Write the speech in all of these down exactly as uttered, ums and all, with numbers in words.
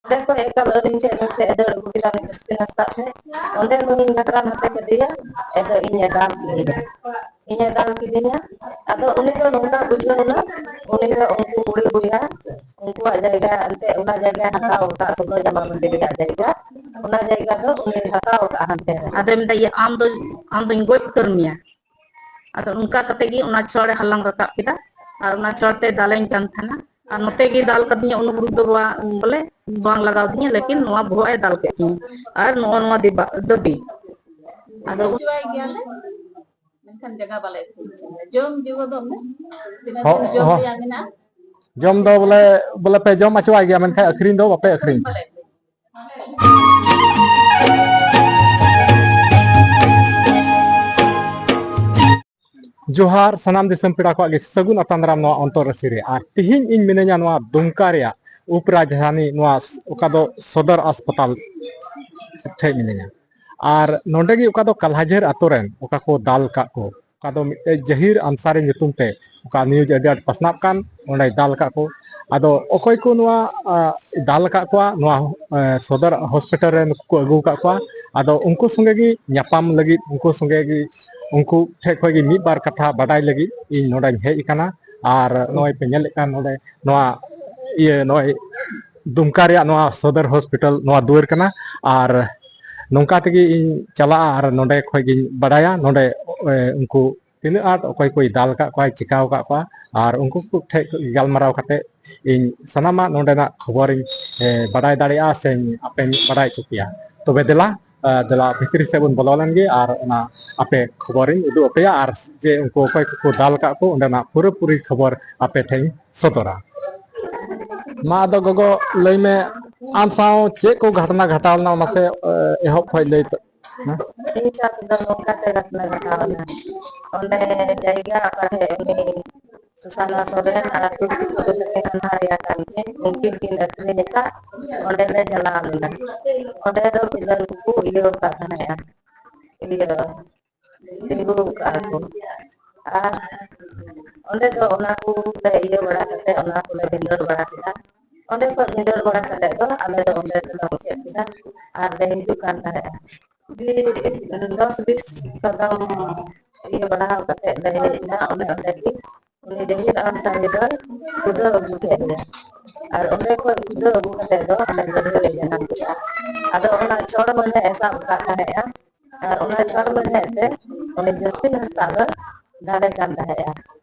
ᱚᱸᱰᱮ ᱠᱷᱚᱱ ᱮᱠᱟᱞ ᱟᱹᱞᱤᱧ ᱴᱷᱮᱱ ᱢᱤᱫᱴᱮᱡ ᱮ ᱫᱟᱹᱲ ᱟᱹᱜᱩ ᱠᱮᱫᱟ, ᱩᱱᱤ ᱡᱟᱹᱥᱛᱤ ᱱᱟᱥᱛᱟᱜ ᱛᱮ᱾ ᱚᱸᱰᱮ ᱠᱷᱚᱱᱤᱧ ᱱᱟᱛᱨᱟ ᱱᱟᱛᱮ ᱠᱮᱫᱮᱭᱟ, ᱟᱫᱚ ᱤᱧᱮ ᱫᱟᱞ ᱠᱮᱫᱤᱧᱟ᱾ ᱤᱧᱮ ᱫᱟᱞ ᱠᱮᱫᱤᱧᱟ, ᱟᱫᱚ ᱩᱱᱤ ᱫᱚ ᱱᱚᱝᱠᱟ ᱵᱩᱡᱷᱟᱹᱣ ᱮᱱᱟ, ᱩᱱᱤ ᱫᱚ ᱩᱱᱠᱩ ᱠᱩᱲᱤ ᱵᱚᱭᱦᱟ, ᱩᱱᱠᱩᱣᱟᱜ ᱡᱟᱭᱜᱟ, ᱮᱱᱛᱮ ᱚᱱᱟ ᱡᱟᱭᱜᱟ ᱦᱟᱛᱟᱣ ᱟᱠᱟᱫ, ᱥᱚᱫᱚᱨ ᱡᱟᱢᱟ ᱢᱚᱱᱫᱤᱨ ᱨᱮᱭᱟᱜ ᱡᱟᱭᱜᱟ, ᱚᱱᱟ ᱡᱟᱭᱜᱟ ᱫᱚ ᱩᱱᱤ ᱦᱟᱛᱟᱣ ᱟᱠᱟᱫ ᱦᱟᱱᱛᱮ ᱨᱮ᱾ ᱟᱫᱚᱭ ᱢᱮᱛᱟᱭᱟ, "ᱟᱢ ᱫᱚ, ᱟᱢ ᱫᱚᱧ ᱜᱚᱡ ᱩᱛᱟᱹᱨ ᱢᱮᱭᱟ᱾" ᱟᱫᱚ ᱚᱱᱠᱟ ᱠᱟᱛᱮ ᱜᱮ ᱚᱱᱟ ᱪᱷᱚᱲᱮ ᱦᱟᱞᱟᱝ ᱨᱟᱠᱟᱵ ᱠᱮᱫᱟ ᱟᱨ ᱚᱱᱟ ᱪᱷᱚᱲ ᱛᱮ ᱫᱟᱞᱮᱧ ᱠᱟᱱ ᱛᱟᱦᱮᱱᱟ᱾ ᱟᱨ ᱱᱚᱛᱮ ᱜᱮ ᱫᱟᱞ ᱠᱟᱫᱤᱧᱟ, ᱩᱱᱟᱹᱜ ᱵᱩᱨᱩ ᱫᱚ ᱵᱟ-, ᱵᱚᱞᱮ ᱵᱟᱝ ᱞᱟᱜᱟᱣ ᱫᱤᱧᱟ, ᱞᱮᱠᱤᱱ ᱱᱚᱣᱟ ᱵᱚᱦᱚᱜ ᱮ ᱫᱟᱞ ᱠᱮᱫ ᱛᱤᱧᱟ᱾ ᱟᱨ ᱱᱚᱜᱼᱚ ᱱᱚᱣᱟ ᱫᱤᱵᱟ-, ᱫᱟᱹᱵᱤ᱾ ᱟᱫᱚ ᱦᱚᱪᱚᱣᱟᱭ ᱜᱮᱭᱟᱞᱮ, ᱢᱮᱱᱠᱷᱟᱱ ᱡᱟᱭᱜᱟ ᱵᱟᱞᱮ ᱟᱹᱠᱷᱨᱤᱧ ᱦᱚᱪᱚᱣᱟᱭᱟ᱾ ᱡᱚᱢ ᱡᱩᱣᱟᱹ ᱫᱚ ᱚᱱᱮ ᱛᱤᱱᱟᱹᱜ ᱦᱚᱸ, ᱫᱤᱱ ᱡᱚᱢ ᱦᱚᱸ᱾ ᱨᱮᱭᱟᱜ ᱢᱮᱱᱟᱜᱼᱟ᱾ ᱡᱚᱢ ᱫᱚ ᱵᱚᱞᱮ, ᱵᱚᱞᱮ ᱯᱮ ᱡᱚᱢ ᱦᱚᱪᱚᱣᱟᱭ ᱜᱮᱭᱟ, ᱢᱮᱱᱠᱷᱟᱱ ᱟᱹᱠᱷᱨᱤᱧ ᱫᱚ ᱵᱟᱯᱮ ᱟᱹᱠᱷᱨᱤᱧ᱾ ᱵᱟᱞᱮ ᱟᱹᱠᱷᱨᱤᱧ᱾ ᱡᱚᱦᱟᱨ ᱥᱟᱱᱟᱢ ᱫᱤᱥᱚᱢ ᱯᱮᱲᱟ ᱠᱚᱣᱟᱜ ᱜᱮ ᱥᱟᱹᱜᱩᱱ ᱟᱛᱟᱝ ᱫᱟᱨᱟᱢ ᱱᱚᱣᱟ ᱚᱱᱛᱚᱨ ᱨᱟᱹᱥᱤ ᱨᱮ᱾ ᱟᱨ ᱛᱤᱦᱤᱧ ᱤᱧ ᱢᱤᱱᱟᱹᱧᱟ ᱱᱚᱣᱟ ᱫᱩᱢᱠᱟ ᱨᱮᱭᱟᱜ ᱩᱯᱨᱟᱡᱽᱫᱷᱟᱱᱤ, ᱱᱚᱣᱟ ᱚᱠᱟ ᱫᱚ ᱥᱚᱫᱚᱨ ᱦᱟᱥᱯᱟᱛᱟᱞ ᱴᱷᱮᱡ ᱢᱤᱱᱟᱹᱧᱟ᱾ ᱟᱨ ᱱᱚᱰᱮ ᱜᱮ ᱚᱠᱟ ᱫᱚ ᱠᱟᱞᱦᱟᱡᱷᱟᱹᱨ ᱟᱛᱳ ᱨᱮᱱ ᱚᱠᱟ ᱠᱚ ᱫᱟᱞ ᱠᱟᱜ ᱠᱚ, ᱚᱠᱟ ᱫᱚ ᱢᱤᱫᱴᱮᱡ ᱡᱟᱦᱤᱨ ᱟᱱᱥᱟᱨᱤ ᱧᱩᱛᱩᱢ ᱛᱮ ᱚᱠᱟ news ᱟᱹᱰᱤ ᱟᱸᱴ ᱯᱟᱥᱱᱟᱜ ᱠᱟᱱ, ᱚᱸᱰᱮᱭ ᱫᱟᱞ ᱠᱟᱜ ᱠᱚ᱾ ᱟᱫᱚ ᱚᱠᱚᱭ ᱠᱚ ᱱᱚᱣᱟ, ᱟ, ᱫᱟᱞ ᱠᱟᱜ ᱠᱚᱣᱟ, ᱱᱚᱣᱟ, ᱮ, ᱥᱚᱫᱚᱨ ᱦᱚᱥᱯᱤᱴᱟᱞ ᱨᱮ ᱱᱩᱠᱩ ᱠᱚ ᱟᱹᱜᱩ ᱠᱟᱜ ᱠᱚᱣᱟ, ᱟᱫᱚ ᱩᱱᱠᱩ ᱥᱚᱸᱜᱮ ᱜᱮ ᱧᱟᱯᱟᱢ ᱞᱟᱹᱜᱤᱫ, ᱩᱱᱠᱩ ᱥᱚᱸᱜᱮ ᱜᱮ, ᱩᱱᱠᱩ ᱴᱷᱮᱡ ᱠᱷᱚᱡ ᱜᱮ ᱢᱤᱫ ᱵᱟᱨ ᱠᱟᱛᱷᱟ ᱵᱟᱰᱟᱭ ᱞᱟᱹᱜᱤᱫ ᱤᱧ ᱱᱚᱰᱮᱧ ᱦᱮᱡ ᱟᱠᱟᱱᱟ᱾ ᱟᱨ ᱱᱚᱜᱼᱚᱭ ᱯᱮ ᱧᱮᱞᱮᱫ ᱠᱟᱱ ᱱᱚᱰᱮ ᱱᱚᱣᱟ ᱤᱭᱟᱹ, ᱱᱚᱜᱼᱚᱭ ᱫᱩᱢᱠᱟ ᱨᱮᱭᱟᱜ ᱱᱚᱣᱟ ᱥᱚᱫᱚᱨ ᱦᱚᱥᱯᱤᱴᱟᱞ ᱱᱚᱣᱟ ᱫᱩᱣᱟᱹᱨ ᱠᱟᱱᱟ᱾ ᱟᱨ ᱱᱚᱝᱠᱟ ᱛᱮᱜᱮ ᱤᱧ ᱪᱟᱞᱟᱜᱼᱟ ᱟᱨ ᱱᱚᱰᱮ ᱠᱷᱚᱡ ᱜᱤᱧ ᱵᱟᱰᱟᱭᱟ, ᱱᱚᱰᱮ, ᱮ, ᱩᱱᱠᱩ ᱛᱤᱱᱟᱹᱜ ᱟᱸᱴ ᱚᱠᱚᱭ ᱠᱚᱭ ᱫᱟᱞ ᱟᱠᱟᱫ ᱠᱚᱣᱟ, ᱪᱤᱠᱟᱣ ᱟᱠᱟᱫ ᱠᱚᱣᱟ, ᱟᱨ ᱩᱱᱠᱩ ᱠᱚ ᱴᱷᱮᱡ ᱠᱷᱚᱡ ᱜᱟᱞᱢᱟᱨᱟᱣ ᱠᱟᱛᱮ ᱤᱧ ᱥᱟᱱᱟᱢᱟᱜ ᱱᱚᱰᱮᱱᱟᱜ ᱠᱷᱚᱵᱚᱨᱤᱧ, ᱮ, ᱵᱟᱰᱟᱭ ᱫᱟᱲᱮᱭᱟᱜᱼᱟ ᱥᱮᱧ ᱟᱯᱮᱧ ᱵᱟᱰᱟᱭ ᱦᱚᱪᱚ ᱯᱮᱭᱟ᱾ ᱛᱚᱵᱮ ᱫᱮᱞᱟ, ᱮ, ᱫᱮᱞᱟ ᱵᱷᱤᱛᱨᱤ ᱥᱮᱫ ᱵᱚᱱ ᱵᱚᱞᱚ ᱞᱮᱱ ᱜᱮ ᱟᱨ ᱚᱱᱟ ᱟᱯᱮ ᱠᱷᱚᱵᱚᱨᱤᱧ ᱩᱫᱩᱜ ᱟᱯᱮᱭᱟ, ᱟᱨ ᱡᱮ ᱩᱱᱠᱩ ᱚᱠᱚᱭ ᱠᱚᱠᱚ ᱫᱟᱞ ᱟᱠᱟᱫ ᱠᱚ, ᱚᱸᱰᱮᱱᱟᱜ ᱯᱩᱨᱟᱹᱯᱩᱨᱤ ᱠᱷᱚᱵᱚᱨ ᱟᱯᱮ ᱴᱷᱮᱱ ᱥᱚᱫᱚᱨᱟ᱾ ᱢᱟ ᱟᱫᱚ ᱜᱚᱜᱚ, ᱞᱟᱹᱭ ᱢᱮ, ᱟᱢ ᱥᱟᱶ ᱪᱮᱫ ᱠᱚ ᱜᱷᱚᱴᱚᱱᱟ ᱜᱷᱚᱴᱟᱣ ᱞᱮᱱᱟ, ᱢᱟᱥᱮ, ᱮ, ᱮᱦᱚᱵ ᱠᱷᱚᱡ ᱞᱟᱹᱭ ᱛᱚ᱾ ᱦᱮᱸ? ᱤᱧ ᱥᱟᱶ ᱛᱮᱫᱚ ᱱᱚᱝᱠᱟ ᱛᱮ ᱜᱷᱚᱴᱚᱱᱟ ᱜᱷᱚᱴᱟᱣ ᱮᱱᱟ᱾ ᱚᱸᱰᱮ ᱡᱟᱭᱜᱟ ᱚᱠᱟ ᱴᱷᱮᱡ ᱩᱱᱤ ᱥᱩᱥᱟᱱᱟ ᱥᱚᱨᱮᱱ ᱟᱨ ᱴᱩᱰᱩ ᱠᱚ ᱛᱟᱦᱮᱸ ᱠᱟᱱᱟ, ᱨᱮᱭᱟᱜ ᱠᱟᱱ ᱠᱤᱱ, ᱩᱱᱠᱤᱱ ᱠᱤᱱ ᱟᱹᱠᱷᱨᱤᱧ ᱟᱠᱟᱫ, ᱚᱸᱰᱮ ᱞᱮ ᱪᱟᱞᱟᱣ ᱞᱮᱱᱟ᱾ ᱚᱸᱰᱮ ᱫᱚ ᱵᱤᱞᱚᱱ ᱠᱚᱠᱚ ᱤᱭᱟᱹ ᱟᱠᱟᱫ ᱛᱟᱦᱮᱸᱫᱼᱟ, ᱤᱭᱟᱹ ᱛᱤᱸᱜᱩ ᱟᱠᱟᱫᱼᱟ ᱠᱚ᱾ ᱟᱨ ᱚᱸᱰᱮ ᱫᱚ ᱚᱱᱟ ᱠᱚᱞᱮ ᱤᱭᱟᱹ ᱵᱟᱲᱟ ᱠᱟᱛᱮ, ᱚᱱᱟ ᱠᱚᱞᱮ ᱵᱷᱤᱸᱫᱟᱹᱲ ᱵᱟᱲᱟ ᱠᱮᱫᱟ᱾ ᱚᱸᱰᱮ ᱠᱷᱚᱱ ᱵᱷᱤᱸᱫᱟᱹᱲ ᱵᱟᱲᱟ ᱠᱟᱛᱮ ᱫᱚ ᱟᱞᱮ ᱫᱚ ᱚᱸᱰᱮ ᱠᱷᱚᱱ ᱞᱮ ᱢᱩᱪᱟᱹᱫ ᱠᱮᱫᱟ᱾ ᱟᱨ ᱞᱮ ᱦᱤᱡᱩᱜ ᱠᱟᱱ ᱛᱟᱦᱮᱸᱫᱼᱟ᱾ ᱫᱚᱥ ᱵᱤᱥ ᱠᱟᱫᱚᱢ ᱤᱭᱟᱹ ᱵᱟᱲᱟ ᱠᱟᱛᱮ ᱞᱮ ᱦᱮᱡ ᱮᱱᱟ᱾ ᱚᱱᱮ ᱚᱸᱰᱮ ᱜᱮ ᱩᱱᱤ ᱡᱟᱹᱦᱤᱨ ᱟᱱᱥᱟᱨᱤ ᱫᱚᱭ ᱠᱷᱩᱫᱟᱹᱣ ᱟᱹᱜᱩ ᱠᱮᱫ ᱞᱮᱭᱟ᱾ ᱟᱨ ᱚᱸᱰᱮ ᱠᱷᱚᱱ ᱠᱷᱩᱫᱟᱹᱣ ᱟᱹᱜᱩ ᱠᱟᱛᱮ ᱫᱚ ᱚᱸᱰᱮ ᱞᱟᱹᱲᱦᱟᱹᱭ ᱞᱮ ᱡᱟᱱᱟᱢ ᱠᱮᱫᱟ᱾ ᱟᱫᱚ ᱚᱱᱟ ᱪᱷᱚᱲ ᱢᱟᱱᱮ ᱮ ᱥᱟᱵ ᱟᱠᱟᱫ ᱛᱟᱦᱮᱸᱫᱼᱟ᱾ ᱟᱨ ᱚᱱᱟ ᱪᱷᱚᱲ ᱢᱟᱱᱮ ᱛᱮ ᱩᱱᱤ ᱡᱟᱹᱥᱛᱤ ᱱᱟᱥᱛᱟ ᱫᱚ ᱫᱟᱞᱮ ᱠᱟᱱ ᱛᱟᱦᱮᱸᱫᱼᱟ᱾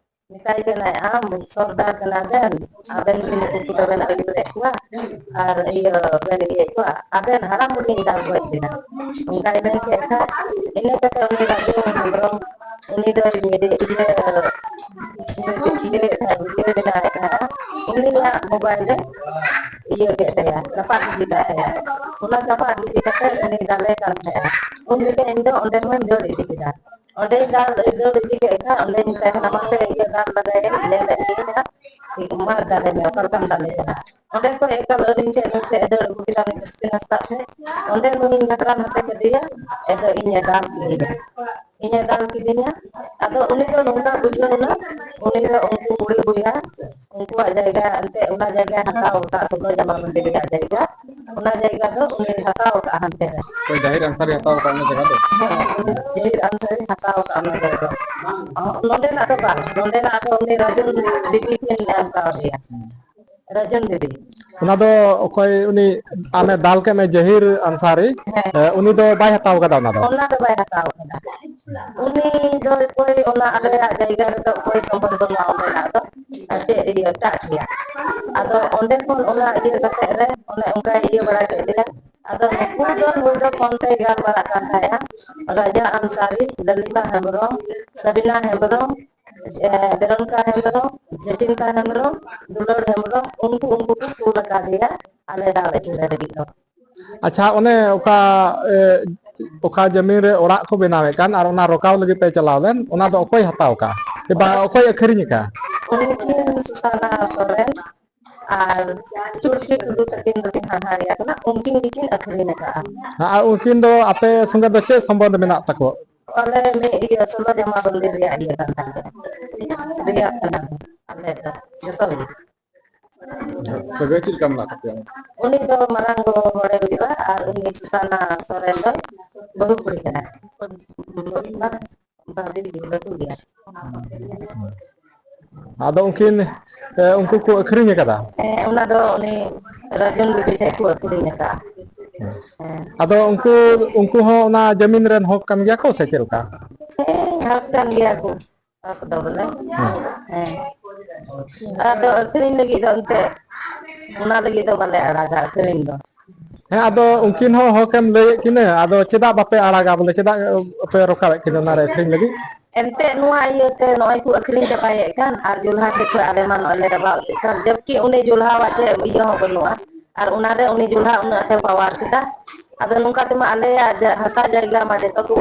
ᱢᱮᱛᱟᱭ ᱠᱟᱱᱟᱭ, "ᱟᱢ ᱥᱚᱨᱫᱟᱨ ᱠᱟᱱᱟ ᱵᱮᱱ, ᱟᱵᱮᱱ ᱜᱮ ᱱᱩᱠᱩ ᱠᱚᱫᱚ ᱵᱮᱱ ᱟᱹᱭᱩᱨᱮᱫ ᱠᱚᱣᱟ ᱟᱨ ᱤᱭᱟᱹ ᱵᱮᱱ ᱤᱭᱟᱹᱭᱮᱫ ᱠᱚᱣᱟ, ᱟᱵᱮᱱ ᱦᱟᱲᱟᱢ ᱵᱩᱰᱷᱤ ᱫᱟᱞ ᱜᱚᱡ ᱵᱮᱱᱟ᱾" ᱚᱱᱠᱟᱭ ᱢᱮᱱ ᱠᱮᱫ ᱠᱷᱟᱱ, ᱤᱱᱟᱹ ᱠᱟᱛᱮ ᱩᱱᱤ ᱨᱟᱡᱩ ᱦᱮᱢᱵᱨᱚᱢ, ᱩᱱᱤ ᱫᱚ ᱤᱭᱟᱹ ᱤᱭᱟᱹ ᱵᱮᱱᱟᱣᱮᱫ ᱛᱟᱦᱮᱸᱫ, ᱵᱷᱤᱰᱤᱭᱳ ᱵᱮᱱᱟᱣᱮᱫ ᱛᱟᱦᱮᱸᱫ, ᱩᱱᱤᱭᱟᱜ ᱢᱳᱵᱟᱭᱤᱞ ᱨᱮ ᱤᱭᱟᱹ ᱠᱮᱫ ᱛᱟᱭᱟ, ᱨᱟᱯᱟᱜ ᱜᱤᱰᱤ ᱠᱟᱜ ᱛᱟᱭᱟ᱾ ᱚᱱᱟ ᱨᱟᱯᱟᱜ ᱜᱤᱰᱤ ᱠᱟᱛᱮ ᱩᱱᱤ ᱫᱟᱞᱮ ᱠᱟᱱ ᱛᱟᱦᱮᱸᱫ᱾ ᱩᱱ ᱡᱚᱠᱷᱮᱡ ᱤᱧ ᱫᱚ ᱚᱸᱰᱮ ᱠᱷᱚᱱ ᱫᱟᱹᱲ ᱤᱫᱤ ᱠᱮᱫᱟ᱾ ᱚᱸᱰᱮᱧ ᱫᱟᱞ ᱫᱟᱹᱲ ᱤᱫᱤ ᱠᱮᱫ ᱠᱷᱟᱱ, ᱚᱸᱰᱮᱧ ᱢᱮᱛᱟᱭ ᱠᱟᱱᱟ, "ᱢᱟᱥᱮ ᱤᱭᱟᱹ ᱫᱟᱞ ᱞᱟᱜᱟᱭᱮᱢ, ᱧᱮᱞᱮᱫ ᱢᱤᱭᱟᱹᱧ ᱦᱟᱸᱜ, ᱢᱟ ᱫᱟᱞᱮ ᱢᱮ, ᱚᱠᱟ ᱞᱮᱠᱟᱢ ᱫᱟᱞᱮ ᱠᱟᱱᱟ?" ᱚᱸᱰᱮ ᱠᱷᱚᱱ ᱮᱠᱟᱞ ᱟᱹᱞᱤᱧ ᱴᱷᱮᱱ ᱱᱩᱭ ᱴᱷᱮᱱ ᱮ ᱫᱟᱹᱲ ᱟᱹᱜᱩ ᱠᱮᱫᱟ, ᱩᱱᱤ ᱡᱟᱹᱥᱛᱤ ᱱᱟᱥᱛᱟᱜ ᱛᱮ᱾ ᱚᱸᱰᱮ ᱱᱩᱭᱤᱧ ᱜᱷᱟᱛᱨᱟᱱ ᱦᱟᱛᱮ ᱠᱮᱫᱮᱭᱟ, ᱮᱫᱚ ᱤᱧᱮ ᱫᱟᱞ ᱠᱤᱫᱤᱧᱟ, ᱤᱧᱮ ᱫᱟᱞ ᱠᱤᱫᱤᱧᱟ᱾ ᱟᱫᱚ ᱩᱱᱤ ᱫᱚ ᱱᱚᱝᱠᱟ ᱵᱩᱡᱷᱟᱹᱣ ᱮᱱᱟ, ᱩᱱᱤ ᱫᱚ ᱩᱱᱠᱩ ᱠᱩᱲᱤ ᱵᱚᱭᱦᱟ, ᱩᱱᱠᱩᱣᱟᱜ ᱡᱟᱭᱜᱟ, ᱮᱱᱛᱮ ᱚᱱᱟ ᱡᱟᱭᱜᱟ ᱦᱟᱛᱟᱣ ᱟᱠᱟᱫ, ᱥᱚᱫᱚᱨ ᱡᱟᱢᱟ ᱢᱟᱹᱱᱰᱤ ᱨᱮᱭᱟᱜ ᱡᱟᱭᱜᱟ, ᱚᱱᱟ ᱡᱟᱭᱜᱟ ᱫᱚ ᱩᱱᱤ ᱦᱟᱛᱟᱣ ᱟᱠᱟᱫ ᱦᱟᱱᱛᱮ ᱨᱮ᱾ ᱚᱠᱚᱭ ᱡᱟᱦᱤᱨ ᱟᱱᱥᱟᱨᱤ ᱦᱟᱛᱟᱣ ᱟᱠᱟᱫ ᱚᱱᱟ ᱡᱟᱭᱜᱟ ᱫᱚ? ᱦᱮᱸ, ᱩᱱᱤ ᱡᱟᱦᱤᱨ ᱟᱱᱥᱟᱨᱤ ᱦᱟᱛᱟᱣ ᱟᱠᱟᱫ ᱚᱱᱟ ᱡᱟᱭᱜᱟ ᱫᱚ᱾ ᱱᱚᱸᱰᱮᱱᱟᱜ ᱫᱚ ᱵᱟᱝ, ᱱᱚᱸᱰᱮᱱᱟᱜ ᱫᱚ ᱩᱱᱤ ᱨᱟᱡᱩᱱ ᱵᱤᱵᱤ ᱠᱤᱱ ᱮᱢ ᱠᱟᱣᱫᱮᱭᱟ᱾ ᱨᱟᱡᱩᱱ ᱵᱤᱵᱤ᱾ ᱚᱱᱟ ᱫᱚ ᱚᱠᱚᱭ ᱩᱱᱤ ᱟᱢᱮ ᱫᱟᱞ ᱠᱮᱫ ᱢᱮ, ᱡᱟᱦᱤᱨ ᱟᱱᱥᱟᱨᱤ? ᱦᱮᱸ᱾ ᱮ, ᱩᱱᱤ ᱫᱚ ᱵᱟᱭ ᱦᱟᱛᱟᱣ ᱠᱟᱫᱟ ᱚᱱᱟ ᱫᱚ? ᱚᱱᱟ ᱫᱚ ᱵᱟᱭ ᱦᱟᱛᱟᱣ ᱠᱟᱫᱟ᱾ ᱩᱱᱤ ᱫᱚ ᱚᱠᱚᱭ ᱚᱱᱟ ᱟᱞᱮᱭᱟᱜ ᱡᱟᱭᱜᱟ ᱨᱮᱫᱚ ᱚᱠᱚᱭ ᱥᱚᱢᱵᱚᱞ ᱵᱟᱹᱱᱩᱜᱼᱟ ᱚᱸᱰᱮᱱᱟᱜ ᱫᱚ᱾ ᱟᱨ ᱪᱮᱫ ᱤᱭᱟᱹ ᱮᱴᱟᱜ ᱜᱮᱭᱟ᱾ ᱟᱫᱚ ᱚᱸᱰᱮ ᱠᱷᱚᱱ ᱚᱱᱟ ᱤᱭᱟᱹ ᱠᱟᱛᱮ ᱨᱮ ᱚᱱᱮ ᱚᱱᱠᱟᱭ ᱤᱭᱟᱹ ᱵᱟᱲᱟ ᱠᱮᱫ ᱞᱮᱭᱟ᱾ ᱟᱫᱚ ᱱᱩᱠᱩ ᱫᱚ ᱱᱩᱭ ᱫᱚ ᱯᱷᱳᱱ ᱛᱮᱭ ᱜᱟᱞᱢᱟᱨᱟᱜ ᱠᱟᱱ ᱛᱟᱦᱮᱸᱜᱼᱟ᱾ ᱨᱟᱡᱟ ᱟᱱᱥᱟᱨᱤ, ᱞᱚᱞᱤᱛᱟ ᱦᱮᱢᱵᱨᱚᱢ, ᱥᱟᱵᱤᱱᱟ ᱦᱮᱢᱵᱨᱚᱢ, ᱮ, ᱵᱮᱨᱚᱱᱠᱟ ᱦᱮᱢᱵᱨᱚᱢ, ᱡᱮᱪᱤᱱᱛᱟ ᱦᱮᱢᱵᱨᱚᱢ, ᱫᱩᱞᱟᱹᱲ ᱦᱮᱢᱵᱨᱚᱢ, ᱩᱱᱠᱩ, ᱩᱱᱠᱩ ᱠᱚ ᱠᱩᱞ ᱟᱠᱟᱫᱮᱭᱟ ᱟᱞᱮ ᱫᱟᱞ ᱦᱚᱪᱚ ᱞᱮ ᱞᱟᱹᱜᱤᱫ ᱫᱚ᱾ ᱟᱪᱪᱷᱟ, ᱚᱱᱮ ᱚᱠᱟ, ᱮ, ᱚᱠᱟ ᱡᱟᱹᱢᱤᱱ ᱨᱮ ᱚᱲᱟᱜ ᱠᱚ ᱵᱮᱱᱟᱣᱮᱫ ᱠᱟᱱ ᱟᱨ ᱚᱱᱟ ᱨᱚᱠᱟᱣ ᱞᱟᱹᱜᱤᱫ ᱯᱮ ᱪᱟᱞᱟᱣ ᱞᱮᱱ, ᱚᱱᱟ ᱫᱚ ᱚᱠᱚᱭ ᱦᱟᱛᱟᱣ ᱠᱟᱜᱼᱟ? ᱮ, ᱵᱟ, ᱚᱠᱚᱭ ᱟᱹᱠᱷᱨᱤᱧ ᱟᱠᱟᱜᱼᱟ? ᱩᱱᱠᱤᱱ ᱥᱩᱥᱟᱱᱟ ᱥᱚᱨᱮᱱ ᱟᱨ ᱪᱩᱲᱠᱤ ᱴᱩᱰᱩ ᱛᱟᱹᱠᱤᱱ ᱫᱚᱠᱤᱱ ᱦᱟᱱᱦᱟᱨᱤᱭᱟ ᱠᱟᱱᱟ, ᱩᱱᱠᱤᱱ ᱜᱮᱠᱤᱱ ᱟᱹᱠᱷᱨᱤᱧ ᱟᱠᱟᱜᱼᱟ᱾ ᱟᱨ ᱩᱱᱠᱤᱱ ᱫᱚ ᱟᱯᱮ ᱥᱚᱸᱜᱮ ᱫᱚ ᱪᱮᱫ ᱥᱚᱢᱵᱚᱱᱫᱷ ᱢᱮᱱᱟᱜ ᱛᱟᱠᱚᱣᱟ? ᱟᱞᱮ ᱢᱤᱫ ᱤᱭᱟᱹ ᱥᱚᱞᱚ ᱡᱟᱢᱟ ᱵᱟᱹᱞᱤ ᱨᱮᱭᱟᱜ ᱤᱭᱟᱹ ᱠᱟᱱ ᱛᱟᱞᱮᱭᱟ, ᱨᱮᱭᱟᱜ ᱠᱟᱱᱟ ᱟᱞᱮ ᱫᱚ ᱡᱚᱛᱚ ᱜᱮ᱾ ᱥᱟᱹᱜᱟᱹᱭ ᱪᱮᱫ ᱞᱮᱠᱟ ᱢᱮᱱᱟᱜ ᱛᱟᱯᱮᱭᱟ? ᱩᱱᱤ ᱫᱚ ᱢᱟᱨᱟᱝ ᱜᱚ ᱦᱚᱲᱮ ᱦᱩᱭᱩᱜᱼᱟ ᱟᱨ ᱩᱱᱤ ᱥᱩᱥᱟᱱᱟ ᱥᱚᱨᱮᱱ ᱫᱚ ᱵᱟᱹᱦᱩ ᱠᱩᱲᱤ ᱠᱟᱱᱟᱭ᱾ ᱵᱷᱟᱵᱤ ᱜᱮ ᱞᱟᱹᱴᱩ ᱜᱮᱭᱟ᱾ ᱟᱫᱚ ᱩᱱᱠᱤᱱ, ᱮ, ᱩᱱᱠᱩ ᱠᱚ ᱟᱹᱠᱷᱨᱤᱧ ᱟᱠᱟᱫᱟ? ᱦᱮᱸ, ᱚᱱᱟ ᱫᱚ ᱩᱱᱤ ᱨᱟᱡᱚᱱ ᱵᱤᱵᱤ ᱴᱷᱮᱡ ᱠᱚ ᱟᱹᱠᱷᱨᱤᱧ ᱟᱠᱟᱫᱼᱟ᱾ ᱦᱮᱸ᱾ ᱟᱫᱚ ᱩᱱᱠᱩ, ᱩᱱᱠᱩ ᱦᱚᱸ ᱚᱱᱟ ᱡᱟᱹᱢᱤᱱ ᱨᱮᱱ ᱦᱚᱠ ᱠᱟᱱ ᱜᱮᱭᱟ ᱠᱚ ᱥᱮ ᱪᱮᱫ ᱞᱮᱠᱟ? ᱦᱮᱸ, ᱦᱚᱠ ᱠᱟᱱ ᱜᱮᱭᱟ ᱠᱚ᱾ ᱦᱚᱠ ᱫᱚ ᱵᱚᱞᱮ᱾ ᱦᱮᱸ᱾ ᱟᱫᱚ ᱟᱹᱠᱷᱨᱤᱧ ᱞᱟᱹᱜᱤᱫ ᱫᱚ ᱮᱱᱛᱮ, ᱚᱱᱟ ᱞᱟᱹᱜᱤᱫ ᱫᱚ ᱵᱟᱞᱮ ᱟᱲᱟᱜᱟ ᱟᱹᱠᱷᱨᱤᱧ ᱫᱚ᱾ ᱦᱮᱸ, ᱟᱫᱚ ᱩᱱᱠᱤᱱ ᱦᱚᱸ ᱦᱚᱠᱮᱢ ᱞᱟᱹᱭᱮᱫ ᱠᱤᱱᱟᱹ, ᱟᱫᱚ ᱪᱮᱫᱟᱜ ᱵᱟᱯᱮ ᱟᱲᱟᱜᱟ? ᱵᱚᱞᱮ, ᱪᱮᱫᱟᱜ ᱯᱮ ᱨᱚᱠᱟᱣᱮᱫ ᱠᱤᱱᱟ ᱚᱱᱟᱨᱮ ᱟᱹᱠᱷᱨᱤᱧ ᱞᱟᱹᱜᱤᱫ? ᱮᱱᱛᱮᱫ ᱱᱚᱣᱟ ᱤᱭᱟᱹᱛᱮ ᱱᱚᱜᱼᱚᱭ ᱠᱚ ᱟᱹᱠᱷᱨᱤᱧ ᱪᱟᱵᱟᱭᱮᱫ ᱠᱟᱱ, ᱟᱨ ᱡᱚᱞᱦᱟ ᱴᱷᱮᱡ ᱠᱷᱚᱡ ᱟᱞᱮ ᱢᱟ ᱱᱚᱜᱼᱚᱭ ᱞᱮ ᱨᱟᱵᱟᱣ ᱮᱫ ᱠᱟᱱ, ᱡᱚᱵᱠᱤ ᱩᱱᱤ ᱡᱚᱞᱦᱟᱣᱟᱜ ᱪᱮᱫ ᱤᱭᱟᱹ ᱦᱚᱸ ᱵᱟᱹᱱᱩᱜᱼᱟ, ᱟᱨ ᱚᱱᱟᱨᱮ ᱩᱱᱤ ᱡᱚᱞᱦᱟ ᱩᱱᱟᱹᱜ ᱟᱸᱴᱮ ᱯᱟᱣᱟᱨ ᱠᱮᱫᱟ᱾ ᱟᱫᱚ ᱱᱚᱝᱠᱟ ᱛᱮᱢᱟ ᱟᱞᱮᱭᱟᱜ ᱡᱟ-, ᱦᱟᱥᱟ ᱡᱟᱭᱜᱟ ᱢᱟ ᱡᱚᱛᱚ ᱠᱚ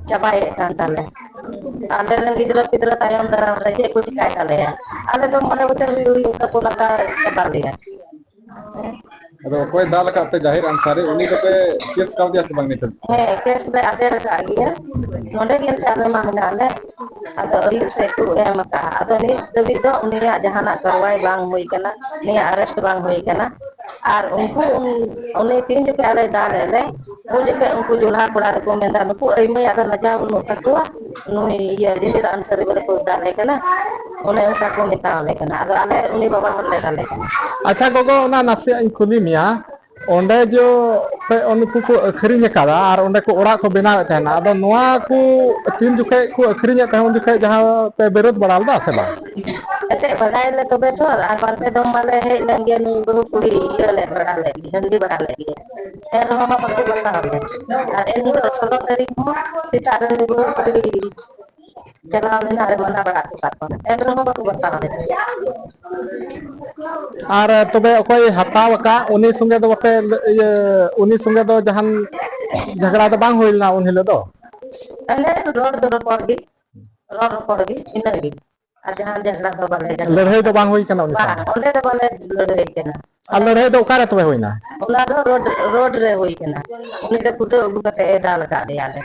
ᱪᱟᱵᱟᱭᱮᱫ ᱠᱟᱱ ᱛᱟᱞᱮ᱾ ᱟᱞᱮ ᱨᱮᱱ ᱜᱤᱫᱽᱨᱟᱹ ᱯᱤᱫᱽᱨᱟᱹ ᱛᱟᱭᱚᱢ ᱫᱟᱨᱟᱢ ᱨᱮ ᱪᱮᱫ ᱠᱚ ᱪᱤᱠᱟᱭ ᱛᱟᱞᱮᱭᱟ? ᱟᱞᱮ ᱫᱚ ᱢᱚᱬᱮ ᱵᱚᱪᱷᱚᱨ ᱦᱩᱭ ᱦᱩᱭ ᱛᱟᱠᱚ ᱞᱟᱜᱟ ᱪᱟᱵᱟ ᱞᱮᱭᱟ᱾ ᱟᱫᱚ ᱚᱠᱚᱭ ᱫᱟᱞ ᱟᱠᱟᱫ ᱯᱮ ᱡᱟᱦᱮᱨ ᱟᱱᱥᱟᱨᱤ, ᱩᱱᱤ ᱫᱚᱯᱮ ᱠᱮᱥ ᱠᱟᱣᱫᱮᱭᱟ ᱥᱮ ᱵᱟᱝ ᱱᱤᱛ ᱦᱟᱹᱵᱤᱡ? ᱦᱮᱸ, ᱠᱮᱥ ᱞᱮ ᱟᱫᱮᱨ ᱟᱠᱟᱫ ᱜᱮᱭᱟ᱾ ᱱᱚᱰᱮ ᱜᱮ ᱮᱱᱛᱮ ᱟᱞᱮ ᱢᱟ ᱢᱮᱱᱟᱜ ᱞᱮ᱾ ᱟᱫᱚ ᱟᱹᱭᱩᱵ ᱥᱮᱫ ᱠᱚ ᱮᱢ ᱟᱠᱟᱫᱼᱟ᱾ ᱟᱫᱚ ᱱᱤᱛ ᱫᱷᱟᱹᱵᱤᱡ ᱫᱚ ᱩᱱᱤᱭᱟᱜ ᱡᱟᱦᱟᱱᱟᱜ ᱠᱟᱨᱣᱟᱭ ᱵᱟᱝ ᱦᱩᱭ ᱠᱟᱱᱟ, ᱩᱱᱤᱭᱟᱜ ᱟᱨᱮᱥᱴ ᱵᱟᱝ ᱦᱩᱭ ᱠᱟᱱᱟ᱾ ᱟᱨ ᱩᱱᱠᱩ ᱩᱱ-, ᱩᱱᱤ ᱛᱤᱱ ᱡᱚᱠᱷᱮᱡ ᱟᱞᱮ ᱫᱟᱞ ᱮᱫ ᱞᱮ, ᱩᱱ ᱡᱚᱠᱷᱮᱡ ᱩᱱᱠᱩ ᱡᱚᱞᱦᱟ ᱠᱚᱲᱟ ᱫᱚᱠᱚ ᱢᱮᱱᱫᱟ, "ᱱᱩᱠᱩ ᱟᱹᱭᱢᱟᱹᱭᱟᱜ ᱫᱚ ᱞᱟᱡᱟᱣ ᱵᱟᱹᱱᱩᱜ ᱛᱟᱠᱚᱣᱟ, ᱱᱩᱭ ᱤᱭᱟᱹ ᱡᱟᱹᱦᱤᱨ ᱟᱱᱥᱟᱨᱤ ᱵᱚᱞᱮ ᱠᱚ ᱫᱟᱞᱮ ᱠᱟᱱᱟ", ᱚᱱᱮ ᱚᱱᱠᱟ ᱠᱚ ᱢᱮᱛᱟᱣᱟᱞᱮ ᱠᱟᱱᱟ᱾ ᱟᱫᱚ ᱟᱞᱮ ᱩᱱᱤ ᱵᱟᱵᱟ ᱦᱚᱲ ᱞᱮ ᱫᱟᱞᱮ ᱠᱟᱱᱟ᱾ ᱟᱪᱪᱷᱟ ᱜᱚᱜᱚ, ᱚᱱᱟ ᱱᱟᱥᱮᱭᱟᱜ ᱤᱧ ᱠᱩᱞᱤ ᱢᱮᱭᱟ, ᱚᱸᱰᱮ ᱡᱚ ᱯᱮ ᱩᱱᱠᱩ ᱠᱚ ᱟᱹᱠᱷᱨᱤᱧ ᱟᱠᱟᱫᱟ ᱟᱨ ᱚᱸᱰᱮ ᱠᱚ ᱚᱲᱟᱜ ᱠᱚ ᱵᱮᱱᱟᱣᱮᱫ ᱛᱟᱦᱮᱱᱟ, ᱟᱫᱚ ᱱᱚᱣᱟ ᱠᱚ ᱛᱤᱱ ᱡᱚᱠᱷᱮᱡ ᱠᱚ ᱟᱹᱠᱷᱨᱤᱧᱮᱫ ᱛᱟᱦᱮᱸᱫ ᱩᱱ ᱡᱚᱠᱷᱮᱡ ᱡᱟᱦᱟᱸ ᱯᱮ ᱵᱤᱨᱳᱫ ᱵᱟᱲᱟ ᱞᱮᱫᱟ ᱥᱮ ᱵᱟᱝ? ᱮᱱᱛᱮᱫ ᱵᱟᱰᱟᱭ ᱞᱮ ᱛᱚᱵᱮ ᱛᱚ, ᱟᱨ ᱵᱟᱨ ᱯᱮ ᱫᱚᱢ ᱢᱟᱞᱮ ᱦᱮᱡ ᱞᱮᱱ ᱜᱮᱭᱟ, ᱱᱩᱭ ᱵᱟᱹᱦᱩ ᱠᱩᱲᱤ ᱤᱭᱟᱹ ᱞᱮ ᱵᱟᱲᱟ ᱞᱮᱫ ᱜᱮᱭᱟ, ᱦᱟᱺᱰᱤ ᱵᱟᱲᱟ ᱞᱮᱫ ᱜᱮᱭᱟ, ᱮᱱ ᱨᱮᱦᱚᱸ ᱢᱟ ᱵᱟᱠᱚ ᱵᱟᱛᱟᱣ ᱞᱮᱫ᱾ ᱟᱨ ᱮᱱ ᱦᱤᱞᱳᱜ ᱥᱚᱞᱚ ᱛᱟᱹᱨᱤᱠᱷ ᱦᱚᱸ ᱥᱮᱛᱟᱜ ᱨᱮ ᱱᱩᱭ ᱵᱟᱹᱦᱩ ᱠᱩᱲᱤ ᱪᱟᱞᱟᱣ ᱞᱮᱱᱟ ᱟᱨ ᱢᱟᱱᱟ ᱵᱟᱲᱟ ᱦᱚᱴᱚ ᱠᱟᱜ ᱠᱚᱣᱟ, ᱮᱱ ᱨᱮᱦᱚᱸ ᱵᱟᱠᱚ ᱵᱟᱛᱟᱣ ᱞᱮᱫᱟ᱾ ᱟᱨ ᱛᱚᱵᱮ ᱚᱠᱚᱭ ᱦᱟᱛᱟᱣ ᱟᱠᱟᱫ ᱩᱱᱤ ᱥᱚᱸᱜᱮ ᱫᱚ ᱵᱟᱯᱮ, ᱤᱭᱟᱹ, ᱩᱱᱤ ᱥᱚᱸᱜᱮ ᱫᱚ ᱡᱟᱦᱟᱱ ᱡᱷᱟᱜᱽᱲᱟ ᱫᱚ ᱵᱟᱝ ᱦᱩᱭ ᱞᱮᱱᱟ ᱩᱱ ᱦᱤᱞᱳᱜ ᱫᱚ? ᱟᱞᱮ ᱨᱚᱲ ᱫᱚ ᱨᱚᱯᱚᱲ ᱜᱮ, ᱨᱚᱲ ᱨᱚᱯᱚᱲ ᱜᱮ, ᱤᱱᱟᱹ ᱜᱮ᱾ ᱟᱨ ᱡᱟᱦᱟᱱ ᱡᱷᱟᱜᱽᱲᱟ ᱫᱚ ᱵᱟᱞᱮ ᱡᱷᱟᱜᱽᱲᱟ ᱞᱟᱹᱲᱦᱟᱹᱭ ᱫᱚ ᱟᱠᱟᱫᱟ᱾ ᱵᱟᱝ ᱦᱩᱭ ᱠᱟᱱᱟ ᱩᱱᱤ ᱥᱟᱶ? ᱵᱟᱝ, ᱚᱸᱰᱮ ᱫᱚ ᱵᱟᱞᱮ ᱞᱟᱹᱲᱦᱟᱹᱭ ᱠᱟᱱᱟ᱾ ᱟᱨ ᱞᱟᱹᱲᱦᱟᱹᱭ ᱫᱚ ᱚᱠᱟᱨᱮ ᱛᱚᱵᱮ ᱦᱩᱭᱱᱟ? ᱚᱱᱟ ᱫᱚ ᱨᱳᱰ, ᱨᱳᱰ ᱨᱮ ᱦᱩᱭ ᱠᱟᱱᱟ᱾ ᱩᱱᱤ ᱫᱚ ᱠᱩᱫᱟᱹᱣ ᱟᱹᱜᱩ ᱠᱟᱛᱮ ᱮ ᱫᱟᱞ ᱟᱠᱟᱫ ᱞᱮᱭᱟ ᱟᱞᱮ᱾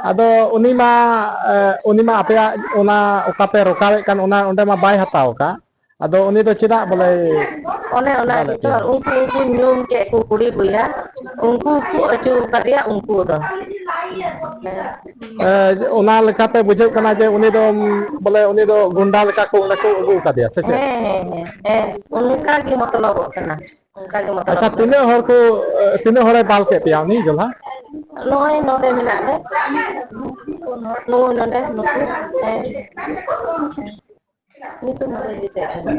ᱟᱫᱚ ᱩᱱᱤ ᱢᱟ, ᱮ, ᱩᱱᱤ ᱢᱟ ᱟᱯᱮᱭᱟᱜ ᱚᱱᱟ ᱚᱠᱟ ᱯᱮ ᱨᱚᱠᱟᱣᱮᱫ ᱠᱟᱱ ᱚᱱᱟ ᱚᱸᱰᱮ ᱢᱟ ᱵᱟᱭ ᱦᱟᱛᱟᱣ ᱟᱠᱟᱫ᱾ ᱟᱫᱚ ᱩᱱᱤ ᱫᱚ ᱪᱮᱫᱟᱜ ᱵᱚᱞᱮ? ᱚᱱᱮ ᱚᱱᱟ ᱫᱟᱞᱮᱫ ᱜᱮᱛᱚ, ᱯᱮᱭᱟ? ᱩᱱᱠᱩ ᱩᱱᱠᱩ ᱧᱩᱢ ᱠᱮᱫ ᱠᱚ ᱠᱩᱲᱤ ᱵᱚᱭᱦᱟ, ᱩᱱᱠᱩ ᱠᱚ ᱟᱹᱪᱩ ᱟᱠᱟᱫᱮᱭᱟ ᱩᱱᱠᱩ ᱫᱚ᱾ ᱮ, ᱚᱱᱟ ᱞᱮᱠᱟᱛᱮ ᱵᱩᱡᱷᱟᱹᱜ ᱠᱟᱱᱟ ᱡᱮ ᱩᱱᱤ ᱫᱚ, ᱵᱚᱞᱮ ᱩᱱᱤ ᱫᱚ ᱜᱩᱱᱰᱟ ᱞᱮᱠᱟ ᱠᱚ ᱚᱸᱰᱮ ᱠᱚ ᱟᱹᱜᱩ ᱟᱠᱟᱫᱮᱭᱟ, ᱥᱮ ᱪᱮᱫ? ᱦᱮᱸ, ᱦᱮᱸ, ᱦᱮᱸ, ᱦᱮᱸ, ᱚᱱᱠᱟ ᱜᱮ ᱢᱚᱛᱞᱚᱵᱚᱜ ᱠᱟᱱᱟ, ᱚᱱᱠᱟ ᱜᱮ ᱢᱚᱛᱞᱚᱵᱚᱜ ᱟᱪᱪᱷᱟ, ᱠᱟᱱᱟ᱾ ᱛᱤᱱᱟᱹᱜ ᱦᱚᱲ ᱠᱚ, ᱮ, ᱛᱤᱱᱟᱹᱜ ᱦᱚᱲᱮ ᱫᱟᱞ ᱠᱮᱫ ᱯᱮᱭᱟ ᱩᱱᱤ ᱡᱚᱞᱦᱟ? ᱱᱚᱜᱼᱚᱭ ᱱᱚᱰᱮ ᱢᱮᱱᱟᱜ ᱞᱮ, ᱱᱚᱜᱼᱚᱭ ᱱᱚᱰᱮ ᱱᱩᱠᱩ, ᱦᱮᱸ᱾ ᱧᱩᱛᱩᱢ ᱦᱚᱸ ᱵᱟᱹᱧ ᱫᱤᱥᱟᱹᱭᱮᱫ ᱠᱟᱱᱟ᱾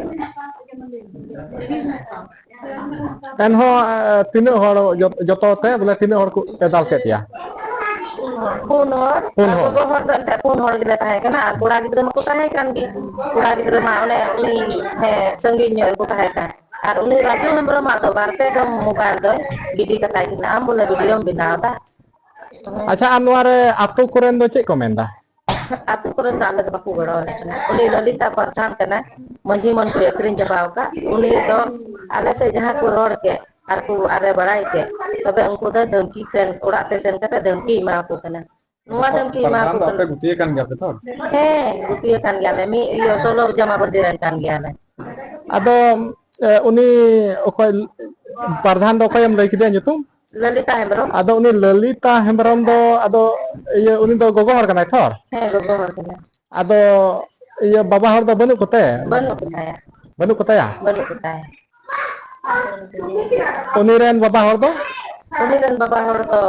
ᱮᱱᱦᱚᱸ, ᱮ, ᱛᱤᱱᱟᱹᱜ ᱦᱚᱲ ᱡᱚ-, ᱡᱚᱛᱚ ᱛᱮ ᱵᱚᱞᱮ ᱛᱤᱱᱟᱹᱜ ᱦᱚᱲ ᱠᱚ ᱯᱮ ᱫᱟᱞ ᱠᱮᱫ ᱯᱮᱭᱟ? ᱯᱩᱱ ᱦᱚᱲ᱾ ᱯᱩᱱ ᱟᱨ ᱦᱚᱲ᱾ ᱜᱚᱜᱚ ᱦᱚᱲ ᱫᱚ ᱮᱱᱛᱮᱫ ᱯᱩᱱ ᱦᱚᱲ ᱜᱮᱞᱮ ᱛᱟᱦᱮᱸ ᱠᱟᱱᱟ, ᱟᱨ ᱠᱚᱲᱟ ᱜᱤᱫᱽᱨᱟᱹ ᱢᱟᱠᱚ ᱛᱟᱦᱮᱸ ᱠᱟᱱ ᱜᱮ᱾ ᱠᱚᱲᱟ ᱜᱤᱫᱽᱨᱟᱹ ᱢᱟ ᱚᱱᱮ ᱩᱱᱤ, ᱦᱮᱸ, ᱥᱟᱺᱜᱤᱧ ᱧᱚᱜ ᱨᱮᱠᱚ ᱛᱟᱦᱮᱸ ᱠᱟᱱ᱾ ᱟᱨ ᱩᱱᱤ ᱨᱟᱡᱩ ᱦᱮᱢᱵᱨᱚᱢᱟᱜ ᱫᱚ ᱵᱟᱨ ᱯᱮ ᱫᱚᱢ ᱢᱳᱵᱟᱭᱤᱞ ᱫᱚᱭ ᱜᱤᱰᱤ ᱠᱟᱛᱟᱭ ᱠᱟᱱᱟ, ᱟᱢ ᱵᱚᱞᱮ ᱵᱷᱤᱰᱤᱭᱳᱢ ᱵᱮᱱᱟᱣ ᱮᱫᱟ᱾ ᱟᱪᱪᱷᱟ, ᱟᱨ ᱱᱚᱣᱟ ᱨᱮ ᱟᱛᱳ ᱠᱚᱨᱮᱱ ᱫᱚ ᱪᱮᱫ ᱠᱚ ᱢᱮᱱᱫᱟ? ᱟᱛᱳ ᱠᱚᱨᱮᱱ ᱫᱚ ᱟᱞᱮ ᱫᱚ ᱵᱟᱠᱚ ᱜᱚᱲᱚ ᱟᱞᱮ ᱠᱟᱱᱟ᱾ ᱩᱱᱤ ᱞᱚᱞᱤᱛᱟ ᱯᱨᱚᱫᱷᱟᱱ ᱠᱟᱱᱟᱭ, ᱢᱟᱹᱡᱷᱤ ᱢᱚᱱ ᱠᱚᱭ ᱟᱹᱠᱷᱨᱤᱧ ᱪᱟᱵᱟᱣ ᱟᱠᱟᱫ᱾ ᱩᱱᱤ ᱫᱚ ᱟᱞᱮ ᱥᱮᱫ ᱡᱟᱦᱟᱸ ᱠᱚ ᱨᱚᱲ ᱠᱮᱫ ᱟᱨ ᱠᱚ ᱟᱞᱮ ᱵᱟᱲᱟᱭ ᱠᱮᱫ, ᱛᱚᱵᱮ ᱩᱱᱠᱩ ᱫᱚ ᱫᱷᱟᱢᱠᱤ ᱥᱮᱱ, ᱚᱲᱟᱜ ᱛᱮ ᱥᱮᱱ ᱠᱟᱛᱮ ᱫᱷᱟᱢᱠᱤ ᱮᱢᱟ ᱠᱚ ᱠᱟᱱᱟ᱾ ᱱᱚᱣᱟ ᱫᱷᱟᱢᱠᱤ ᱮᱢᱟ ᱠᱚ ᱯᱨᱚᱫᱷᱟᱱ ᱫᱚ ᱠᱟᱱᱟ᱾ ᱟᱯᱮ ᱜᱩᱛᱤᱭᱟᱹ ᱠᱟᱱ ᱜᱮᱭᱟ ᱯᱮ ᱛᱚ? ᱦᱮᱸ, ᱜᱩᱛᱤᱭᱟᱹ ᱠᱟᱱ ᱜᱮᱭᱟᱞᱮ, ᱢᱤᱫ ᱤᱭᱟᱹ ᱥᱳᱞᱳ ᱡᱟᱢᱟ ᱵᱟᱸᱫᱤ ᱨᱮᱱ ᱠᱟᱱ ᱜᱮᱭᱟᱞᱮ᱾ ᱟᱫᱚ, ᱮ, ᱩᱱᱤ ᱚᱠᱚᱭ ᱯᱨᱚᱫᱷᱟᱱ ᱫᱚ ᱚᱠᱚᱭᱮᱢ ᱞᱟᱹᱭ ᱠᱮᱫᱮᱭᱟ ᱧᱩᱛᱩᱢ? ᱞᱚᱞᱤᱛᱟ ᱦᱮᱢᱵᱨᱚᱢ᱾ ᱟᱫᱚ ᱩᱱᱤ ᱞᱚᱞᱤᱛᱟ ᱦᱮᱢᱵᱨᱚᱢ ᱫᱚ, ᱟᱫᱚ ᱤᱭᱟᱹ, ᱩᱱᱤ ᱫᱚ ᱜᱚᱜᱚ ᱦᱚᱲ ᱠᱟᱱᱟᱭ ᱛᱷᱚᱨ? ᱦᱮᱸ, ᱜᱚᱜᱚ ᱦᱚᱲ ᱠᱟᱱᱟᱭ᱾ ᱟᱫᱚ ᱤᱭᱟᱹ, ᱵᱟᱵᱟ ᱦᱚᱲ ᱫᱚ ᱵᱟᱹᱱᱩᱜ ᱠᱚᱛᱮ? ᱵᱟᱹᱱᱩᱜ ᱠᱚᱛᱟᱭᱟ᱾ ᱵᱟᱹᱱᱩᱜ ᱠᱚᱛᱟᱭᱟ? ᱵᱟᱹᱱᱩᱜ ᱠᱚᱛᱟᱭᱟ᱾ ᱩᱱᱤ ᱨᱮᱱ ᱵᱟᱵᱟ ᱦᱚᱲ ᱫᱚ? ᱩᱱᱤ ᱨᱮᱱ ᱵᱟᱵᱟ ᱦᱚᱲ ᱫᱚ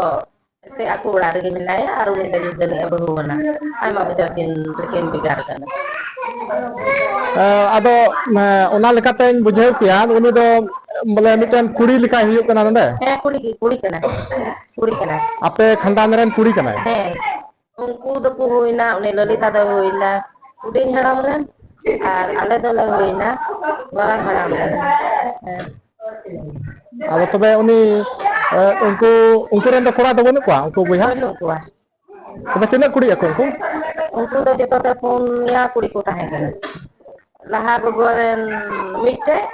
ᱮᱱᱛᱮ ᱟᱠᱚ ᱚᱲᱟᱜ ᱨᱮᱜᱮ ᱢᱮᱱᱟᱭᱟ ᱟᱨ ᱩᱱᱤ ᱫᱚ ᱱᱤᱛ ᱫᱷᱟᱹᱵᱤᱡ ᱮ ᱵᱟᱹᱦᱩ ᱟᱱᱟ᱾ ᱟᱭᱢᱟ ᱵᱚᱪᱷᱚᱨ ᱠᱤᱱ ᱠᱤᱱ ᱵᱷᱮᱜᱟᱨ ᱠᱟᱱᱟ᱾ ᱮ, ᱟᱫᱚ, ᱮ, ᱚᱱᱟ ᱞᱮᱠᱟᱛᱮᱧ ᱵᱩᱡᱷᱟᱹᱣ ᱠᱮᱭᱟ, ᱩᱱᱤ ᱫᱚ ᱵᱚᱞᱮ ᱢᱤᱫᱴᱮᱱ ᱠᱩᱲᱤ ᱞᱮᱠᱟᱭ ᱦᱩᱭᱩᱜ ᱠᱟᱱᱟ ᱱᱚᱰᱮ? ᱦᱮᱸ, ᱠᱩᱲᱤ ᱜᱮ, ᱠᱩᱲᱤ ᱠᱟᱱᱟᱭ, ᱠᱩᱲᱤ ᱠᱟᱱᱟᱭ᱾ ᱟᱯᱮ ᱠᱷᱟᱱᱫᱟᱱ ᱨᱮᱱ ᱠᱩᱲᱤ ᱠᱟᱱᱟᱭ? ᱦᱮᱸ, ᱩᱱᱠᱩ ᱫᱚᱠᱚ ᱦᱩᱭᱱᱟ, ᱩᱱᱤ ᱞᱚᱞᱤᱛᱟ ᱫᱚᱭ ᱦᱩᱭᱱᱟ ᱦᱩᱰᱤᱧ ᱦᱟᱲᱟᱢ ᱨᱮᱱ, ᱟᱨ ᱟᱞᱮ ᱫᱚᱞᱮ ᱦᱩᱭᱱᱟ ᱢᱟᱨᱟᱝ ᱦᱟᱲᱟᱢ ᱨᱮᱱ᱾ ᱦᱮᱸ᱾ ᱟᱫᱚ ᱛᱚᱵᱮ ᱩᱱᱤ, ᱮ, ᱩᱱᱠᱩ, ᱩᱱᱠᱩ ᱨᱮᱱ ᱫᱚ ᱠᱚᱲᱟ ᱫᱚ ᱵᱟᱹᱱᱩᱜ ᱠᱚᱣᱟ, ᱩᱱᱠᱩ ᱵᱚᱭᱦᱟ? ᱵᱟᱹᱱᱩᱜ ᱠᱚᱣᱟ᱾ ᱛᱚᱵᱮ ᱛᱤᱱᱟᱹᱜ ᱠᱩᱲᱤ ᱟᱠᱚ ᱩᱱᱠᱩ? ᱩᱱᱠᱩ ᱫᱚ ᱡᱚᱛᱚ ᱛᱮ ᱯᱩᱱᱭᱟ ᱠᱩᱲᱤ ᱠᱚ ᱛᱟᱦᱮᱸ ᱠᱟᱱᱟ᱾ ᱞᱟᱦᱟ ᱜᱚᱜᱚ ᱨᱮᱱ ᱢᱤᱫᱴᱮᱡ,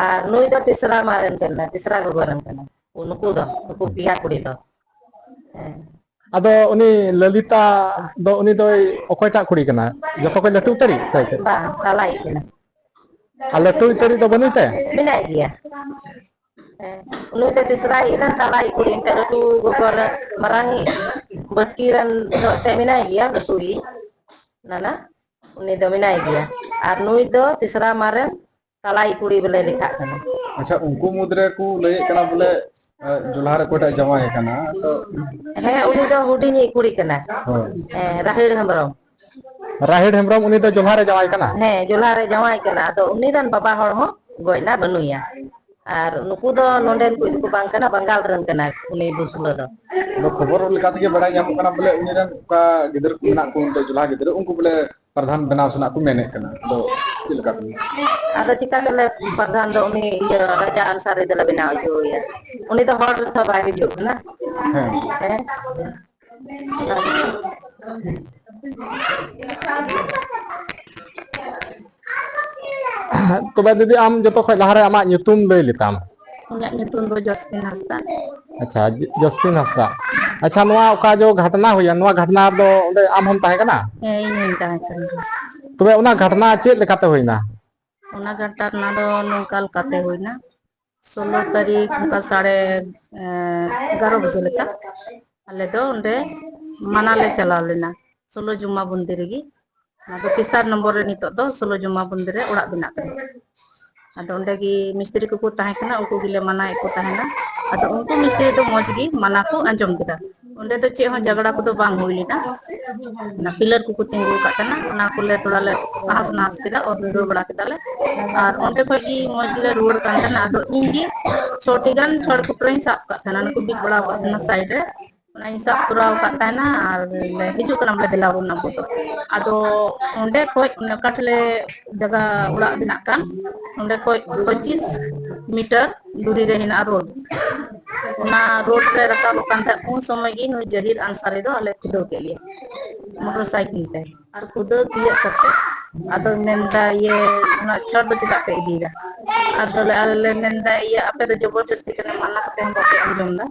ᱟᱨ ᱱᱩᱭ ᱫᱚ ᱛᱤᱥᱨᱟ ᱢᱟ ᱨᱮᱱ ᱠᱟᱱᱟ, ᱛᱤᱥᱨᱟ ᱜᱚᱜᱚ ᱨᱮᱱ ᱠᱟᱱᱟ᱾ ᱱᱩᱠᱩ ᱫᱚ, ᱱᱩᱠᱩ ᱯᱮᱭᱟ ᱠᱩᱲᱤ ᱫᱚ᱾ ᱦᱮᱸ᱾ ᱟᱫᱚ ᱩᱱᱤ ᱞᱚᱞᱤᱛᱟ ᱫᱚ, ᱩᱱᱤ ᱫᱚᱭ ᱚᱠᱚᱭᱴᱟᱜ ᱠᱩᱲᱤ ᱠᱟᱱᱟ? ᱡᱚᱛᱚ ᱠᱷᱚᱱ ᱞᱟᱹᱴᱩ ᱩᱛᱟᱹᱨᱤᱡ ᱥᱮ ᱪᱮᱫ? ᱵᱟᱝ, ᱛᱟᱞᱟᱭᱤᱡ ᱠᱟᱱᱟ᱾ ᱟᱨ ᱞᱟᱹᱴᱩ ᱤᱛᱟᱹᱨᱤᱡ ᱫᱚ ᱵᱟᱹᱱᱩᱭ ᱛᱮ? ᱢᱮᱱᱟᱭ ᱜᱮᱭᱟ᱾ ᱦᱮᱸ, ᱩᱱᱤ ᱫᱚ ᱛᱤᱥᱨᱟᱭᱤᱡ ᱨᱮᱱ ᱛᱟᱞᱟᱭᱤᱡ ᱠᱩᱲᱤ, ᱮᱱᱛᱮ ᱞᱟᱹᱴᱩ ᱜᱚᱜᱚ ᱨᱮᱱ ᱢᱟᱨᱟᱝ ᱤᱡ ᱵᱟᱹᱴᱠᱤ ᱨᱮᱱ ᱫᱚ ᱮᱱᱛᱮ ᱢᱮᱱᱟᱭ ᱜᱮᱭᱟ, ᱞᱟᱹᱴᱩᱭᱤᱡ ᱱᱟᱱᱟ, ᱩᱱᱤ ᱫᱚ ᱢᱮᱱᱟᱭ ᱜᱮᱭᱟ᱾ ᱟᱨ ᱱᱩᱭ ᱫᱚ ᱛᱤᱥᱨᱟ ᱢᱟᱨᱮᱱ ᱛᱟᱞᱟᱭᱤᱡ ᱠᱩᱲᱤ ᱵᱚᱞᱮ ᱞᱮᱠᱷᱟᱜ ᱠᱟᱱᱟ᱾ ᱟᱪᱪᱷᱟ, ᱩᱱᱠᱩ ᱢᱩᱫᱽ ᱨᱮ ᱠᱚ ᱞᱟᱹᱭᱮᱫ ᱠᱟᱱᱟ ᱵᱚᱞᱮ, ᱮ, ᱡᱚᱞᱦᱟ ᱨᱮ ᱚᱠᱚᱭᱴᱟᱜ ᱡᱟᱶᱟᱭ ᱠᱟᱱᱟ, ᱛᱚ ᱦᱮᱸ, ᱩᱱᱤ ᱫᱚ ᱦᱩᱰᱤᱧᱤᱡ ᱠᱩᱲᱤ ᱠᱟᱱᱟᱭ᱾ ᱦᱳᱭ᱾ ᱦᱮᱸ, ᱨᱟᱦᱮᱲ ᱦᱮᱢᱵᱨᱚᱢ᱾ ᱨᱟᱦᱮᱲ ᱦᱮᱢᱵᱨᱚᱢ, ᱩᱱᱤ ᱫᱚ ᱡᱚᱞᱦᱟ ᱨᱮ ᱡᱟᱶᱟᱭ ᱠᱟᱱᱟ? ᱦᱮᱸ, ᱡᱚᱞᱦᱟ ᱨᱮ ᱡᱟᱶᱟᱭ ᱠᱟᱱᱟ᱾ ᱟᱫᱚ ᱩᱱᱤ ᱨᱮᱱ ᱵᱟᱵᱟ ᱦᱚᱲ ᱦᱚᱸ ᱜᱚᱡ ᱮᱱᱟ, ᱵᱟᱹᱱᱩᱭᱟ᱾ ᱟᱨ ᱱᱩᱠᱩ ᱫᱚ ᱱᱚᱰᱮᱱ ᱠᱚ ᱫᱚ ᱵᱟᱝ ᱠᱟᱱᱟ, ᱵᱟᱝᱜᱟᱞ ᱨᱮᱱ ᱠᱟᱱᱟ ᱩᱱᱤ ᱵᱩᱥᱞᱟᱹ ᱫᱚ᱾ ᱟᱫᱚ ᱠᱷᱚᱵᱚᱨ ᱞᱮᱠᱟ ᱛᱮᱜᱮ ᱵᱟᱲᱟᱭ ᱧᱟᱢᱚᱜ ᱠᱟᱱᱟ ᱵᱚᱞᱮ ᱩᱱᱤ ᱨᱮᱱ ᱚᱠᱟ ᱜᱤᱫᱽᱨᱟᱹ ᱠᱚ ᱢᱮᱱᱟᱜ ᱠᱚ, ᱩᱱᱠᱩ ᱡᱚᱞᱦᱟ ᱜᱤᱫᱽᱨᱟᱹ, ᱩᱱᱠᱩ ᱵᱚᱞᱮ ᱯᱨᱚᱫᱷᱟᱱ ᱵᱮᱱᱟᱣ ᱥᱟᱱᱟ ᱠᱚ ᱢᱮᱱᱮᱫ ᱠᱟᱱᱟ᱾ ᱟᱫᱚ ᱪᱮᱫ ᱞᱮᱠᱟ ᱠᱚ ᱢᱮᱱᱟ? ᱟᱫᱚ ᱪᱤᱠᱟ ᱛᱮᱞᱮ ᱯᱨᱚᱫᱷᱟᱱ ᱫᱚ ᱩᱱᱤ ᱤᱭᱟᱹ ᱨᱟᱡᱟ ᱟᱱᱥᱟᱨᱤ ᱫᱚᱞᱮ ᱵᱮᱱᱟᱣ ᱦᱚᱪᱚ ᱮᱭᱟ? ᱩᱱᱤ ᱫᱚ ᱦᱚᱲ ᱨᱮᱫᱚ ᱵᱟᱭ ᱦᱤᱡᱩᱜ ᱠᱟᱱᱟ᱾ ᱦᱮᱸ᱾ ᱦᱮᱸ᱾ ᱛᱚᱵᱮ ᱫᱤᱫᱤ, ᱟᱢ ᱡᱚᱛᱚ ᱠᱷᱚᱱ ᱞᱟᱦᱟᱨᱮ ᱟᱢᱟᱜ ᱧᱩᱛᱩᱢ ᱞᱟᱹᱭ ᱞᱮᱛᱟᱢ᱾ ᱤᱧᱟᱹᱜ ᱧᱩᱛᱩᱢ ᱫᱚ ᱡᱚᱥᱢᱤᱱ ᱦᱟᱸᱥᱫᱟ᱾ ᱟᱪᱪᱷᱟ, ᱡᱚᱥᱢᱤᱱ ᱦᱟᱸᱥᱫᱟ᱾ ᱟᱪᱪᱷᱟ, ᱱᱚᱣᱟ ᱚᱠᱟ ᱡᱚ ᱜᱷᱟᱴᱱᱟ ᱦᱩᱭᱮᱱ, ᱱᱚᱣᱟ ᱜᱷᱟᱴᱱᱟ ᱨᱮᱫᱚ ᱚᱸᱰᱮ ᱟᱢ ᱦᱚᱸᱢ ᱛᱟᱦᱮᱸ ᱠᱟᱱᱟ? ᱦᱮᱸ, ᱤᱧ ᱦᱚᱸᱧ ᱛᱟᱦᱮᱸ ᱠᱟᱱᱟ᱾ ᱛᱚᱵᱮ ᱚᱱᱟ ᱜᱷᱟᱴᱱᱟ ᱪᱮᱫ ᱞᱮᱠᱟᱛᱮ ᱦᱩᱭᱱᱟ? ᱚᱱᱟ ᱜᱷᱟᱴᱱᱟ ᱫᱚ ᱱᱚᱝᱠᱟ ᱞᱮᱠᱟᱛᱮ ᱦᱩᱭᱱᱟ, ᱥᱳᱞᱳ ᱛᱟᱹᱨᱤᱠᱷ ᱚᱱᱠᱟ ᱥᱟᱲᱮ, ᱮᱸ, ᱮᱜᱟᱨᱚ ᱵᱟᱡᱮ ᱞᱮᱠᱟ ᱟᱞᱮ ᱫᱚ ᱚᱸᱰᱮ ᱢᱟᱱᱟ ᱞᱮ ᱪᱟᱞᱟᱣ ᱞᱮᱱᱟ, ᱥᱳᱞᱳ ᱡᱩᱢᱟ ᱵᱚᱱᱫᱤ ᱨᱮᱜᱮ᱾ ᱚᱱᱟ ᱫᱚ ᱛᱮᱥᱟᱨ ᱱᱚᱢᱵᱚᱨ ᱨᱮ ᱱᱤᱛᱚᱜ ᱫᱚ ᱥᱳᱞᱳ ᱡᱩᱢᱟ ᱵᱚᱱᱫᱤ ᱨᱮ ᱚᱲᱟᱜ ᱵᱮᱱᱟᱜ ᱠᱟᱱᱟ᱾ ᱟᱫᱚ ᱚᱸᱰᱮ ᱜᱮ ᱢᱤᱥᱛᱨᱤ ᱠᱚᱠᱚ ᱛᱟᱦᱮᱸ ᱠᱟᱱᱟ, ᱩᱱᱠᱩ ᱜᱮᱞᱮ ᱢᱟᱱᱟᱭᱮᱫ ᱠᱚ ᱛᱟᱦᱮᱱᱟ᱾ ᱟᱫᱚ ᱩᱱᱠᱩ ᱢᱤᱥᱛᱨᱤ ᱫᱚ ᱢᱚᱡᱽ ᱜᱮ ᱢᱟᱱᱟ ᱠᱚ ᱟᱸᱡᱚᱢ ᱠᱮᱫᱟ᱾ ᱚᱸᱰᱮ ᱫᱚ ᱪᱮᱫ ᱦᱚᱸ ᱡᱷᱟᱜᱽᱲᱟ ᱠᱚᱫᱚ ᱵᱟᱝ ᱦᱩᱭ ᱞᱮᱱᱟ᱾ ᱚᱱᱟ ᱯᱤᱞᱟᱨ ᱠᱚᱠᱚ ᱛᱤᱸᱜᱩ ᱟᱠᱟᱫ ᱛᱟᱦᱮᱱᱟ, ᱚᱱᱟ ᱠᱚᱞᱮ ᱛᱷᱚᱲᱟ ᱞᱮ ᱛᱟᱦᱟᱥ ᱱᱟᱦᱟᱥ ᱠᱮᱫᱟ, ᱚᱨ ᱵᱷᱤᱲᱟᱹᱣ ᱵᱟᱲᱟ ᱠᱮᱫᱟᱞᱮ᱾ ᱟᱨ ᱚᱸᱰᱮ ᱠᱷᱚᱡ ᱜᱮ ᱢᱚᱡᱽ ᱜᱮᱞᱮ ᱨᱩᱣᱟᱹᱲ ᱠᱟᱱ ᱛᱟᱦᱮᱱᱟ᱾ ᱟᱫᱚ ᱤᱧ ᱜᱮ ᱪᱷᱚᱴᱤ ᱜᱟᱱ ᱪᱷᱚᱲ ᱠᱩᱴᱨᱟᱹᱧ ᱥᱟᱵ ᱠᱟᱜ ᱛᱟᱦᱮᱱᱟ, ᱚᱱᱟ ᱠᱚ ᱵᱤᱫ ᱵᱟᱲᱟ ᱟᱠᱟᱫ ᱛᱟᱦᱮᱱᱟ ᱥᱟᱭᱤᱰ ᱨᱮ᱾ ᱚᱱᱟᱧ ᱥᱟᱵ ᱛᱚᱨᱟᱣ ᱟᱠᱟᱫ ᱛᱟᱦᱮᱱᱟ ᱟᱨ ᱞᱮ ᱦᱤᱡᱩᱜ ᱠᱟᱱᱟ ᱵᱚᱞᱮ, ᱫᱮᱞᱟ ᱵᱚᱱ ᱟᱵᱚ ᱫᱚ᱾ ᱟᱫᱚ ᱚᱸᱰᱮ ᱠᱷᱚᱡ ᱚᱱᱮ ᱚᱠᱟ ᱴᱷᱮᱱ ᱞᱮ ᱡᱟᱭᱜᱟ ᱚᱲᱟᱜ ᱵᱮᱱᱟᱜ ᱠᱟᱱ, ᱚᱸᱰᱮ ᱠᱷᱚᱡ ᱯᱚᱸᱪᱤᱥ ᱢᱤᱴᱟᱨ ᱫᱩᱨᱤ ᱨᱮ ᱦᱮᱱᱟᱜᱼᱟ ᱨᱳᱰ᱾ ᱚᱱᱟ ᱨᱳᱰ ᱨᱮ ᱨᱟᱠᱟᱵᱚᱜ ᱠᱟᱱ ᱛᱟᱦᱮᱸᱫ, ᱩᱱ ᱥᱚᱢᱚᱭ ᱜᱮ ᱱᱩᱭ ᱡᱟᱦᱤᱨ ᱟᱱᱥᱟᱨᱤ ᱫᱚ ᱟᱞᱮ ᱠᱷᱩᱫᱟᱹᱣ ᱠᱮᱫ ᱞᱮᱭᱟ ᱢᱚᱴᱚᱨ ᱥᱟᱭᱠᱮᱞ ᱛᱮ᱾ ᱟᱨ ᱠᱷᱩᱫᱟᱹᱣ ᱛᱤᱭᱟᱹᱜ ᱠᱟᱛᱮ ᱟᱫᱚ ᱢᱮᱱᱫᱟ, "ᱤᱭᱟᱹ, ᱚᱱᱟ ᱪᱷᱚᱲ ᱫᱚ ᱪᱮᱫᱟᱜ ᱯᱮ ᱤᱫᱤᱭᱮᱫᱟ?" ᱟᱫᱚ ᱞᱮ, ᱟᱞᱮ ᱞᱮ ᱢᱮᱱᱫᱟ, "ᱤᱭᱟᱹ, ᱟᱯᱮ ᱫᱚ ᱡᱚᱵᱚᱨᱡᱚᱥᱛᱤ ᱠᱟᱱᱟ, ᱢᱟᱱᱟ ᱠᱟᱛᱮ ᱦᱚᱸ ᱵᱟᱯᱮ ᱟᱸᱡᱚᱢ ᱮᱫᱟ,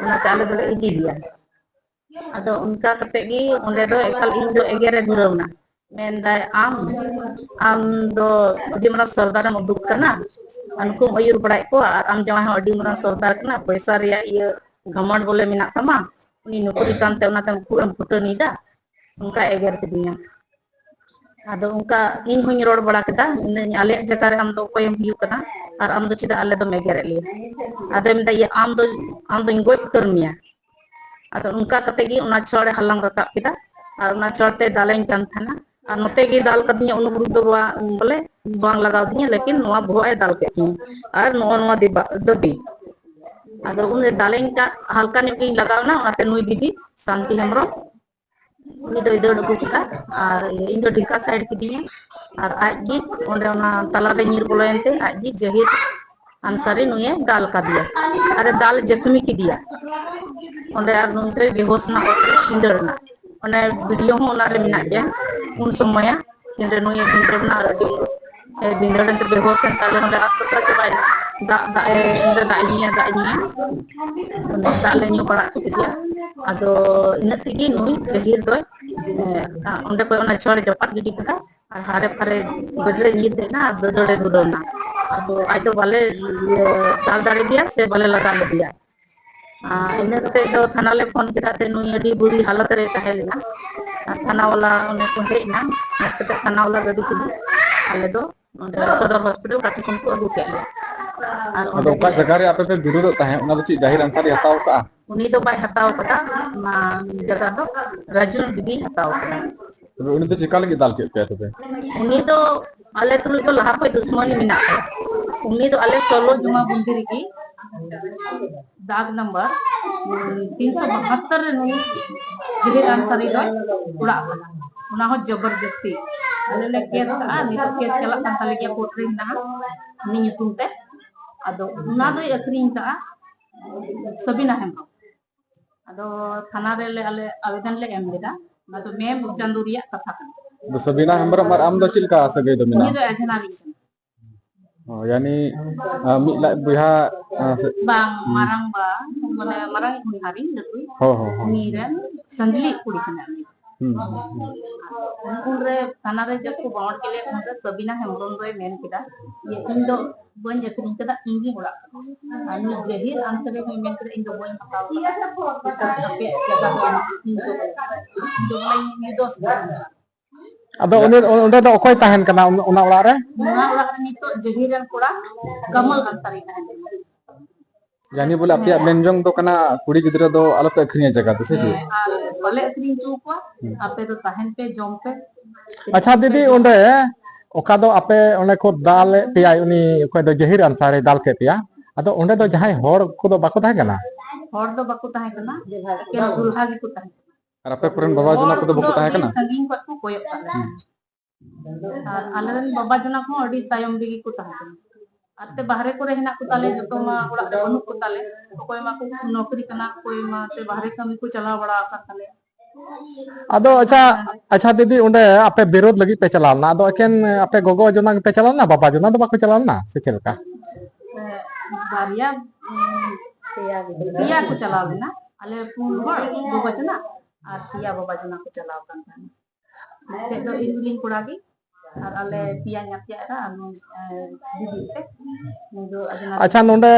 ᱚᱱᱟᱛᱮ ᱟᱞᱮ ᱫᱚᱞᱮ ᱤᱫᱤ ᱜᱮᱭᱟ᱾" ᱟᱫᱚ ᱚᱱᱠᱟ ᱠᱟᱛᱮ ᱜᱮ ᱚᱸᱰᱮ ᱫᱚ ᱮᱠᱟᱞ ᱤᱧ ᱫᱚ ᱮᱜᱮᱨᱮ ᱫᱷᱩᱨᱟᱹᱣ ᱮᱱᱟ᱾ ᱢᱮᱱᱫᱟᱭ, ᱟᱢ ᱟᱢ ᱫᱚ ᱟᱹᱰᱤ ᱢᱟᱨᱟᱝ ᱥᱚᱨᱫᱟᱨᱮᱢ ᱩᱫᱩᱜ ᱠᱟᱱᱟ, ᱟᱨ ᱱᱩᱠᱩᱢ ᱟᱹᱭᱩᱨ ᱵᱟᱲᱟᱭᱮᱫ ᱠᱚᱣᱟ, ᱟᱨ ᱟᱢ ᱡᱟᱶᱟᱭ ᱦᱚᱸ ᱟᱹᱰᱤ ᱢᱟᱨᱟᱝ ᱥᱚᱨᱫᱟᱨ ᱠᱟᱱᱟ, ᱯᱚᱭᱥᱟ ᱨᱮᱭᱟᱜ ᱤᱭᱟᱹ ᱜᱷᱟᱢᱚᱱᱰ ᱵᱚᱞᱮ ᱢᱮᱱᱟᱜ ᱛᱟᱢᱟ, ᱩᱱᱤ ᱱᱩᱠᱨᱤ ᱠᱟᱱᱛᱮ ᱚᱱᱟᱛᱮ ᱩᱱᱠᱩ ᱮᱢ ᱯᱷᱩᱴᱟᱹᱱᱤᱭᱮᱫᱟ, ᱚᱱᱠᱟ ᱮᱜᱮᱨ ᱠᱤᱫᱤᱧᱟ᱾ ᱟᱫᱚ ᱚᱱᱠᱟ ᱤᱧ ᱦᱚᱧ ᱨᱚᱲ ᱵᱟᱲᱟ ᱠᱮᱫᱟ, ᱢᱮᱱᱫᱟᱹᱧ, ᱟᱞᱮᱭᱟᱜ ᱡᱟᱭᱜᱟ ᱨᱮ ᱟᱢ ᱫᱚ ᱚᱠᱚᱭᱮᱢ ᱦᱩᱭᱩᱜ ᱠᱟᱱᱟ, ᱟᱨ ᱟᱢ ᱫᱚ ᱪᱮᱫᱟᱜ ᱟᱞᱮ ᱫᱚᱢ ᱮᱜᱮᱨᱮᱫ ᱞᱮᱭᱟ? ᱟᱫᱚᱭ ᱢᱮᱱᱫᱟ, ᱤᱭᱟᱹ ᱟᱢ ᱫᱚ ᱟᱢ ᱫᱚᱧ ᱜᱚᱡ ᱩᱛᱟᱹᱨ ᱢᱮᱭᱟ᱾ ᱟᱫᱚ ᱚᱱᱠᱟ ᱠᱟᱛᱮ ᱜᱮ ᱚᱱᱟ ᱪᱷᱚᱲᱮ ᱦᱟᱞᱟᱝ ᱨᱟᱠᱟᱵ ᱠᱮᱫᱟ, ᱟᱨ ᱚᱱᱟ ᱪᱷᱚᱲ ᱛᱮ ᱫᱟᱞᱮᱧ ᱠᱟᱱ ᱛᱟᱦᱮᱱᱟ᱾ ᱟᱨ ᱱᱚᱛᱮ ᱜᱮ ᱫᱟᱞ ᱠᱟᱫᱤᱧᱟ, ᱩᱱᱟᱹᱜ ᱦᱩᱲᱩ ᱫᱚ ᱵᱟ-, ᱵᱚᱞᱮ ᱵᱟᱝ ᱞᱟᱜᱟᱣ ᱫᱤᱧᱟ, ᱞᱮᱠᱤᱱ ᱱᱚᱣᱟ ᱵᱚᱦᱚᱜ ᱮ ᱫᱟᱞ ᱠᱮᱫ ᱛᱤᱧᱟ᱾ ᱟᱨ ᱱᱚᱜᱼᱚ ᱱᱚᱣᱟ ᱫᱤᱵᱟ-, ᱫᱟᱹᱵᱤ᱾ ᱟᱫᱚ ᱩᱱᱨᱮ ᱫᱟᱞᱮᱧ ᱠᱟᱜ, ᱦᱟᱞᱠᱟ ᱧᱚᱜ ᱜᱤᱧ ᱞᱟᱜᱟᱣ ᱮᱱᱟ, ᱚᱱᱟᱛᱮ ᱱᱩᱭ ᱫᱤᱫᱤ ᱥᱟᱱᱛᱤ ᱦᱮᱢᱵᱨᱚᱢ, ᱩᱱᱤ ᱫᱚᱭ ᱫᱟᱹᱲ ᱟᱹᱜᱩ ᱠᱮᱫᱟ, ᱟᱨ ᱤᱧ ᱫᱚ ᱰᱷᱮᱠᱟ ᱥᱟᱭᱤᱰ ᱠᱤᱫᱤᱧᱟ, ᱟᱨ ᱟᱡ ᱜᱮ ᱚᱸᱰᱮ ᱚᱱᱟ ᱛᱟᱞᱟᱨᱮ ᱧᱤᱨ ᱵᱚᱞᱚᱭᱮᱱ ᱛᱮ ᱟᱡ ᱜᱮ ᱡᱟᱹᱦᱤᱨ ᱟᱱᱥᱟᱨᱤ ᱱᱩᱭᱮ ᱫᱟᱞ ᱠᱟᱫᱮᱭᱟ, ᱟᱨᱮ ᱫᱟᱞ ᱡᱟᱹᱠᱷᱢᱤ ᱠᱮᱫᱮᱭᱟ᱾ ᱚᱸᱰᱮ ᱟᱨ ᱱᱩᱭ ᱫᱚᱭ ᱵᱮᱦᱳᱥ ᱮᱱᱟ, ᱚᱛ ᱨᱮ ᱵᱷᱤᱸᱫᱟᱹᱲ ᱮᱱᱟ᱾ ᱚᱱᱮ ᱵᱷᱤᱰᱤᱭᱳ ᱦᱚᱸ ᱚᱱᱟᱨᱮ ᱢᱮᱱᱟᱜ ᱜᱮᱭᱟ, ᱩᱱ ᱥᱚᱢᱚᱭᱟ ᱛᱤᱱᱨᱮ ᱱᱩᱭᱮ ᱵᱷᱤᱸᱫᱟᱹᱲ ᱮᱱᱟ, ᱟᱨ ᱟᱹᱰᱤ ᱮ ᱵᱷᱤᱸᱫᱟᱹᱲ ᱮᱱᱛᱮ ᱵᱮᱦᱳᱥ ᱮᱱ ᱛᱟᱞᱮ, ᱚᱸᱰᱮ ᱦᱟᱥᱯᱟᱛᱟᱞ ᱪᱟᱵᱟᱭᱮᱱᱟ᱾ ᱫᱟᱜ, ᱫᱟᱜ ᱮ, ᱤᱧ ᱫᱚ ᱫᱟᱜ ᱤᱧ ᱧᱩᱭᱟ, ᱫᱟᱜ ᱤᱧ ᱧᱩᱭᱟ᱾ ᱫᱟᱜ ᱞᱮ ᱧᱩ ᱵᱟᱲᱟ ᱦᱚᱪᱚ ᱠᱮᱫᱮᱭᱟ᱾ ᱟᱫᱚ ᱤᱱᱟᱹᱜ ᱛᱮᱜᱮ ᱱᱩᱭ ᱡᱟᱹᱦᱤᱞ ᱫᱚᱭ, ᱮ, ᱚᱸᱰᱮ ᱠᱷᱚᱱ ᱚᱱᱟ ᱪᱷᱚᱲ ᱡᱟᱯᱟᱜ ᱜᱤᱰᱤ ᱠᱮᱫᱟ, ᱟᱨ ᱦᱟᱨᱮ ᱯᱷᱟᱨᱮ ᱜᱟᱹᱰᱤ ᱨᱮ ᱧᱤᱨ ᱫᱮᱡ ᱮᱱᱟ ᱟᱨ ᱫᱟᱹᱫᱟᱹᱲᱮ ᱫᱷᱩᱨᱟᱹᱣ ᱮᱱᱟ᱾ ᱟᱫᱚ ᱟᱡ ᱫᱚ ᱵᱟᱞᱮ, ᱤᱭᱟᱹ, ᱫᱟᱞ ᱫᱟᱲᱮ ᱫᱮᱭᱟ ᱥᱮ ᱵᱟᱞᱮ ᱞᱟᱜᱟ ᱞᱮᱫᱮᱭᱟ᱾ ᱟᱨ ᱤᱱᱟᱹ ᱠᱟᱛᱮ ᱫᱚ ᱛᱷᱟᱱᱟ ᱞᱮ ᱯᱷᱳᱱ ᱠᱮᱫᱟ, ᱛᱮ ᱱᱩᱭ ᱟᱹᱰᱤ ᱵᱩᱨᱤ ᱦᱟᱞᱚᱛ ᱨᱮ ᱛᱟᱦᱮᱸ ᱞᱮᱱᱟ᱾ ᱟᱨ ᱛᱷᱟᱱᱟ ᱵᱟᱞᱟ ᱚᱸᱰᱮ ᱠᱚ ᱦᱮᱡ ᱮᱱᱟ, ᱦᱮᱡ ᱠᱟᱛᱮ ᱛᱷᱟᱱᱟ ᱵᱟᱞᱟ ᱜᱟᱹᱰᱤ ᱛᱮᱜᱮ ᱟᱞᱮ ᱫᱚ ᱱᱚᱰᱮ ᱥᱚᱫᱚᱨ ᱦᱚᱥᱯᱤᱴᱟᱞ ᱠᱟᱴᱤᱠᱩᱱ ᱠᱚ ᱟᱹᱜᱩ ᱠᱮᱫ ᱞᱮᱭᱟ᱾ ᱟᱨ ᱟᱫᱚ ᱚᱸᱰᱮ ᱚᱠᱟ ᱜᱮ ᱡᱟᱭᱜᱟ ᱨᱮ ᱟᱯᱮ ᱯᱮ ᱵᱤᱨᱳᱫᱚᱜ ᱛᱟᱦᱮᱸᱫ, ᱚᱱᱟ ᱫᱚ ᱪᱮᱫ ᱡᱟᱦᱤᱨ ᱟᱱᱥᱟᱨᱤ ᱦᱟᱛᱟᱣ ᱠᱟᱜᱼᱟ? ᱩᱱᱤ ᱫᱚ ᱵᱟᱭ ᱦᱟᱛᱟᱣ ᱠᱟᱫᱟ, ᱚᱱᱟ ᱡᱟᱭᱜᱟ ᱫᱚ ᱨᱟᱡᱩ ᱵᱤᱵᱤ ᱦᱟᱛᱟᱣ ᱠᱟᱫᱟ᱾ ᱛᱚᱵᱮ ᱩᱱᱤ ᱫᱚ ᱪᱮᱠᱟ ᱞᱟᱹᱜᱤᱫ ᱫᱟᱞ ᱠᱮᱫ ᱯᱮᱭᱟ ᱛᱚᱵᱮ? ᱩᱱᱤ ᱫᱚ ᱟᱞᱮ ᱛᱩᱞᱩᱡ ᱫᱚ ᱞᱟᱦᱟ ᱠᱷᱚᱱ ᱫᱩᱥᱢᱟᱱᱤ ᱢᱮᱱᱟᱜ ᱛᱟᱭᱟ᱾ ᱩᱱᱤ ᱫᱚ ᱟᱞᱮ ᱥᱳᱞᱳ ᱡᱩᱢᱟ ᱵᱩᱱᱫᱤ ᱨᱮᱜᱮ ᱫᱟᱜᱽ ᱱᱟᱢᱵᱟᱨ ᱛᱤᱱᱥᱚ ᱵᱟᱦᱟᱛᱛᱚᱨ ᱨᱮ ᱱᱩᱭ ᱡᱟᱦᱮᱨ ᱟᱱ ᱛᱟᱹᱨᱤ ᱫᱚᱭ ᱚᱲᱟᱜ ᱠᱟᱱᱟ᱾ ᱚᱱᱟ ᱦᱚᱸ ᱡᱚᱵᱚᱨᱫᱚᱥᱛᱤ᱾ ᱟᱞᱮ ᱞᱮ ᱠᱮᱥ ᱠᱟᱜᱼᱟ, ᱱᱤᱛᱚᱜ ᱠᱮᱥ ᱪᱟᱞᱟᱜ ᱠᱟᱱ ᱛᱟᱞᱮ ᱜᱮᱭᱟ, ᱠᱳᱨᱴ ᱨᱮ ᱢᱮᱱᱟᱜᱼᱟ ᱩᱱᱤ ᱧᱩᱛᱩᱢ ᱛᱮ᱾ ᱟᱫᱚ ᱚᱱᱟ ᱫᱚᱭ ᱟᱹᱠᱷᱨᱤᱧ ᱠᱟᱜᱼᱟ ᱥᱟᱵᱤᱱᱟ ᱦᱮᱢᱵᱨᱚᱢ᱾ ᱟᱫᱚ ᱛᱷᱟᱱᱟ ᱨᱮ ᱞᱮ, ᱟᱞᱮ ᱟᱵᱮᱫᱚᱱ ᱞᱮ ᱮᱢ ᱞᱮᱫᱟ᱾ ᱚᱱᱟ ᱫᱚ ᱢᱮ ᱪᱟᱸᱫᱳ ᱨᱮᱭᱟᱜ ᱠᱟᱛᱷᱟ ᱠᱟᱱᱟ᱾ ᱟᱫᱚ ᱥᱟᱵᱤᱱᱟ ᱦᱮᱢᱵᱨᱚᱢ ᱟᱨ ᱟᱢ ᱫᱚ ᱪᱮᱫ ᱞᱮᱠᱟ ᱥᱟᱹᱜᱟᱹᱭ ᱫᱚ ᱩᱱᱤ ᱢᱮᱱᱟᱜᱼᱟ? ᱫᱚ ᱟᱡᱷᱱᱟᱨᱤᱧ ᱠᱟᱱᱟ᱾ ᱚ, ᱭᱟᱱᱤ, ᱟ, ᱢᱤᱫ ᱞᱟᱡ ᱵᱚᱭᱦᱟ, ᱟ, ᱥᱮ ᱵᱟᱝ, ᱦᱩᱸ᱾ ᱢᱟᱨᱟᱝ ᱵᱟ, ᱢᱟᱱᱮ ᱢᱟᱨᱟᱝ ᱵᱚᱭᱦᱟ ᱨᱤᱧ ᱞᱟᱹᱴᱩᱭ᱾ ᱦᱚᱸ, ᱦᱚᱸ, ᱦᱚᱸ᱾ ᱩᱱᱤ ᱨᱮᱱ ᱥᱟᱹᱧᱡᱞᱤ ᱠᱩᱲᱤ ᱠᱟᱱᱟᱭ ᱩᱱᱤ᱾ ᱦᱩᱸ, ᱦᱩᱸ, ᱦᱩᱸ᱾ ᱩᱱᱨᱮ ᱛᱷᱟᱱᱟ ᱨᱮ ᱡᱚᱠᱷᱚᱱ ᱵᱟᱣᱟᱨ ᱠᱮᱫ ᱞᱮᱭᱟ, ᱩᱱᱨᱮ ᱥᱟᱵᱤᱱᱟ ᱦᱮᱢᱵᱨᱚᱢ ᱫᱚᱭ ᱢᱮᱱ ᱠᱮᱫᱟ ᱡᱮ, "ᱤᱧ ᱫᱚ ᱵᱟᱹᱧ ᱟᱹᱠᱷᱨᱤᱧ ᱠᱟᱫᱟ, ᱤᱧ ᱜᱤᱧ ᱚᱲᱟᱜ ᱠᱟᱫᱟ᱾ ᱟᱨ ᱱᱩᱭ ᱡᱟᱹᱦᱤᱨ ᱟᱱᱛᱟᱨᱤ ᱦᱚᱸᱭ ᱢᱮᱱ ᱠᱮᱫᱟ, ᱤᱧ ᱫᱚ ᱵᱟᱹᱧ ᱦᱟᱛᱟᱣ ᱠᱟᱫᱟ, ᱱᱤᱛᱚᱜ ᱟᱯᱮᱭᱟᱜ ᱡᱟᱭᱜᱟ ᱫᱚ ᱤᱧ ᱫᱚ ᱵᱟᱹᱧ ᱦᱟᱛᱟᱣᱟ᱾" ᱤᱧ ᱫᱚ ᱵᱚᱞᱮ ᱱᱤᱨᱫᱳᱥ ᱜᱮᱭᱟ᱾ ᱟᱫᱚ ᱩᱱᱤ, ᱚᱸᱰᱮ ᱫᱚ ᱚᱠᱚᱭ ᱛᱟᱦᱮᱱ ᱠᱟᱱᱟ ᱚᱱ-, ᱚᱱᱟ ᱚᱲᱟᱜ ᱨᱮ? ᱱᱚᱣᱟ ᱚᱲᱟᱜ ᱨᱮ ᱱᱤᱛᱚᱜ ᱡᱟᱹᱦᱤᱨ ᱨᱮᱱ ᱠᱚᱲᱟ ᱠᱟᱢᱟᱞ ᱟᱱᱛᱟᱨᱤ ᱛᱟᱦᱮᱱ ᱠᱟᱱᱟ᱾ ᱭᱟᱱᱤ ᱵᱚᱞᱮ ᱟᱯᱮᱭᱟᱜ ᱢᱮᱱ ᱡᱚᱝ ᱫᱚ ᱠᱟᱱᱟ ᱠᱩᱲᱤ ᱜᱤᱫᱽᱨᱟᱹ ᱫᱚ ᱟᱞᱚᱯᱮ ᱟᱹᱠᱷᱨᱤᱧᱟ ᱡᱟᱭᱜᱟ ᱫᱚ, ᱥᱮ ᱪᱮᱫ? ᱦᱮᱸ, ᱟᱨ ᱵᱟᱞᱮ ᱟᱹᱠᱷᱨᱤᱧ ᱦᱚᱪᱚ ᱠᱚᱣᱟ᱾ ᱟᱯᱮ ᱫᱚ ᱛᱟᱦᱮᱱ ᱯᱮ, ᱡᱚᱢ ᱯᱮ᱾ ᱟᱪᱪᱷᱟ ᱫᱤᱫᱤ, ᱚᱸᱰᱮ ᱚᱠᱟ ᱫᱚ ᱟᱯᱮ ᱚᱸᱰᱮ ᱠᱚ ᱫᱟᱞ ᱮᱫ ᱯᱮᱭᱟ, ᱩᱱᱤ ᱚᱠᱚᱭ ᱫᱚ ᱡᱟᱹᱦᱤᱨ ᱟᱱᱥᱟᱨᱮ ᱫᱟᱞ ᱠᱮᱫ ᱯᱮᱭᱟ, ᱟᱫᱚ ᱚᱸᱰᱮ ᱫᱚ ᱡᱟᱦᱟᱸᱭ ᱦᱚᱲ ᱠᱚᱫᱚ ᱵᱟᱠᱚ ᱛᱟᱦᱮᱸ ᱠᱟᱱᱟ? ᱦᱚᱲ ᱫᱚ ᱵᱟᱠᱚ ᱛᱟᱦᱮᱸ ᱠᱟᱱᱟ, ᱮᱠᱮᱱ ᱫᱩᱞᱦᱟ ᱜᱮᱠᱚ ᱛᱟᱦᱮᱸ ᱠᱟᱱᱟ᱾ ᱟᱨ ᱟᱯᱮ ᱠᱚᱨᱮᱱ ᱵᱟᱵᱟ ᱡᱚᱱᱟ ᱦᱚᱲ ᱠᱚᱫᱚ ᱠᱚᱫᱚ ᱵᱟᱠᱚ ᱛᱟᱦᱮᱸ ᱟᱹᱰᱤ ᱠᱟᱱᱟ? ᱥᱟᱺᱜᱤᱧ ᱠᱷᱚᱱ ᱠᱚ ᱠᱚᱭᱚᱜ ᱠᱟᱜ ᱞᱮᱭᱟ᱾ ᱦᱩᱸ᱾ ᱟᱨ ᱟᱞᱮᱨᱮᱱ ᱵᱟᱵᱟ ᱡᱚᱱᱟ ᱠᱚᱦᱚᱸ ᱟᱹᱰᱤ ᱛᱟᱭᱚᱢ ᱨᱮᱜᱮ ᱠᱚ ᱛᱟᱦᱮᱸ ᱠᱟᱱᱟ᱾ ᱟᱨ ᱛᱮ ᱵᱟᱦᱨᱮ ᱠᱚᱨᱮ ᱦᱮᱱᱟᱜ ᱠᱚ ᱛᱟᱞᱮ, ᱡᱚᱛᱚ ᱢᱟ ᱚᱲᱟᱜ ᱨᱮ ᱵᱟᱹᱱᱩᱜ ᱠᱚ ᱛᱟᱞᱮ᱾ ᱚᱠᱚᱭ ᱢᱟ ᱠᱚ ᱱᱚᱠᱨᱤ ᱠᱟᱱᱟ, ᱚᱠᱚᱭ ᱢᱟ ᱛᱮ ᱵᱟᱦᱨᱮ ᱠᱟᱹᱢᱤ ᱠᱚ ᱪᱟᱞᱟᱣ ᱵᱟᱲᱟ ᱟᱠᱟᱱ ᱛᱟᱞᱮᱭᱟ᱾ ᱟᱫᱚ ᱟᱪᱪᱷᱟ, ᱟᱪᱪᱷᱟ ᱫᱤᱫᱤ, ᱚᱸᱰᱮ ᱟᱯᱮ ᱵᱤᱨᱳᱫ ᱞᱟᱹᱜᱤᱫ ᱯᱮ ᱪᱟᱞᱟᱣ ᱞᱮᱱᱟ, ᱟᱫᱚ ᱮᱠᱮᱱ ᱟᱯᱮ ᱜᱚᱜᱚ ᱡᱚᱱᱟ ᱜᱮᱯᱮ ᱪᱟᱞᱟᱣ ᱞᱮᱱᱟ, ᱵᱟᱵᱟ ᱡᱚᱱᱟ ᱫᱚ ᱵᱟᱠᱚ ᱪᱟᱞᱟᱣ ᱞᱮᱱᱟ ᱥᱮ ᱪᱮᱫ ᱞᱮᱠᱟ? ᱵᱟᱨᱭᱟ, ᱩᱸ, ᱯᱮᱭᱟ ᱜᱤᱫᱽᱨᱟᱹ, ᱯᱮᱭᱟ ᱠᱚ ᱪᱟᱞᱟᱣ ᱞᱮᱱᱟ᱾ ᱟᱞᱮ ᱯᱩᱱ ᱦᱚᱲ ᱜᱚᱜᱚ ᱡᱚᱱᱟ ᱟᱨ ᱯᱮᱭᱟ ᱵᱟᱵᱟ ᱡᱚᱱᱟ ᱠᱚ ᱪᱟᱞᱟᱣ ᱠᱟᱱ ᱛᱟᱦᱮᱸᱱᱟ᱾ ᱢᱤᱫᱴᱮᱡ ᱫᱚ ᱤᱧ ᱨᱮᱱ ᱠᱚᱲᱟ ᱜᱮ, ᱟᱨ ᱟᱞᱮ ᱯᱮᱭᱟ ᱧᱟᱛᱭᱟ ᱮᱨᱟ ᱟᱨ ᱱᱩᱭ, ᱮ, ᱫᱤᱫᱤ ᱛᱮ, ᱱᱩᱭ ᱫᱚ ᱟᱹᱫᱤᱱᱟ ᱟᱪᱪᱷᱟ, ᱫᱤᱫᱤ᱾ ᱱᱚᱰᱮ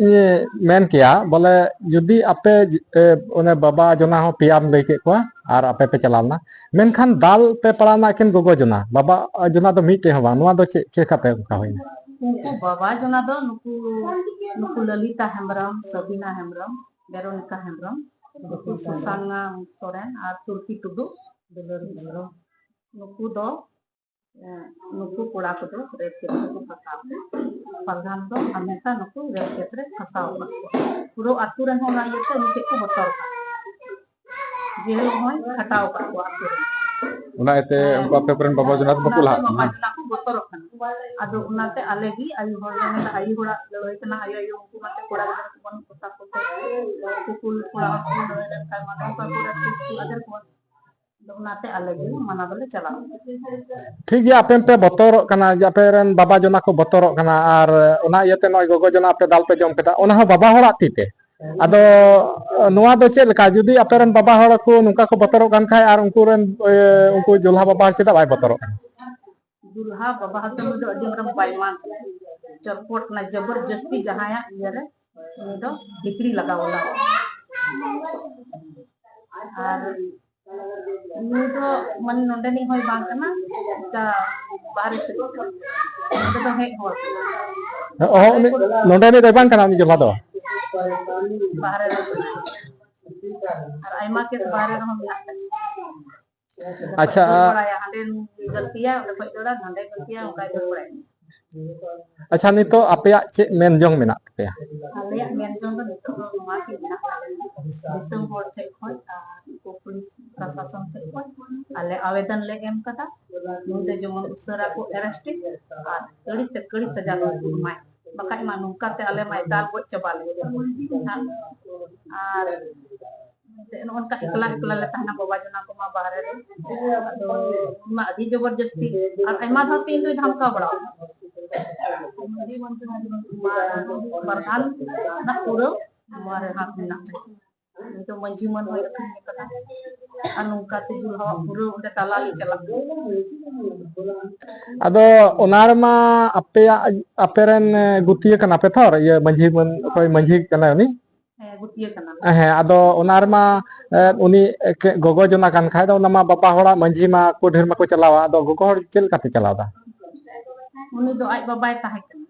ᱤᱧ ᱢᱮᱱ ᱠᱮᱭᱟ ᱵᱚᱞᱮ, ᱡᱩᱫᱤ ᱟᱯᱮ, ᱮ, ᱚᱱᱮ ᱵᱟᱵᱟ ᱡᱚᱱᱟ ᱦᱚᱸ ᱯᱮᱭᱟᱢ ᱞᱟᱹᱭ ᱠᱮᱫ ᱠᱚᱣᱟ ᱟᱨ ᱟᱯᱮ ᱯᱮ ᱪᱟᱞᱟᱣ ᱞᱮᱱᱟ, ᱢᱮᱱᱠᱷᱟᱱ ᱫᱟᱞ ᱯᱮ ᱯᱟᱲᱟᱣ ᱮᱱᱟ ᱮᱠᱮᱱ ᱜᱚᱜᱚ ᱡᱚᱱᱟ, ᱵᱟᱵᱟ ᱡᱚᱱᱟ ᱫᱚ ᱢᱤᱫᱴᱮᱡ ᱦᱚᱸ ᱵᱟᱝ, ᱱᱚᱣᱟ ᱫᱚ ᱪᱮᱫ, ᱪᱮᱫ ᱞᱮᱠᱟ ᱯᱮ ᱚᱱᱠᱟ ᱦᱩᱭᱱᱟ? ᱩᱱᱠᱩ ᱵᱟᱵᱟ ᱡᱚᱱᱟ ᱫᱚ ᱱᱩᱠᱩ, ᱱᱩᱠᱩ ᱞᱚᱞᱤᱛᱟ ᱦᱮᱢᱵᱨᱚᱢ, ᱥᱟᱵᱤᱱᱟ ᱦᱮᱢᱵᱨᱚᱢ, ᱵᱮᱨᱚᱱᱤᱠᱟ ᱦᱮᱢᱵᱨᱚᱢ, ᱱᱩᱠᱩ ᱥᱩᱥᱟᱱᱟ ᱥᱚᱨᱮᱱ ᱟᱨ ᱛᱩᱨᱠᱤ ᱴᱩᱰᱩ, ᱫᱩᱞᱟᱹᱲ ᱦᱮᱢᱵᱨᱚᱢ, ᱱᱩᱠᱩ ᱫᱚ ᱮᱸ, ᱱᱩᱠᱩ ᱠᱚᱲᱟ ᱠᱚᱫᱚ ᱨᱮᱯ ᱠᱮᱥ ᱨᱮᱠᱚ ᱯᱷᱟᱸᱥᱟᱣ ᱠᱚᱣᱟ᱾ ᱯᱨᱚᱫᱷᱟᱱ ᱫᱚ ᱦᱟᱢᱮᱥᱟ ᱱᱩᱠᱩ ᱨᱮᱯ ᱠᱮᱥ ᱨᱮ ᱯᱷᱟᱸᱥᱟᱣ ᱠᱚᱣᱟ᱾ ᱯᱩᱨᱟᱹ ᱟᱹᱛᱩ ᱨᱮᱱ ᱦᱚᱸ ᱚᱱᱟ ᱤᱭᱟᱹᱛᱮ ᱩᱱᱤ ᱴᱷᱮᱡ ᱠᱚ ᱵᱚᱛᱚᱨ ᱠᱟᱱᱟ᱾ ᱡᱮᱞ ᱦᱚᱸᱭ ᱠᱷᱟᱴᱟᱣ ᱟᱠᱟᱫ ᱠᱚᱣᱟ ᱟᱹᱛᱩ ᱨᱮ᱾ ᱚᱱᱟ ᱤᱭᱟᱹᱛᱮ ᱦᱮᱸ᱾ ᱩᱱᱠᱩ ᱟᱯᱮ ᱠᱚᱨᱮᱱ ᱵᱟᱵᱟ ᱡᱚᱱᱟ ᱫᱚ ᱵᱟᱠᱚ ᱚᱱᱟᱛᱮ ᱞᱟᱦᱟᱜ ᱵᱟᱵᱟ ᱠᱟᱱᱟ? ᱡᱚᱱᱟ ᱠᱚ ᱵᱚᱛᱚᱨᱚᱜ ᱠᱟᱱᱟ᱾ ᱟᱫᱚ ᱚᱱᱟᱛᱮ ᱟᱞᱮ ᱜᱮ ᱟᱭᱳ ᱦᱚᱲ ᱞᱮ ᱢᱮᱱᱫᱟ, ᱟᱭᱳ ᱦᱚᱲᱟᱜ ᱞᱟᱹᱲᱦᱟᱹᱭ ᱠᱟᱱᱟ, ᱟᱭᱳ, ᱟᱭᱳ, ᱩᱱᱠᱩ ᱢᱟᱛᱚ ᱠᱚᱲᱟ ᱜᱤᱫᱽᱨᱟᱹ ᱠᱚ ᱵᱟᱹᱱᱩᱜ ᱠᱚᱛᱟ ᱠᱚ ᱛᱮ, ᱩᱱᱠᱩ ᱠᱩᱲᱤ ᱠᱚᱲᱟ ᱦᱚᱲ ᱠᱚ ᱞᱟᱹᱲᱦᱟᱹᱭ ᱞᱮᱱᱠᱷᱟᱱ ᱢᱟ ᱱᱚᱝᱠᱟ ᱠᱚ ᱨᱮᱯ ᱠᱮᱥ ᱠᱚ ᱟᱫᱮᱨ ᱠᱚᱣᱟ᱾ ᱟᱫᱚ ᱚᱱᱟᱛᱮ ᱟᱞᱮ ᱜᱮ ᱢᱟᱱᱟ ᱫᱚᱞᱮ ᱪᱟᱞᱟᱣ᱾ ᱴᱷᱤᱠ ᱜᱮᱭᱟ, ᱟᱯᱮ ᱯᱮ ᱵᱚᱛᱚᱨᱚᱜ ᱠᱟᱱᱟ ᱡᱮ ᱟᱯᱮ ᱨᱮᱱ ᱵᱟᱵᱟ ᱡᱚᱱᱟ ᱠᱚ ᱵᱚᱛᱚᱨᱚᱜ ᱠᱟᱱᱟ, ᱟᱨ ᱚᱱᱟ ᱤᱭᱟᱹᱛᱮ ᱱᱚᱜᱼᱚᱭ ᱜᱚᱜᱚ ᱡᱚᱱᱟ ᱟᱯᱮ ᱫᱟᱞ ᱯᱮ ᱡᱚᱢ ᱠᱮᱫᱟ, ᱚᱱᱟ ᱦᱚᱸ ᱵᱟᱵᱟ ᱦᱚᱲᱟᱜ ᱛᱤ ᱛᱮ? ᱟᱫᱚ ᱱᱚᱣᱟ ᱫᱚ ᱪᱮᱫ ᱞᱮᱠᱟ, ᱡᱩᱫᱤ ᱟᱯᱮ ᱨᱮᱱ ᱵᱟᱵᱟ ᱦᱚᱲ ᱠᱚ ᱱᱚᱝᱠᱟ ᱠᱚ ᱵᱚᱛᱚᱨᱚᱜ ᱠᱟᱱ ᱠᱷᱟᱡ, ᱟᱨ ᱩᱱᱠᱩ ᱨᱮᱱ, ᱮ, ᱩᱱᱠᱩ ᱡᱚᱞᱦᱟ ᱵᱟᱵᱟ ᱦᱚᱲ ᱪᱮᱫᱟᱜ ᱵᱟᱭ ᱵᱚᱛᱚᱨᱚᱜ ᱠᱟᱱᱟ? ᱡᱚᱞᱦᱟ ᱵᱟᱵᱟ ᱦᱚᱲ ᱫᱚ ᱩᱱᱤ ᱫᱚ ᱟᱹᱰᱤ ᱢᱟᱨᱟᱝ ᱵᱟᱭᱢᱟᱱ, ᱪᱚᱨᱯᱚᱴ ᱠᱟᱱᱟ, ᱡᱚᱵᱚᱨ ᱡᱟᱹᱥᱛᱤ ᱡᱟᱦᱟᱸᱭᱟᱜ ᱤᱭᱟᱹᱨᱮ ᱩᱱᱤ ᱫᱚ ᱵᱷᱤᱛᱨᱤ ᱞᱟᱜᱟᱣ ᱞᱟᱜᱟᱣ᱾ ᱟᱨ ᱱᱩᱭ ᱫᱚ ᱢᱟᱱᱮ ᱱᱚᱰᱮᱱᱤᱡ ᱦᱚᱸᱭ ᱵᱟᱝ ᱠᱟᱱᱟ, ᱮᱴᱟᱜ ᱵᱟᱦᱨᱮ ᱥᱮᱫ ᱠᱷᱚᱱ᱾ ᱱᱚᱰᱮ ᱫᱚ ᱦᱮᱡ ᱦᱚᱲ ᱠᱟᱱᱟ᱾ ᱚ, ᱩᱱᱤ ᱱᱚᱰᱮᱱᱤᱡ ᱫᱚᱭ ᱵᱟᱝ ᱠᱟᱱᱟ, ᱩᱱᱤ ᱡᱚᱞᱦᱟ ᱫᱚ? ᱵᱟᱦᱨᱮ ᱨᱮ ᱠᱟᱱᱟ᱾ ᱟᱨ ᱟᱭᱢᱟ ᱠᱮᱥ ᱵᱟᱦᱨᱮ ᱨᱮᱦᱚᱸ ᱢᱮᱱᱟᱜ ᱛᱟᱭᱟ᱾ ᱟᱪᱪᱷᱟ, ᱫᱟᱹᱲ ᱵᱟᱲᱟᱭᱟ, ᱦᱟᱸᱰᱮ ᱜᱟᱹᱞᱛᱤᱭᱟ, ᱚᱸᱰᱮ ᱠᱷᱚᱡ ᱫᱟᱹᱲᱟ, ᱱᱚᱸᱰᱮ ᱜᱟᱹᱞᱛᱤᱭᱟ, ᱚᱱᱠᱟᱭ ᱫᱟᱹᱲ ᱵᱟᱲᱟᱭᱟ᱾ ᱟᱪᱪᱷᱟ, ᱱᱤᱛᱚᱜ ᱟᱯᱮᱭᱟᱜ ᱪᱮᱫ ᱢᱮᱱ ᱡᱚᱝ ᱢᱮᱱᱟᱜ ᱛᱟᱯᱮᱭᱟ? ᱟᱞᱮᱭᱟᱜ ᱢᱮᱱ ᱡᱚᱝ ᱫᱚ ᱱᱤᱛᱚᱜ ᱫᱚ ᱱᱚᱣᱟ ᱜᱮ ᱢᱮᱱᱟᱜ ᱛᱟᱞᱮᱭᱟ, ᱫᱤᱥᱚᱢ ᱦᱚᱲ ᱴᱷᱮᱡ ᱠᱷᱚᱡ ᱟᱨ ᱩᱱᱠᱩ ᱯᱩᱞᱤᱥ ᱯᱨᱚᱥᱟᱥᱚᱱ ᱴᱷᱮᱡ ᱠᱷᱚᱡ ᱟᱞᱮ ᱟᱵᱮᱫᱚᱱ ᱞᱮ ᱮᱢ ᱠᱟᱫᱟ, ᱱᱩᱭ ᱫᱚ ᱡᱮᱢᱚᱱ ᱩᱥᱟᱹᱨᱟ ᱠᱚ arrest ᱮ ᱟᱨ ᱠᱟᱹᱲᱤ ᱛᱮ ᱠᱟᱹᱲᱤ ᱥᱟᱡᱟ ᱠᱚ ᱮᱢᱟᱭ, ᱵᱟᱠᱷᱟᱡ ᱢᱟ ᱱᱚᱝᱠᱟ ᱛᱮ ᱟᱞᱮ ᱢᱟᱭ ᱫᱟᱞ ᱜᱚᱡ ᱪᱟᱵᱟ ᱞᱮ᱾ ᱟᱨ ᱮᱱᱛᱮ ᱱᱚᱜᱼᱚ ᱱᱚᱝᱠᱟ ᱮᱠᱞᱟ ᱮᱠᱞᱟ ᱞᱮ ᱛᱟᱦᱮᱱᱟ, ᱵᱟᱵᱟ ᱡᱚᱱᱟ ᱠᱚᱢᱟ ᱵᱟᱦᱨᱮ ᱨᱮ᱾ ᱟᱫᱚ ᱩᱱᱤ ᱢᱟ ᱟᱹᱰᱤ ᱡᱚᱵᱚᱨ ᱡᱟᱹᱥᱛᱤ, ᱟᱨ ᱟᱭᱢᱟ ᱫᱷᱟᱣ ᱛᱮ ᱤᱧ ᱫᱚᱭ ᱫᱷᱟᱢᱠᱟᱣ ᱵᱟᱲᱟ ᱟᱠᱟᱫᱟ᱾ ᱢᱟᱹᱡᱷᱤ ᱢᱚᱱᱛᱨᱤ ᱢᱟᱹᱡᱷᱤ ᱢᱚᱱᱛᱨᱤ ᱯᱨᱚᱫᱷᱟᱱ ᱚᱱᱟ ᱯᱩᱨᱟᱹ ᱱᱚᱣᱟ ᱨᱮ ᱦᱟᱛ ᱢᱮᱱᱟᱜ ᱛᱟᱭᱟ᱾ ᱩᱱᱤ ᱫᱚ ᱢᱟᱹᱡᱷᱤ ᱢᱟᱹᱱ ᱦᱚᱸᱭ ᱟᱹᱠᱷᱨᱤᱧ ᱟᱠᱟᱫᱟ᱾ ᱟᱨ ᱱᱚᱝᱠᱟ ᱛᱮ ᱡᱩᱞ ᱦᱚᱸ ᱯᱩᱨᱟᱹ ᱚᱸᱰᱮ ᱛᱟᱞᱟ ᱞᱮ ᱪᱟᱞᱟᱜ ᱠᱟᱱᱟ᱾ ᱟᱫᱚ ᱚᱱᱟ ᱨᱮᱢᱟ ᱟᱯᱮᱭᱟᱜ, ᱟᱯᱮ ᱨᱮᱱ ᱜᱩᱛᱤᱭᱟᱹ ᱠᱟᱱᱟ ᱯᱮ ᱛᱷᱚᱨ, ᱤᱭᱟᱹ ᱢᱟᱹᱡᱷᱤ ᱢᱟᱹᱱ, ᱚᱠᱚᱭ ᱢᱟᱹᱡᱷᱤ ᱠᱟᱱᱟᱭ ᱩᱱᱤ? ᱦᱮᱸ, ᱜᱩᱛᱤᱭᱟᱹ ᱠᱟᱱᱟ᱾ ᱦᱮᱸ, ᱟᱫᱚ ᱚᱱᱟ ᱨᱮᱢᱟ, ᱮ, ᱩᱱᱤ ᱮᱠᱮ-, ᱜᱚᱜᱚ ᱡᱚᱱᱟ ᱠᱟᱱ ᱠᱷᱟᱡ ᱫᱚ, ᱚᱱᱟ ᱢᱟ ᱵᱟᱵᱟ ᱦᱚᱲᱟᱜ ᱢᱟᱹᱡᱷᱤ ᱢᱟ ᱠᱚ ᱰᱷᱮᱨ ᱢᱟᱠᱚ ᱪᱟᱞᱟᱣᱟ, ᱟᱫᱚ ᱜᱚᱜᱚ ᱦᱚᱲ ᱪᱮᱫ ᱞᱮᱠᱟ ᱯᱮ ᱪᱟᱞᱟᱣ ᱫᱟ? ᱩᱱᱤ ᱫᱚ ᱟᱡ ᱵᱟᱵᱟᱭ ᱛᱟᱦᱮᱸ ᱠᱟᱱᱟ᱾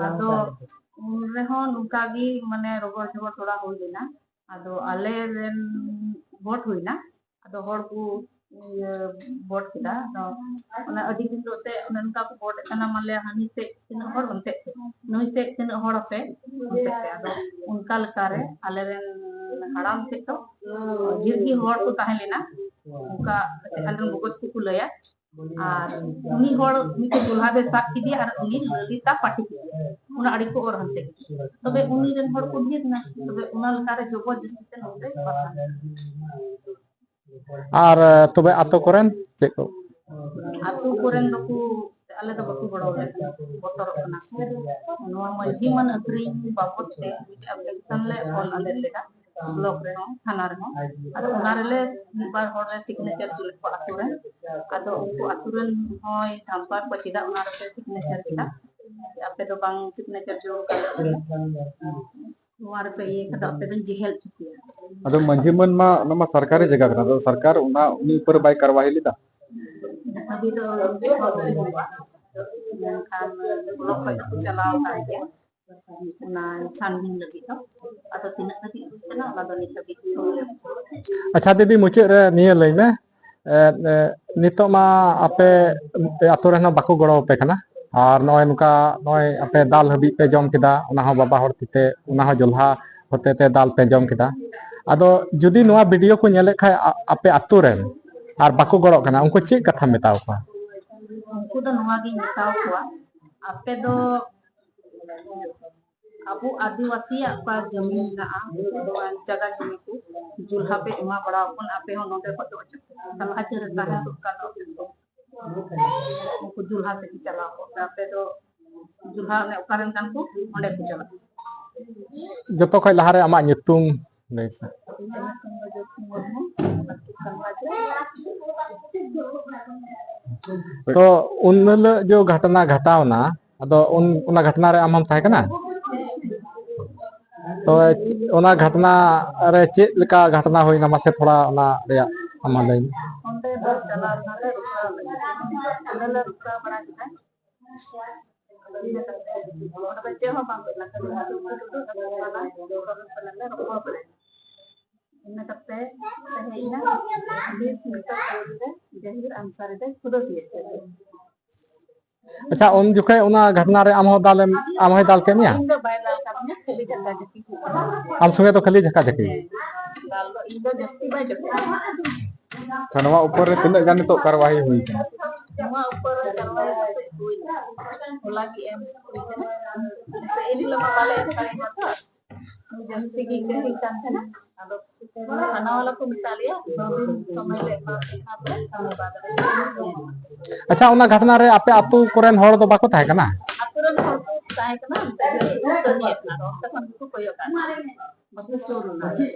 ᱟᱫᱚ ᱩᱱ ᱨᱮᱦᱚᱸ ᱱᱚᱝᱠᱟ ᱜᱮ ᱢᱟᱱᱮ ᱨᱚᱜᱚᱲ ᱡᱚᱜᱚᱲ ᱛᱷᱚᱲᱟ ᱦᱩᱭ ᱞᱮᱱᱟ᱾ ᱟᱫᱚ ᱟᱞᱮ ᱨᱮᱱ ᱵᱷᱳᱴ ᱦᱩᱭᱱᱟ, ᱟᱫᱚ ᱦᱚᱲ ᱠᱚ ᱤᱭᱟᱹ ᱵᱷᱳᱴ ᱠᱮᱫᱟ᱾ ᱟᱫᱚ ᱚᱱᱟ ᱟᱹᱰᱤ ᱫᱤᱱ ᱫᱚ ᱮᱱᱛᱮᱫ ᱚᱱᱮ ᱚᱱᱠᱟ ᱠᱚ ᱵᱷᱳᱴ ᱮᱫ ᱠᱟᱱᱟ, ᱢᱟᱱᱮ ᱦᱟᱹᱱᱤ ᱥᱮᱫ ᱛᱤᱱᱟᱹᱜ ᱦᱚᱲ ᱚᱱᱛᱮ ᱛᱮ, ᱱᱩᱭ ᱥᱮᱫ ᱛᱤᱱᱟᱹᱜ ᱦᱚᱲ ᱟᱯᱮ ᱚᱱᱛᱮ ᱛᱮ᱾ ᱟᱫᱚ ᱚᱱᱠᱟ ᱞᱮᱠᱟᱨᱮ ᱟᱞᱮ ᱨᱮᱱ ᱦᱟᱲᱟᱢ ᱥᱮᱫ ᱫᱚ ᱰᱷᱮᱨ ᱜᱮ ᱦᱚᱲ ᱠᱚ ᱛᱟᱦᱮᱸ ᱞᱮᱱᱟ, ᱚᱱᱠᱟ ᱟᱞᱮ ᱨᱮᱱ ᱜᱚᱜᱚ ᱛᱟᱠᱚ ᱠᱚ ᱞᱟᱹᱭᱟ᱾ ᱟᱨ ᱩᱱᱤ ᱦᱚᱲ ᱢᱤᱫᱴᱮᱡ ᱡᱚᱞᱦᱟ ᱫᱚᱭ ᱥᱟᱵ ᱠᱮᱫᱮᱭᱟ ᱟᱨ ᱩᱱᱤ ᱞᱟᱹᱞᱤᱛᱟ ᱯᱟᱹᱴᱤ ᱠᱮᱫᱮᱭᱟ, ᱚᱱᱟ ᱟᱹᱰᱤ ᱠᱚ ᱚᱨ ᱦᱟᱱᱛᱮ ᱠᱮᱫᱮᱭᱟ᱾ ᱛᱚᱵᱮ ᱩᱱᱤ ᱨᱮᱱ ᱦᱚᱲ ᱠᱚ ᱰᱷᱮᱨ ᱮᱱᱟ, ᱛᱚᱵᱮ ᱚᱱᱟ ᱞᱮᱠᱟᱨᱮ ᱡᱚᱵᱚᱨ ᱡᱚᱥᱛᱤ ᱛᱮ ᱱᱚᱰᱮ ᱵᱟᱥᱟ᱾ ᱟᱨ, ᱛᱚᱵᱮ ᱟᱛᱳ ᱠᱚᱨᱮᱱ ᱪᱮᱫ ᱠᱚ? ᱟᱛᱳ ᱠᱚᱨᱮᱱ ᱫᱚᱠᱚ ᱟᱞᱮ ᱫᱚ ᱵᱟᱠᱚ ᱜᱚᱲᱚ ᱟᱞᱮ ᱠᱟᱱᱟ, ᱵᱚᱛᱚᱨᱚᱜ ᱠᱟᱱᱟ ᱠᱚ᱾ ᱱᱚᱣᱟ ᱢᱟᱹᱡᱷᱤ ᱢᱟᱹᱱ ᱟᱹᱠᱷᱨᱤᱧ ᱵᱟᱵᱚᱫ ᱛᱮ ᱢᱤᱫᱴᱮᱱ application ᱞᱮ ᱚᱞ ᱟᱫᱮᱨ ᱞᱮᱫᱟ, ᱵᱞᱚᱠ ᱨᱮᱦᱚᱸ, ᱛᱷᱟᱱᱟ ᱨᱮᱦᱚᱸ᱾ ᱟᱫᱚ ᱚᱱᱟ ᱨᱮᱞᱮ ᱢᱤᱫ ᱵᱟᱨ ᱦᱚᱲ ᱞᱮ ᱥᱤᱜᱽᱱᱮᱪᱟᱨ ᱦᱚᱪᱚ ᱞᱮᱫ ᱠᱚᱣᱟ ᱟᱹᱛᱩ ᱨᱮᱱ᱾ ᱟᱫᱚ ᱩᱱᱠᱩ ᱟᱹᱛᱩ ᱨᱮᱱ ᱦᱚᱸᱭ ᱫᱷᱟᱢᱯᱟᱨ ᱠᱚ, ᱪᱮᱫᱟᱜ ᱚᱱᱟ ᱨᱮᱯᱮ ᱥᱤᱜᱽᱱᱮᱪᱟᱨ ᱠᱮᱫᱟ? ᱟᱯᱮ ᱫᱚ ᱵᱟᱝ ᱥᱤᱜᱽᱱᱮᱪᱟᱨ ᱡᱚᱲᱟᱣ ᱠᱟᱱᱟ᱾ ᱱᱚᱣᱟ ᱨᱮᱯᱮ ᱤᱭᱟᱹ ᱠᱟᱫᱟ, ᱟᱯᱮ ᱫᱚᱧ ᱡᱮᱦᱮᱞ ᱦᱚᱪᱚ ᱯᱮᱭᱟ᱾ ᱟᱫᱚ ᱢᱟᱹᱡᱷᱤ ᱢᱟᱹᱱ ᱢᱟ, ᱚᱱᱟ ᱢᱟ ᱥᱚᱨᱠᱟᱨᱤ ᱡᱟᱭᱜᱟ ᱠᱟᱱᱟ, ᱟᱫᱚ ᱥᱚᱨᱠᱟᱨ ᱚᱱᱟ, ᱩᱱᱤ ᱩᱯᱚᱨ ᱵᱟᱭ ᱠᱟᱨᱣᱟᱦᱤ ᱞᱮᱫᱟ? ᱱᱤᱛ ᱦᱟᱹᱵᱤᱡ ᱫᱚ ᱩᱱᱠᱩ ᱦᱚᱸ ᱵᱟᱹᱧ ᱧᱮᱞ ᱠᱟᱜ᱾ ᱢᱮᱱᱠᱷᱟᱱ ᱵᱞᱚᱠ ᱠᱷᱚᱡ ᱫᱚᱠᱚ ᱪᱟᱞᱟᱣ ᱟᱠᱟᱱ ᱜᱮᱭᱟ ᱚᱱᱟ ᱪᱷᱟᱱᱵᱤᱱ ᱞᱟᱹᱜᱤᱫ ᱫᱚ᱾ ᱟᱫᱚ ᱛᱤᱱᱟᱹᱜ ᱫᱷᱟᱹᱵᱤᱡ ᱦᱩᱭ ᱠᱟᱱᱟ, ᱚᱱᱟ ᱫᱚ ᱱᱤᱛ ᱦᱟᱹᱵᱤᱡ ᱫᱚ ᱟᱪᱪᱷᱟ ᱫᱤᱫᱤ, ᱢᱩᱪᱟᱹᱫ ᱨᱮ ᱱᱤᱭᱟᱹ ᱞᱟᱹᱭ ᱢᱮ, ᱮ, ᱮ, ᱱᱤᱛᱚᱜ ᱢᱟ ᱟᱯᱮ ᱟᱛᱳ ᱨᱮᱱ ᱦᱚᱸ ᱵᱟᱠᱚ ᱜᱚᱲᱚ ᱟᱯᱮ ᱠᱟᱱᱟ, ᱟᱨ ᱱᱚᱜᱼᱚᱭ ᱱᱚᱝᱠᱟ, ᱱᱚᱜᱼᱚᱭ ᱟᱯᱮ ᱫᱟᱞ ᱦᱟᱹᱵᱤᱡ ᱯᱮ ᱡᱚᱢ ᱠᱮᱫᱟ, ᱚᱱᱟ ᱦᱚᱸ ᱵᱟᱵᱟ ᱦᱚᱲ ᱛᱤᱛᱮ, ᱚᱱᱟ ᱦᱚᱸ ᱡᱚᱞᱦᱟ ᱦᱚᱛᱮ ᱛᱮ ᱫᱟᱞ ᱯᱮ ᱡᱚᱢ ᱠᱮᱫᱟ᱾ ᱟᱫᱚ ᱡᱩᱫᱤ ᱱᱚᱣᱟ ᱵᱷᱤᱰᱤᱭᱳ ᱠᱚ ᱧᱮᱞᱮᱫ ᱠᱷᱟᱡ ᱟ-, ᱟᱯᱮ ᱟᱛᱳ ᱨᱮᱱ, ᱟᱨ ᱵᱟᱠᱚ ᱜᱚᱲᱚᱜ ᱠᱟᱱᱟ, ᱩᱱᱠᱩ ᱪᱮᱫ ᱠᱟᱛᱷᱟᱢ ᱢᱮᱛᱟᱣ ᱠᱚᱣᱟ? ᱩᱱᱠᱩ ᱫᱚ ᱱᱚᱣᱟ ᱜᱤᱧ ᱢᱮᱛᱟᱣ ᱠᱚᱣᱟ, ᱟᱯᱮ ᱫᱚ ᱟᱵᱚ ᱟᱹᱫᱤᱵᱟᱹᱥᱤᱭᱟᱜ ᱚᱠᱟ ᱡᱚᱢᱤ ᱢᱮᱱᱟᱜᱼᱟ, ᱡᱟᱭᱜᱟ ᱡᱚᱢᱤ ᱠᱚ ᱡᱩᱞᱦᱟ ᱯᱮ ᱮᱢᱟ ᱵᱟᱲᱟ ᱟᱵᱚᱱ, ᱟᱯᱮ ᱦᱚᱸ ᱱᱚᱰᱮ ᱠᱷᱚᱡ ᱫᱚ ᱚᱪᱚᱜ ᱯᱮ᱾ ᱥᱟᱞᱦᱟ ᱪᱟᱹᱨ ᱨᱮ ᱛᱟᱦᱮᱸ ᱫᱚᱨᱠᱟᱨ ᱫᱚ ᱩᱱᱠᱩ ᱡᱩᱞᱦᱟ ᱥᱮᱫ ᱠᱚ ᱪᱟᱞᱟᱣ ᱠᱚᱜ ᱯᱮ, ᱟᱯᱮ ᱫᱚ ᱡᱩᱞᱦᱟ ᱚᱱᱮ ᱚᱠᱟᱨᱮᱱ ᱠᱟᱱ ᱠᱚ, ᱚᱸᱰᱮ ᱠᱚ ᱪᱟᱞᱟᱜᱼᱟ᱾ ᱡᱚᱛᱚ ᱠᱷᱚᱡ ᱞᱟᱦᱟᱨᱮ ᱟᱢᱟᱜ ᱧᱩᱛᱩᱢ ᱞᱟᱹᱭ ᱯᱮ᱾ ᱤᱧᱟᱹᱜ ᱧᱩᱛᱩᱢ ᱫᱚ ᱡᱳᱛᱤ ᱢᱩᱨᱢᱩ, ᱟᱹᱛᱩ ᱠᱟᱱ ᱵᱟᱡᱟᱨ᱾ ᱛᱚ, ᱩᱱ ᱦᱤᱞᱳᱜ ᱡᱚ ᱜᱷᱚᱴᱚᱱᱟ ᱜᱷᱚᱴᱟᱣᱱᱟ, ᱟᱫᱚ ᱩᱱ, ᱚᱱᱟ ᱜᱷᱚᱴᱚᱱᱟ ᱨᱮ ᱟᱢ ᱦᱚᱸᱢ ᱛᱟᱦᱮᱸ ᱠᱟᱱᱟ? ᱛᱚ, ᱚᱱᱟ ᱜᱷᱚᱴᱚᱱᱟ ᱨᱮ ᱪᱮᱫ ᱞᱮᱠᱟ ᱜᱷᱚᱴᱚᱱᱟ ᱦᱩᱭᱱᱟ, ᱢᱟᱥᱮ ᱛᱷᱚᱲᱟ ᱚᱱᱟ ᱨᱮᱭᱟᱜ ᱟᱢ ᱦᱚᱸ ᱞᱟᱹᱭ ᱢᱮ᱾ ᱚᱸᱰᱮ ᱫᱚ ᱪᱟᱞᱟᱣ ᱞᱮᱱᱟᱞᱮ ᱨᱩᱠᱷᱟᱹ ᱞᱟᱹᱜᱤᱫ᱾ ᱚᱸᱰᱮ ᱞᱮ ᱨᱩᱠᱷᱟᱹ ᱵᱟᱲᱟ ᱠᱮᱫᱟ᱾ ᱟᱫᱚ ᱤᱱᱟᱹ ᱠᱟᱛᱮ ᱚᱸᱰᱮ ᱫᱚ ᱪᱮᱫ ᱦᱚᱸ ᱵᱟᱝ ᱦᱩᱭ ᱞᱮᱱᱟ, ᱠᱷᱟᱹᱞᱤ ᱢᱟᱫᱷᱩᱨ ᱴᱩᱰᱩ ᱟᱫᱚ ᱥᱟᱞᱟᱜ ᱨᱚᱯᱚᱲ ᱵᱟᱲᱟᱭᱮᱱᱟ᱾ ᱤᱱᱟᱹ ᱠᱟᱛᱮ ᱦᱮᱡ ᱮᱱᱟ, ᱵᱤᱥ ᱢᱤᱴᱟᱨ ᱥᱩᱨ ᱨᱮ ᱡᱟᱦᱤᱨ ᱟᱱᱥᱟᱨᱤ ᱫᱚᱭ ᱠᱷᱩᱫᱟᱹᱣ ᱠᱮᱫ ᱠᱚᱣᱟ᱾ ᱟᱪᱪᱷᱟ, ᱩᱱ ᱡᱚᱠᱷᱮᱡ ᱚᱱᱟ ᱜᱷᱚᱴᱚᱱᱟ ᱨᱮ ᱟᱢ ᱦᱚᱸ ᱫᱟᱞᱮᱢ, ᱟᱢ ᱦᱚᱸᱭ ᱫᱟᱞ ᱠᱮᱫ ᱢᱮᱭᱟ? ᱤᱧ ᱫᱚ ᱵᱟᱭ ᱫᱟᱞ ᱠᱟᱫᱤᱧᱟ, ᱠᱷᱟᱹᱞᱤ ᱡᱷᱟᱠᱟ ᱡᱷᱟᱹᱠᱤ ᱠᱚ ᱠᱟᱱᱟ᱾ ᱟᱢ ᱥᱚᱸᱜᱮ ᱫᱚ ᱠᱷᱟᱹᱞᱤ ᱡᱷᱟᱠᱟ ᱡᱷᱟᱹᱠᱤ? ᱦᱮᱸ, ᱫᱟᱞ ᱫᱚ ᱤᱧ ᱫᱚ ᱡᱟᱹᱥᱛᱤ ᱵᱟᱭ ᱡᱷᱟᱠᱟ᱾ ᱟᱪᱪᱷᱟ, ᱱᱚᱣᱟ ᱩᱯᱚᱨ ᱨᱮ ᱛᱤᱱᱟᱹᱜ ᱜᱟᱱ ᱱᱤᱛᱚᱜ ᱠᱟᱨᱣᱟᱦᱤ ᱦᱩᱭ ᱠᱟᱱᱟ? ᱱᱚᱣᱟ ᱩᱯᱚᱨ ᱨᱮ ᱠᱟᱨᱣᱟᱦᱤ ᱯᱟᱥᱮᱡ ᱦᱩᱭ ᱮᱱᱟ᱾ ᱦᱚᱞᱟ ᱜᱮ ᱮᱢ ᱦᱩᱭ ᱠᱟᱱᱟ᱾ ᱥᱮ ᱮᱱ ᱦᱤᱞᱳᱜ ᱢᱟ ᱵᱟᱞᱮ ᱮᱢ ᱫᱟᱲᱮᱭᱟᱜᱼᱟ ᱛᱚ᱾ ᱡᱟᱹᱥᱛᱤ ᱜᱮ ᱠᱟᱹᱢᱤ ᱠᱟᱱ ᱛᱟᱦᱮᱱᱟ᱾ ᱟᱫᱚ ᱛᱷᱟᱱᱟ ᱵᱟᱞᱟ ᱠᱚ ᱢᱮᱛᱟᱜ ᱞᱮᱭᱟ, ᱫᱚ ᱫᱤᱱ ᱥᱚᱢᱚᱭ ᱞᱮ ᱮᱢᱟ ᱠᱚ ᱠᱟᱱ ᱛᱟᱦᱮᱸ, ᱚᱱᱟ ᱵᱟᱫᱽ ᱨᱮ᱾ ᱟᱪᱪᱷᱟ, ᱚᱱᱟ ᱜᱷᱟᱴᱱᱟ ᱨᱮ ᱟᱯᱮ ᱟᱹᱛᱩ ᱠᱚᱨᱮᱱ ᱦᱚᱲ ᱫᱚ ᱵᱟᱠᱚ ᱛᱟᱦᱮᱸ ᱠᱟᱱᱟ? ᱟᱹᱛᱩ ᱨᱮᱱ ᱦᱚᱲ ᱠᱚ ᱛᱟᱦᱮᱸ ᱠᱟᱱᱟ, ᱩᱱᱠᱩ ᱜᱮ ᱠᱟᱹᱢᱤᱭᱮᱫ ᱠᱟᱱᱟ ᱠᱚ, ᱚᱱᱛᱮ ᱠᱷᱚᱱ ᱜᱮᱠᱚ ᱠᱚᱭᱚᱜ ᱠᱟᱜ ᱠᱟᱱᱟ, ᱵᱟᱠᱚ ᱥᱩᱨ ᱞᱮᱱᱟ᱾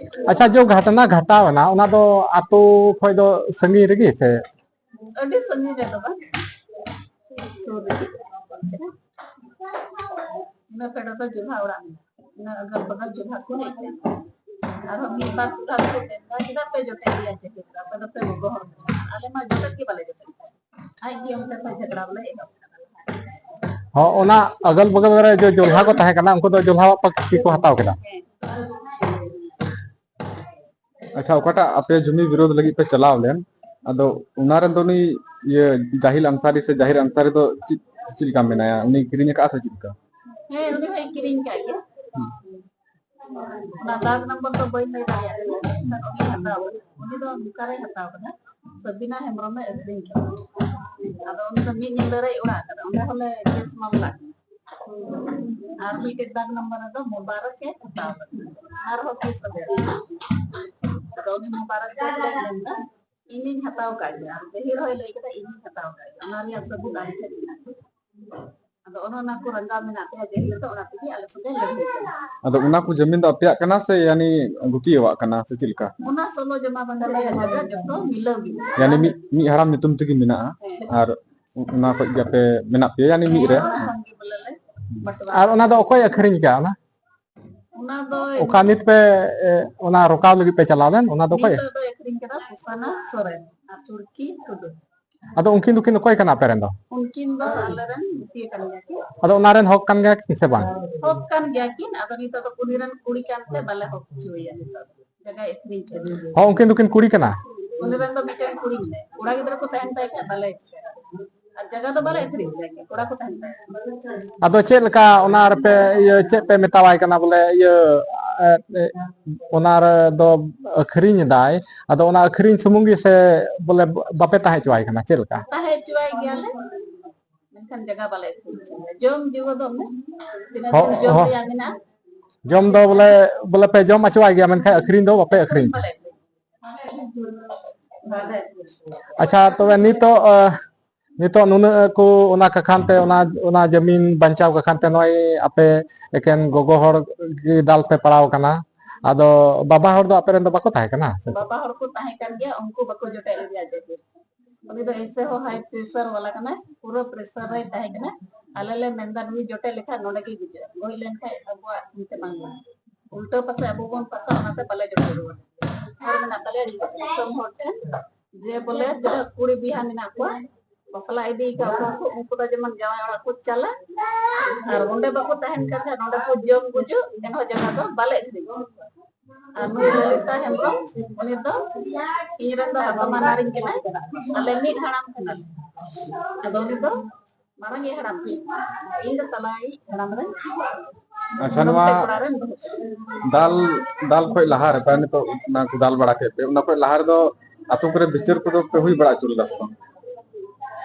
ᱟᱪᱪᱷᱟ, ᱡᱚ ᱜᱷᱟᱴᱱᱟ ᱜᱷᱟᱴᱟᱣ ᱮᱱᱟ, ᱚᱱᱟ ᱫᱚ ᱟᱹᱛᱩ ᱠᱷᱚᱡ ᱫᱚ ᱥᱟᱺᱜᱤᱧ ᱨᱮᱜᱮ ᱥᱮ? ᱟᱹᱰᱤ ᱥᱟᱺᱜᱤᱧ ᱨᱮᱫᱚ ᱵᱟᱝ, ᱥᱩᱨ ᱨᱮᱜᱮ᱾ ᱤᱱᱟᱹ ᱯᱷᱮᱰ ᱨᱮᱫᱚ ᱡᱚᱞᱦᱟ ᱚᱲᱟᱜ ᱢᱮᱱᱟᱜᱼᱟ᱾ ᱤᱱᱟᱹ ᱟᱜᱟᱞ ᱵᱟᱜᱟᱞ ᱡᱚᱞᱦᱟ ᱠᱚ ᱦᱮᱡ ᱞᱮᱱᱟ᱾ ᱟᱨᱦᱚᱸ ᱢᱤᱫ ᱵᱟᱨ ᱡᱚᱞᱦᱟ ᱫᱚᱠᱚ ᱢᱮᱱᱫᱟ, "ᱪᱮᱫᱟᱜ ᱯᱮ ᱡᱚᱴᱮᱫ ᱞᱮᱭᱟ ᱡᱟᱦᱮᱨ ᱫᱚ? ᱟᱯᱮ ᱫᱚᱯᱮ ᱜᱚᱜᱚ ᱦᱚᱲ ᱠᱟᱱᱟ, ᱟᱞᱮ ᱢᱟ ᱡᱚᱴᱮᱫ ᱜᱮ ᱵᱟᱞᱮ ᱡᱚᱴᱮᱫ ᱠᱟᱱᱟ᱾" ᱟᱡ ᱜᱮ ᱚᱱᱛᱮ ᱠᱷᱚᱱ ᱡᱷᱟᱜᱽᱲᱟ ᱵᱚᱞᱮ ᱮᱦᱚᱵ ᱠᱟᱫᱟ᱾ ᱦᱚᱸ, ᱚᱱᱟ ᱟᱜᱟᱞ ᱵᱟᱜᱟᱞ ᱨᱮ ᱡᱚ ᱡᱚᱞᱦᱟ ᱠᱚ ᱛᱟᱦᱮᱸ ᱠᱟᱱᱟ, ᱩᱱᱠᱩ ᱫᱚ ᱡᱚᱞᱦᱟ ᱯᱟᱹᱠ ᱜᱮᱠᱚ ᱦᱟᱛᱟᱣ ᱠᱮᱫᱟ᱾ ᱦᱮᱸ᱾ ᱟᱪᱪᱷᱟ, ᱚᱠᱟᱴᱟᱜ ᱟᱯᱮ ᱡᱩᱢᱤ ᱵᱤᱨᱳᱫᱷ ᱞᱟᱹᱜᱤᱫ ᱯᱮ ᱪᱟᱞᱟᱣ ᱞᱮᱱ, ᱟᱫᱚ ᱚᱱᱟ ᱨᱮᱱ ᱫᱚ ᱩᱱᱤ, ᱤᱭᱟᱹ, ᱡᱟᱦᱤᱞ ᱟᱱᱥᱟᱨᱤ ᱥᱮ ᱡᱟᱦᱤᱨ ᱟᱱᱥᱟᱨᱤ ᱫᱚ ᱪᱮᱫ, ᱪᱮᱫ ᱞᱮᱠᱟ ᱢᱮᱱᱟᱭᱟ? ᱩᱱᱤ ᱠᱤᱨᱤᱧ ᱟᱠᱟᱫᱼᱟ ᱥᱮ ᱪᱮᱫ ᱞᱮᱠᱟ? ᱦᱮᱸ, ᱩᱱᱤ ᱦᱚᱸᱭ ᱠᱤᱨᱤᱧ ᱟᱠᱟᱫ ᱜᱮᱭᱟ᱾ ᱦᱩᱸ᱾ ᱚᱱᱟ ᱫᱟᱜᱽ ᱱᱟᱢᱵᱟᱨ ᱫᱚ ᱵᱟᱹᱧ ᱞᱟᱹᱭ ᱫᱟᱲᱮᱭᱟᱜ ᱠᱟᱱᱟ, ᱢᱮᱱᱠᱷᱟᱱ ᱩᱱᱤᱭ ᱦᱟᱛᱟᱣ ᱠᱟᱫᱟ᱾ ᱩᱱᱤ ᱫᱚ ᱱᱚᱝᱠᱟᱨᱮᱭ ᱦᱟᱛᱟᱣ ᱠᱟᱫᱟ, ᱥᱟᱵᱤᱱᱟ ᱦᱮᱢᱵᱨᱚᱢᱮ ᱟᱹᱠᱷᱨᱤᱧ ᱠᱟᱫᱟ᱾ ᱟᱫᱚ ᱩᱱᱤ ᱫᱚ ᱢᱤᱫ ᱧᱤᱫᱟᱹ ᱨᱮᱭ ᱚᱲᱟᱜ ᱠᱟᱫᱟ, ᱚᱸᱰᱮ ᱦᱚᱸᱞᱮ ᱠᱮᱥ ᱢᱟᱢᱞᱟ ᱠᱮᱫᱟ᱾ ᱟᱨ ᱢᱤᱫᱴᱮᱡ ᱫᱟᱜᱽ ᱱᱟᱢᱵᱟᱨ ᱨᱮᱫᱚ ᱢᱩᱵᱟᱨᱚᱠ ᱮ ᱦᱟᱛᱟᱣ ᱠᱟᱫᱟ, ᱟᱨᱦᱚᱸ ᱠᱮᱥ ᱟᱫᱮ᱾ ᱟᱫᱚ ᱩᱱᱤ ᱢᱩᱵᱟᱨᱚᱠ ᱫᱚ ᱢᱮᱱᱫᱟ, "ᱤᱧᱤᱧ ᱦᱟᱛᱟᱣ ᱠᱟᱜ ᱜᱮᱭᱟ, ᱡᱟᱦᱤᱨ ᱦᱚᱸᱭ ᱞᱟᱹᱭ ᱠᱮᱫᱟ, ᱤᱧᱤᱧ ᱦᱟᱛᱟᱣ ᱠᱟᱜ ᱜᱮᱭᱟ, ᱚᱱᱟ ᱨᱮᱭᱟᱜ ᱥᱟᱹᱵᱩᱛ ᱟᱞᱮ ᱴᱷᱮᱱ ᱢᱮᱱᱟᱜ ᱜᱮᱭᱟ᱾" ᱟᱫᱚ ᱚᱱᱮ ᱚᱱᱟ ᱠᱚ ᱨᱟᱸᱜᱟᱣ ᱢᱮᱱᱟᱜ ᱛᱟᱭᱟ ᱡᱟᱦᱤᱨ ᱫᱚ, ᱚᱱᱟ ᱛᱮᱜᱮ ᱟᱞᱮ ᱥᱚᱸᱜᱮ ᱞᱟᱹᱲᱦᱟᱹᱭ ᱠᱟᱱᱟ᱾ ᱟᱫᱚ ᱚᱱᱟ ᱠᱚ ᱡᱟᱢᱤᱱ ᱫᱚ ᱟᱯᱮᱭᱟᱜ ᱠᱟᱱᱟ ᱥᱮ ᱭᱟᱱᱤ ᱜᱩᱛᱤᱭᱟᱹᱣᱟᱜ ᱠᱟᱱᱟ ᱥᱮ ᱪᱮᱫ ᱞᱮᱠᱟ? ᱚᱱᱟ ᱥᱳᱞᱳ ᱡᱚᱢᱟ ᱵᱟᱝ ᱡᱟᱭᱜᱟ ᱡᱚᱛᱚ ᱢᱤᱞᱟᱹᱣ ᱜᱮ᱾ ᱭᱟᱱᱤ ᱢᱤᱫ, ᱢᱤᱫ ᱦᱟᱲᱟᱢ ᱧᱩᱛᱩᱢ ᱛᱮᱜᱮ ᱢᱮᱱᱟᱜᱼᱟ᱾ ᱦᱮᱸ᱾ ᱟᱨ ᱚᱱᱟ ᱠᱷᱚᱡ ᱜᱮ ᱟᱯᱮ ᱢᱮᱱᱟᱜ ᱯᱮᱭᱟ, ᱭᱟᱱᱤ ᱢᱤᱫ ᱨᱮ? ᱦᱮᱸ, ᱚᱱᱟ ᱠᱷᱚᱱ ᱜᱮ ᱵᱚᱞᱮ ᱞᱮ ᱵᱟᱸᱴᱣᱟᱨᱟ᱾ ᱟᱨ ᱚᱱᱟ ᱫᱚ ᱚᱠᱚᱭ ᱟᱹᱠᱷᱨᱤᱧ ᱠᱟᱜᱼᱟ ᱚᱱᱟ? ᱚᱱᱟ ᱫᱚ ᱚᱠᱟ ᱱᱤᱛ ᱯᱮ, ᱮ, ᱚᱱᱟ ᱨᱚᱠᱟᱣ ᱞᱟᱹᱜᱤᱫ ᱯᱮ ᱪᱟᱞᱟᱣ ᱞᱮᱱ, ᱚᱱᱟ ᱫᱚ ᱚᱠᱚᱭ? ᱱᱤᱛᱚᱜ ᱫᱚ ᱟᱹᱠᱷᱨᱤᱧ ᱠᱟᱫᱟ ᱥᱩᱥᱟᱱᱟ ᱥᱚᱨᱮᱱ ᱟᱨ ᱪᱩᱲᱠᱤ ᱴᱩᱰᱩ᱾ ᱟᱫᱚ ᱩᱱᱠᱤᱱ ᱫᱚᱠᱤᱱ ᱚᱠᱚᱭ ᱠᱟᱱᱟ ᱟᱯᱮ ᱨᱮᱱ ᱫᱚ? ᱩᱱᱠᱤᱱ ᱫᱚ ᱟᱞᱮ ᱨᱮᱱ ᱜᱩᱛᱤ ᱠᱟᱱ ᱜᱮᱭᱟ ᱠᱤᱱ᱾ ᱟᱫᱚ ᱚᱱᱟ ᱨᱮᱱ ᱦᱚᱠ ᱠᱟᱱ ᱜᱮᱭᱟ ᱠᱤᱱ ᱥᱮ ᱵᱟᱝ? ᱦᱚᱠ ᱠᱟᱱ ᱜᱮᱭᱟ ᱠᱤᱱ, ᱟᱫᱚ ᱱᱤᱛᱚᱜ ᱫᱚ ᱩᱱᱤ ᱨᱮᱱ ᱠᱩᱲᱤ ᱠᱟᱱᱛᱮ ᱵᱟᱞᱮ ᱦᱚᱠ ᱦᱚᱪᱚᱭᱟ ᱱᱤᱛᱚᱜ ᱫᱚ᱾ ᱡᱟᱭᱜᱟᱭ ᱟᱹᱠᱷᱨᱤᱧ ᱠᱮᱫᱟ᱾ ᱦᱚᱸ, ᱩᱱᱠᱤᱱ ᱫᱚᱠᱤᱱ ᱠᱩᱲᱤ ᱠᱟᱱᱟ? ᱩᱱᱤ ᱨᱮᱱ ᱫᱚ ᱢᱤᱫᱴᱮᱱ ᱠᱩᱲᱤ ᱢᱮᱱᱟᱭᱟ, ᱠᱚᱲᱟ ᱜᱤᱫᱽᱨᱟᱹ ᱠᱚ ᱛᱟᱦᱮᱱ ᱛᱟᱭ ᱠᱷᱟᱡ ᱵᱟᱞᱮ ᱪᱤᱠᱟᱹᱭᱟ᱾ ᱟᱨ ᱡᱟᱭᱜᱟ ᱫᱚ ᱵᱟᱞᱮ ᱟᱹᱠᱷᱨᱤᱧ ᱠᱮᱫᱟ, ᱠᱚᱲᱟ ᱠᱚ ᱛᱟᱦᱮᱱ ᱛᱟᱭᱟ᱾ ᱟᱫᱚ ᱪᱮᱫ ᱞᱮᱠᱟ ᱚᱱᱟ ᱨᱮᱯᱮ, ᱤᱭᱟᱹ, ᱪᱮᱫ ᱯᱮ ᱢᱮᱛᱟᱣᱟᱭ ᱠᱟᱱᱟ ᱵᱚᱞᱮ, ᱤᱭᱟᱹ, ᱮ, ᱮ, ᱚᱱᱟ ᱨᱮᱫᱚ ᱟᱹᱠᱷᱨᱤᱧ ᱮᱫᱟᱭ, ᱟᱫᱚ ᱚᱱᱟ ᱟᱹᱠᱷᱨᱤᱧ ᱥᱩᱢᱩᱝ ᱜᱮ ᱥᱮ ᱵᱚᱞᱮ ᱵᱟᱯᱮ ᱛᱟᱦᱮᱸ ᱦᱚᱪᱚᱣᱟᱭ ᱠᱟᱱᱟ, ᱪᱮᱫ ᱞᱮᱠᱟ? ᱛᱟᱦᱮᱸ ᱦᱚᱪᱚᱣᱟᱭ ᱜᱮᱭᱟᱞᱮ, ᱢᱮᱱᱠᱷᱟᱱ ᱡᱟᱭᱜᱟ ᱵᱟᱞᱮ ᱟᱹᱠᱷᱨᱤᱧ ᱦᱚᱪᱚᱣᱟᱭᱟ᱾ ᱡᱚᱢ ᱡᱤᱣᱟᱹ ᱫᱚ ᱚᱱᱮ ᱛᱤᱱᱟᱹᱜ ᱦᱚᱸ, ᱫᱤᱱ ᱡᱚᱢ ᱦᱚᱸ᱾ ᱨᱮᱭᱟᱜ ᱢᱮᱱᱟᱜᱼᱟ, ᱡᱚᱢ ᱫᱚ ᱵᱚᱞᱮ, ᱵᱚᱞᱮ ᱯᱮ ᱡᱚᱢ ᱦᱚᱪᱚᱣᱟᱭ ᱜᱮᱭᱟ, ᱢᱮᱱᱠᱷᱟᱱ ᱟᱹᱠᱷᱨᱤᱧ ᱫᱚ ᱵᱟᱯᱮ ᱟᱹᱠᱷᱨᱤᱧ? ᱟᱪᱪᱷᱟ, ᱛᱚᱵᱮ ᱱᱤᱛᱚᱜ, ᱟᱸ, ᱱᱤᱛᱚᱜ ᱱᱩᱱᱟᱹᱜ ᱠᱚ ᱚᱱᱟ ᱠᱟᱠᱷᱟᱱ ᱛᱮ, ᱚᱱᱟ, ᱚᱱᱟ ᱡᱟᱹᱢᱤᱱ ᱵᱟᱧᱪᱟᱣ ᱠᱟᱠᱷᱟᱱ ᱛᱮ ᱱᱚᱜᱼᱚᱭ ᱟᱯᱮ ᱮᱠᱮᱱ ᱜᱚᱜᱚ ᱦᱚᱲ ᱜᱮ ᱫᱟᱞ ᱯᱮ ᱯᱟᱲᱟᱣ ᱠᱟᱱᱟ᱾ ᱟᱫᱚ ᱵᱟᱵᱟ ᱦᱚᱲ ᱫᱚ ᱟᱯᱮ ᱨᱮᱱ ᱫᱚ ᱵᱟᱠᱚ ᱛᱟᱦᱮᱸ ᱠᱟᱱᱟ ᱥᱮ? ᱵᱟᱵᱟ ᱦᱚᱲ ᱠᱚ ᱛᱟᱦᱮᱸ ᱠᱟᱱ ᱜᱮᱭᱟ, ᱩᱱᱠᱩ ᱵᱟᱠᱚ ᱡᱚᱴᱮᱫ ᱞᱮᱫᱮᱭᱟ ᱡᱟᱹᱡᱤᱨ᱾ ᱩᱱᱤ ᱫᱚ ᱮᱭᱥᱮ ᱦᱚᱸ ᱦᱟᱭ ᱯᱨᱮᱥᱟᱨ ᱣᱟᱞᱟ ᱠᱟᱱᱟᱭ, ᱯᱩᱨᱟᱹ ᱯᱨᱮᱥᱟᱨ ᱨᱮᱭ ᱛᱟᱦᱮᱸ ᱠᱟᱱᱟ᱾ ᱟᱞᱮ ᱞᱮ ᱢᱮᱱᱫᱟ ᱱᱩᱭ ᱡᱚᱴᱮᱫ ᱞᱮᱠᱷᱟᱱ ᱱᱚᱰᱮ ᱜᱮ ᱜᱩᱡᱩᱜᱼᱟ, ᱜᱚᱡ ᱞᱮᱱᱠᱷᱟᱱ ᱟᱵᱚᱣᱟᱜ ᱚᱱᱛᱮ ᱵᱟᱝ ᱞᱟᱜᱟᱜᱼᱟ᱾ ᱩᱞᱴᱟᱹ ᱯᱟᱥᱮ ᱟᱵᱚ ᱵᱚᱱ ᱯᱟᱥᱟ, ᱚᱱᱟᱛᱮ ᱵᱟᱞᱮ ᱡᱚᱴᱮᱫ ᱨᱩᱣᱟᱹᱲ᱾ ᱦᱚᱲ ᱢᱮᱱᱟᱜ ᱛᱟᱞᱮᱭᱟ ᱫᱤᱥᱚᱢ ᱦᱚᱲ ᱴᱷᱮᱱ, ᱡᱮ ᱵᱚᱞᱮ ᱛᱤᱱᱟᱹᱜ ᱠᱩᱲᱤ ᱵᱤᱦᱟ ᱢᱮᱱᱟᱜ ᱠᱚᱣᱟ, ᱵᱟᱯᱞᱟ ᱤᱫᱤ ᱠᱟᱜ ᱠᱚᱣᱟ ᱠᱚ, ᱩᱱᱠᱩ ᱫᱚ ᱡᱮᱢᱚᱱ ᱡᱟᱶᱟᱭ ᱚᱲᱟᱜ ᱠᱚ ᱪᱟᱞᱟᱜ, ᱟᱨ ᱚᱸᱰᱮ ᱵᱟᱠᱚ ᱛᱟᱦᱮᱱ ᱠᱟᱱ ᱠᱷᱟᱱ ᱱᱚᱸᱰᱮ ᱠᱚ ᱡᱚᱢ ᱜᱩᱡᱩᱜ, ᱮᱱᱦᱚᱸ ᱡᱟᱭᱜᱟ ᱫᱚ ᱵᱟᱞᱮ ᱟᱹᱠᱷᱨᱤᱧᱟ᱾ ᱟᱨ ᱱᱩᱭ ᱞᱚᱞᱤᱛᱟ ᱦᱮᱢᱵᱨᱚᱢ, ᱩᱱᱤ ᱫᱚ ᱤᱧ ᱨᱮᱱ ᱫᱚ ᱦᱟᱛᱚᱢ ᱦᱟᱱᱦᱟᱨᱤᱧ ᱠᱟᱱᱟᱭ, ᱟᱞᱮ ᱢᱤᱫ ᱦᱟᱲᱟᱢ ᱠᱟᱱᱟᱞᱮ᱾ ᱟᱫᱚ ᱩᱱᱤ ᱫᱚ ᱢᱟᱨᱟᱝ ᱜᱮ ᱦᱟᱲᱟᱢ ᱠᱟᱱᱟ, ᱤᱧ ᱫᱚ ᱛᱟᱞᱟᱭᱤᱡ ᱦᱟᱲᱟᱢ ᱨᱮ᱾ ᱟᱪᱪᱷᱟ, ᱱᱚᱣᱟ ᱠᱚᱲᱟ ᱨᱮᱱ ᱵᱟᱹᱦᱩ᱾ ᱫᱟᱞ, ᱫᱟᱞ ᱠᱷᱚᱡ ᱞᱟᱦᱟ ᱨᱮ, ᱱᱤᱛᱚᱜ ᱚᱱᱟ ᱠᱚ ᱫᱟᱞ ᱵᱟᱲᱟ ᱠᱮᱫ ᱯᱮ, ᱚᱱᱟ ᱠᱷᱚᱡ ᱞᱟᱦᱟ ᱨᱮᱫᱚ ᱟᱛᱳ ᱠᱚᱨᱮ ᱵᱤᱪᱟᱹᱨ ᱠᱚᱫᱚ ᱯᱮ ᱦᱩᱭ ᱵᱟᱲᱟ ᱦᱚᱪᱚ ᱞᱮᱫᱟ ᱥᱮ ᱵᱟᱝ?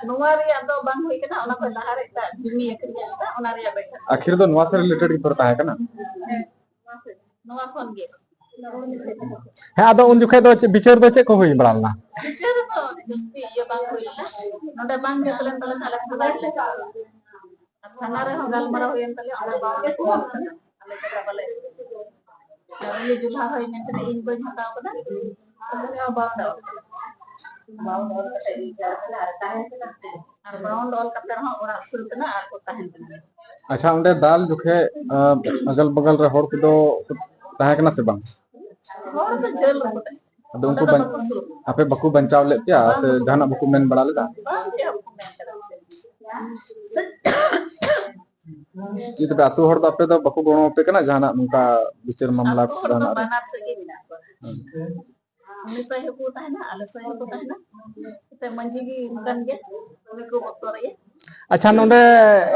ᱱᱚᱣᱟ ᱨᱮᱭᱟᱜ ᱫᱚ ᱵᱟᱝ ᱦᱩᱭ ᱠᱟᱱᱟ, ᱚᱱᱟ ᱠᱷᱚᱡ ᱞᱟᱦᱟ ᱨᱮ ᱮᱴᱟᱜ ᱡᱩᱢᱤ ᱟᱹᱠᱷᱨᱤᱧ ᱞᱮᱫᱟ, ᱚᱱᱟ ᱨᱮᱭᱟᱜ ᱵᱮᱴᱷᱟ᱾ ᱟᱹᱠᱷᱤᱨ ᱫᱚ ᱱᱚᱣᱟ ᱥᱮ related ᱜᱮ ᱯᱮ ᱛᱟᱦᱮᱸ ᱠᱟᱱᱟ? ᱦᱮᱸ, ᱱᱚᱣᱟ ᱥᱮ, ᱱᱚᱣᱟ ᱠᱷᱚᱱ ᱜᱮ᱾ ᱦᱮᱸ, ᱟᱫᱚ ᱩᱱ ᱡᱚᱠᱷᱮᱡ ᱫᱚ ᱪᱮᱫ ᱵᱤᱪᱟᱹᱨ ᱫᱚ ᱪᱮᱫ ᱠᱚ ᱦᱩᱭ ᱵᱟᱲᱟ ᱞᱮᱱᱟ? ᱵᱤᱪᱟᱹᱨ ᱫᱚ ᱡᱟᱹᱥᱛᱤ ᱤᱭᱟᱹ ᱵᱟᱝ ᱦᱩᱭ ᱞᱮᱱᱟ, ᱱᱚᱰᱮ ᱵᱟᱝ ᱡᱩᱛ ᱞᱮᱱ ᱛᱟᱞᱮ ᱠᱷᱟᱱ ᱟᱞᱮ ᱛᱷᱟᱱᱟ ᱨᱮᱞᱮ ᱪᱟᱞᱟᱣ ᱞᱮᱱᱟ᱾ ᱟᱨ ᱛᱷᱟᱱᱟ ᱨᱮᱦᱚᱸ ᱜᱟᱞᱢᱟᱨᱟᱣ ᱦᱩᱭᱮᱱ ᱛᱟᱞᱮᱭᱟ, ᱚᱸᱰᱮ ᱵᱟᱝ ᱠᱚ ᱚᱞ ᱠᱟᱱᱟ, ᱟᱞᱮ ᱡᱟᱭᱜᱟ ᱵᱟᱞᱮ ᱟᱹᱜᱩ᱾ ᱟᱨ ᱩᱱᱤ ᱡᱩᱞᱦᱟ ᱦᱚᱸᱭ ᱢᱮᱱ ᱠᱮᱫᱟ, "ᱤᱧ ᱵᱟᱹᱧ ᱦᱟᱛᱟᱣ ᱠᱟᱫᱟ", ᱛᱚ ᱩᱱᱤ ᱦᱚᱸ ᱵᱟᱝ ᱫᱟᱣ᱾ ᱵᱟᱝ ᱫᱟᱣ ᱠᱟᱛᱮ ᱤᱧ ᱪᱟᱞᱟᱣ ᱠᱟᱱᱟ ᱟᱨ ᱛᱟᱦᱮᱸ ᱠᱟᱱᱟ᱾ ᱟᱨ ᱵᱟᱝ ᱫᱟᱣ ᱠᱟᱛᱮ ᱨᱮᱦᱚᱸ ᱚᱲᱟᱜ ᱥᱩᱨ ᱠᱟᱱᱟ ᱟᱨ ᱠᱚ ᱛᱟᱦᱮᱱ ᱠᱟᱱᱟ᱾ ᱟᱪᱪᱷᱟ, ᱚᱸᱰᱮ ᱫᱟᱞ ᱡᱚᱠᱷᱮᱡ, ᱟᱸ, ᱟᱜᱟᱞ ᱵᱟᱜᱟᱞ ᱨᱮ ᱦᱚᱲ ᱠᱚᱫᱚ ᱛᱟᱦᱮᱸ ᱠᱟᱱᱟ ᱥᱮ ᱵᱟᱝ? ᱦᱚᱲ ᱫᱚ ᱡᱷᱟᱹᱞ ᱨᱮᱠᱚ ᱛᱟᱦᱮᱸ ᱠᱟᱱᱟ᱾ ᱟᱫᱚ ᱚᱸᱰᱮ ᱩᱱᱠᱩ ᱫᱚ ᱵᱟᱧ-, ᱵᱟᱠᱚ ᱥᱩᱨ᱾ ᱟᱯᱮ ᱵᱟᱠᱚ ᱵᱟᱧᱪᱟᱣ ᱞᱮᱫ ᱯᱮᱭᱟ ᱵᱟᱝ, ᱥᱮ ᱵᱟᱠᱚ ᱡᱟᱦᱟᱱᱟᱜ ᱵᱟᱠᱚ ᱢᱮᱱ ᱵᱟᱲᱟ ᱞᱮᱫᱟ? ᱵᱟᱝ, ᱪᱮᱫ ᱦᱚᱸ ᱵᱟᱠᱚ ᱢᱮᱱ ᱠᱟᱫᱟ᱾ ᱪᱮᱫ ᱛᱚᱵᱮ ᱟᱹᱛᱩ ᱦᱚᱲ ᱫᱚ ᱟᱯᱮ ᱫᱚ ᱵᱟᱠᱚ ᱜᱚᱲᱚ ᱟᱯᱮ ᱠᱟᱱᱟ ᱡᱟᱦᱟᱱᱟᱜ ᱱᱚᱝᱠᱟ ᱵᱤᱪᱟᱹᱨ ᱢᱟᱢᱞᱟ ᱟᱹᱛᱩ ᱦᱚᱲ ᱫᱚ ᱡᱟᱦᱟᱱᱟᱜ ᱨᱮ? ᱵᱟᱱᱟᱨ ᱥᱮᱫ ᱜᱮ ᱢᱮᱱᱟᱜ ᱠᱚᱣᱟ᱾ ᱦᱮᱸ᱾ ᱩᱱᱤ ᱥᱟᱭ ᱦᱚᱸᱠᱚ ᱛᱟᱦᱮᱱᱟ, ᱟᱞᱮ ᱥᱟᱭ ᱦᱚᱸᱠᱚ ᱛᱟᱦᱮᱱᱟ᱾ ᱮᱱᱛᱮ ᱢᱟᱹᱡᱷᱤ ᱜᱮ ᱚᱱᱠᱟᱱ ᱜᱮᱭᱟ, ᱩᱱᱤ ᱠᱚ ᱵᱚᱛᱚᱨᱮᱭᱟ᱾ ᱟᱪᱪᱷᱟ, ᱱᱚᱰᱮ,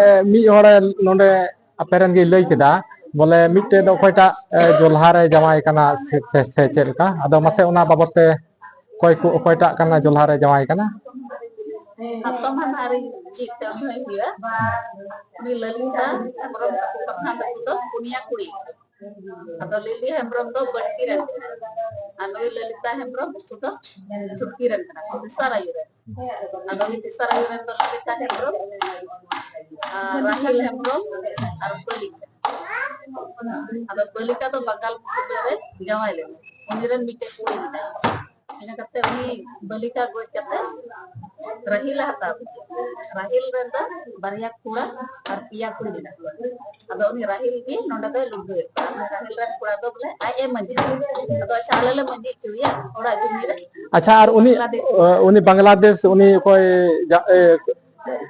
ᱮ, ᱢᱤᱫ ᱦᱚᱲᱮ ᱱᱚᱰᱮ ᱟᱯᱮ ᱨᱮᱱ ᱜᱮᱭ ᱞᱟᱹᱭ ᱠᱮᱫᱟ, ᱵᱚᱞᱮ ᱢᱤᱫᱴᱮᱡ ᱫᱚ ᱚᱠᱚᱭᱴᱟᱜ, ᱮ, ᱡᱚᱞᱦᱟ ᱨᱮ ᱡᱟᱶᱟᱭ ᱠᱟᱱᱟ ᱥᱮ, ᱥᱮ, ᱥᱮ ᱪᱮᱫ ᱞᱮᱠᱟ? ᱟᱫᱚ ᱢᱟᱥᱮ ᱚᱱᱟ ᱵᱟᱵᱚᱛ ᱛᱮ ᱚᱠᱚᱭ ᱠᱚ, ᱚᱠᱚᱭᱴᱟᱜ ᱠᱟᱱᱟ ᱡᱚᱞᱦᱟ ᱨᱮ ᱡᱟᱶᱟᱭ ᱠᱟᱱᱟ? ᱦᱟᱛᱚᱢ ᱦᱟᱱᱦᱟᱨᱤᱧ ᱡᱤᱛ ᱛᱮ ᱩᱱᱤ ᱦᱚᱸᱭ ᱦᱩᱭᱩᱜᱼᱟ᱾ ᱩᱱᱤ ᱞᱟᱹᱞᱤᱛᱟ ᱦᱮᱢᱵᱨᱚᱢ ᱛᱟᱠᱚ ᱯᱨᱚᱫᱷᱟᱱ ᱛᱟᱠᱚ ᱫᱚ ᱯᱩᱱᱭᱟ ᱠᱩᱲᱤ᱾ ᱟᱫᱚ ᱞᱤᱞᱤ ᱦᱮᱢᱵᱨᱚᱢ ᱫᱚ ᱵᱟᱹᱲᱠᱤ ᱨᱮᱱ ᱠᱟᱱᱟᱭ, ᱟᱨ ᱱᱩᱭ ᱞᱚᱞᱤᱛᱟ ᱦᱮᱢᱵᱨᱚᱢ, ᱩᱱᱠᱩ ᱫᱚ ᱪᱷᱩᱴᱠᱤ ᱨᱮᱱ ᱠᱟᱱᱟ ᱠᱚ, ᱫᱚᱥᱟᱨ ᱟᱭᱳ ᱨᱮᱱ᱾ ᱟᱫᱚ ᱩᱱᱤ ᱫᱚᱥᱟᱨ ᱟᱭᱳ ᱨᱮᱱ ᱫᱚ ᱞᱚᱞᱤᱛᱟ ᱦᱮᱢᱵᱨᱚᱢ, ᱟᱨ ᱨᱟᱦᱤᱞ ᱦᱮᱢᱵᱨᱚᱢ, ᱟᱨ ᱵᱟᱹᱞᱤᱠᱟ᱾ ᱟᱫᱚ ᱵᱟᱹᱞᱤᱠᱟ ᱫᱚ ᱵᱟᱝᱜᱟᱞ ᱢᱩᱥᱞᱟᱹ ᱨᱮ ᱡᱟᱶᱟᱭ ᱞᱮᱱᱟ, ᱩᱱᱤ ᱨᱮᱱ ᱢᱤᱫᱴᱮᱡ ᱠᱩᱲᱤ ᱢᱮᱱᱟᱭᱟ᱾ ᱤᱱᱟᱹ ᱠᱟᱛᱮ ᱩᱱᱤ ᱵᱟᱹᱞᱤᱠᱟ ᱜᱚᱡ ᱠᱟᱛᱮ ᱨᱟᱦᱤᱞ ᱮ ᱦᱟᱛᱟᱣ ᱠᱮᱫᱮᱭᱟ᱾ ᱨᱟᱦᱤᱞ ᱨᱮᱱ ᱫᱚ ᱵᱟᱨᱭᱟ ᱠᱚᱲᱟ ᱟᱨ ᱯᱮᱭᱟ ᱠᱩᱲᱤ ᱢᱮᱱᱟᱜ ᱠᱚᱣᱟ᱾ ᱟᱫᱚ ᱩᱱᱤ ᱨᱟᱦᱤᱞ ᱜᱮ ᱱᱚᱰᱮ ᱫᱚᱭ ᱞᱩᱰᱟᱹᱭᱮᱫ ᱠᱚᱣᱟ᱾ ᱩᱱᱤ ᱨᱟᱦᱤᱞ ᱨᱮᱱ ᱠᱚᱲᱟ ᱫᱚ ᱵᱚᱞᱮ ᱟᱡ ᱮ ᱢᱟᱹᱡᱷᱤ᱾ ᱟᱫᱚ ᱟᱪᱪᱷᱟ, ᱟᱞᱮ ᱞᱮ ᱢᱟᱹᱡᱷᱤ ᱦᱚᱪᱚᱭᱟ ᱚᱲᱟᱜ ᱡᱩᱢᱤ ᱨᱮ᱾ ᱟᱪᱪᱷᱟ, ᱟᱨ ᱩᱱᱤ, ᱵᱟᱝᱞᱟᱫᱮᱥ᱾ ᱩᱱᱤ ᱵᱟᱝᱞᱟᱫᱮᱥ, ᱩᱱᱤ ᱚᱠᱚᱭ ᱡᱟ-, ᱮ,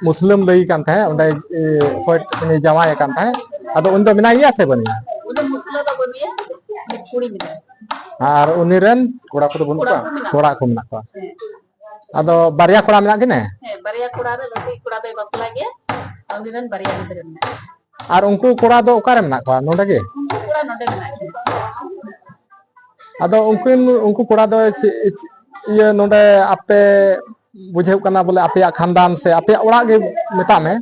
ᱢᱩᱥᱞᱟᱹᱢ ᱞᱟᱹᱭ ᱠᱟᱱ ᱛᱟᱦᱮᱸᱫ, ᱚᱸᱰᱮ, ᱮ, ᱚᱠᱚᱭ ᱩᱱᱤ ᱡᱟᱶᱟᱭ ᱟᱠᱟᱱ ᱛᱟᱦᱮᱸᱫ, ᱟᱫᱚ ᱩᱱᱤ ᱫᱚ ᱢᱮᱱᱟᱭ ᱜᱮᱭᱟ ᱥᱮ ᱵᱟᱹᱱᱩᱭᱟ? ᱩᱱᱤ ᱢᱩᱥᱞᱟᱹ ᱫᱚ ᱵᱟᱹᱱᱩᱭᱟ, ᱩᱱᱤ ᱠᱩᱲᱤ ᱢᱮᱱᱟᱭᱟ᱾ ᱟᱨ ᱩᱱᱤ ᱨᱮᱱ ᱠᱚᱲᱟ ᱠᱚᱫᱚ ᱵᱟᱹᱱᱩᱜ ᱠᱚᱲᱟ ᱠᱚᱣᱟ? ᱠᱚ ᱢᱮᱱᱟᱜ ᱠᱚᱲᱟ ᱠᱚ ᱢᱮᱱᱟᱜ ᱠᱚᱣᱟ᱾ ᱦᱮᱸ᱾ ᱟᱫᱚ ᱵᱟᱨᱭᱟ ᱠᱚᱲᱟ ᱢᱮᱱᱟᱜ ᱠᱤᱱᱟᱹ? ᱦᱮᱸ, ᱵᱟᱨᱭᱟ ᱠᱚᱲᱟ ᱨᱮ ᱞᱟᱹᱴᱩᱭᱤᱡ ᱠᱚᱲᱟ ᱫᱚᱭ ᱵᱟᱯᱞᱟ ᱜᱮᱭᱟ, ᱩᱱᱤ ᱨᱮᱱ ᱵᱟᱨᱭᱟ ᱜᱤᱫᱽᱨᱟᱹ ᱢᱮᱱᱟᱜ ᱠᱚᱣᱟ᱾ ᱟᱨ ᱩᱱᱠᱩ ᱠᱚᱲᱟ ᱫᱚ ᱚᱠᱟᱨᱮ ᱢᱮᱱᱟᱜ ᱠᱚᱣᱟ? ᱱᱚᱰᱮ ᱜᱮ? ᱩᱱᱠᱩ ᱠᱚᱲᱟ ᱱᱚᱰᱮ ᱢᱮᱱᱟᱜ ᱠᱤᱱᱟ᱾ ᱟᱫᱚ ᱩᱱᱠᱤᱱ, ᱩᱱᱠᱩ ᱠᱚᱲᱟ ᱫᱚ ᱪᱮᱫ, ᱪᱮᱫ, ᱤᱭᱟᱹ, ᱱᱚᱰᱮ ᱟᱯᱮ ᱵᱩᱡᱷᱟᱹᱣ ᱠᱟᱱᱟ ᱵᱚᱞᱮ ᱟᱯᱮᱭᱟᱜ ᱠᱷᱟᱱᱫᱟᱱ ᱥᱮ ᱟᱯᱮᱭᱟᱜ ᱚᱲᱟᱜ ᱜᱮ ᱢᱮᱛᱟᱜ ᱢᱮ᱾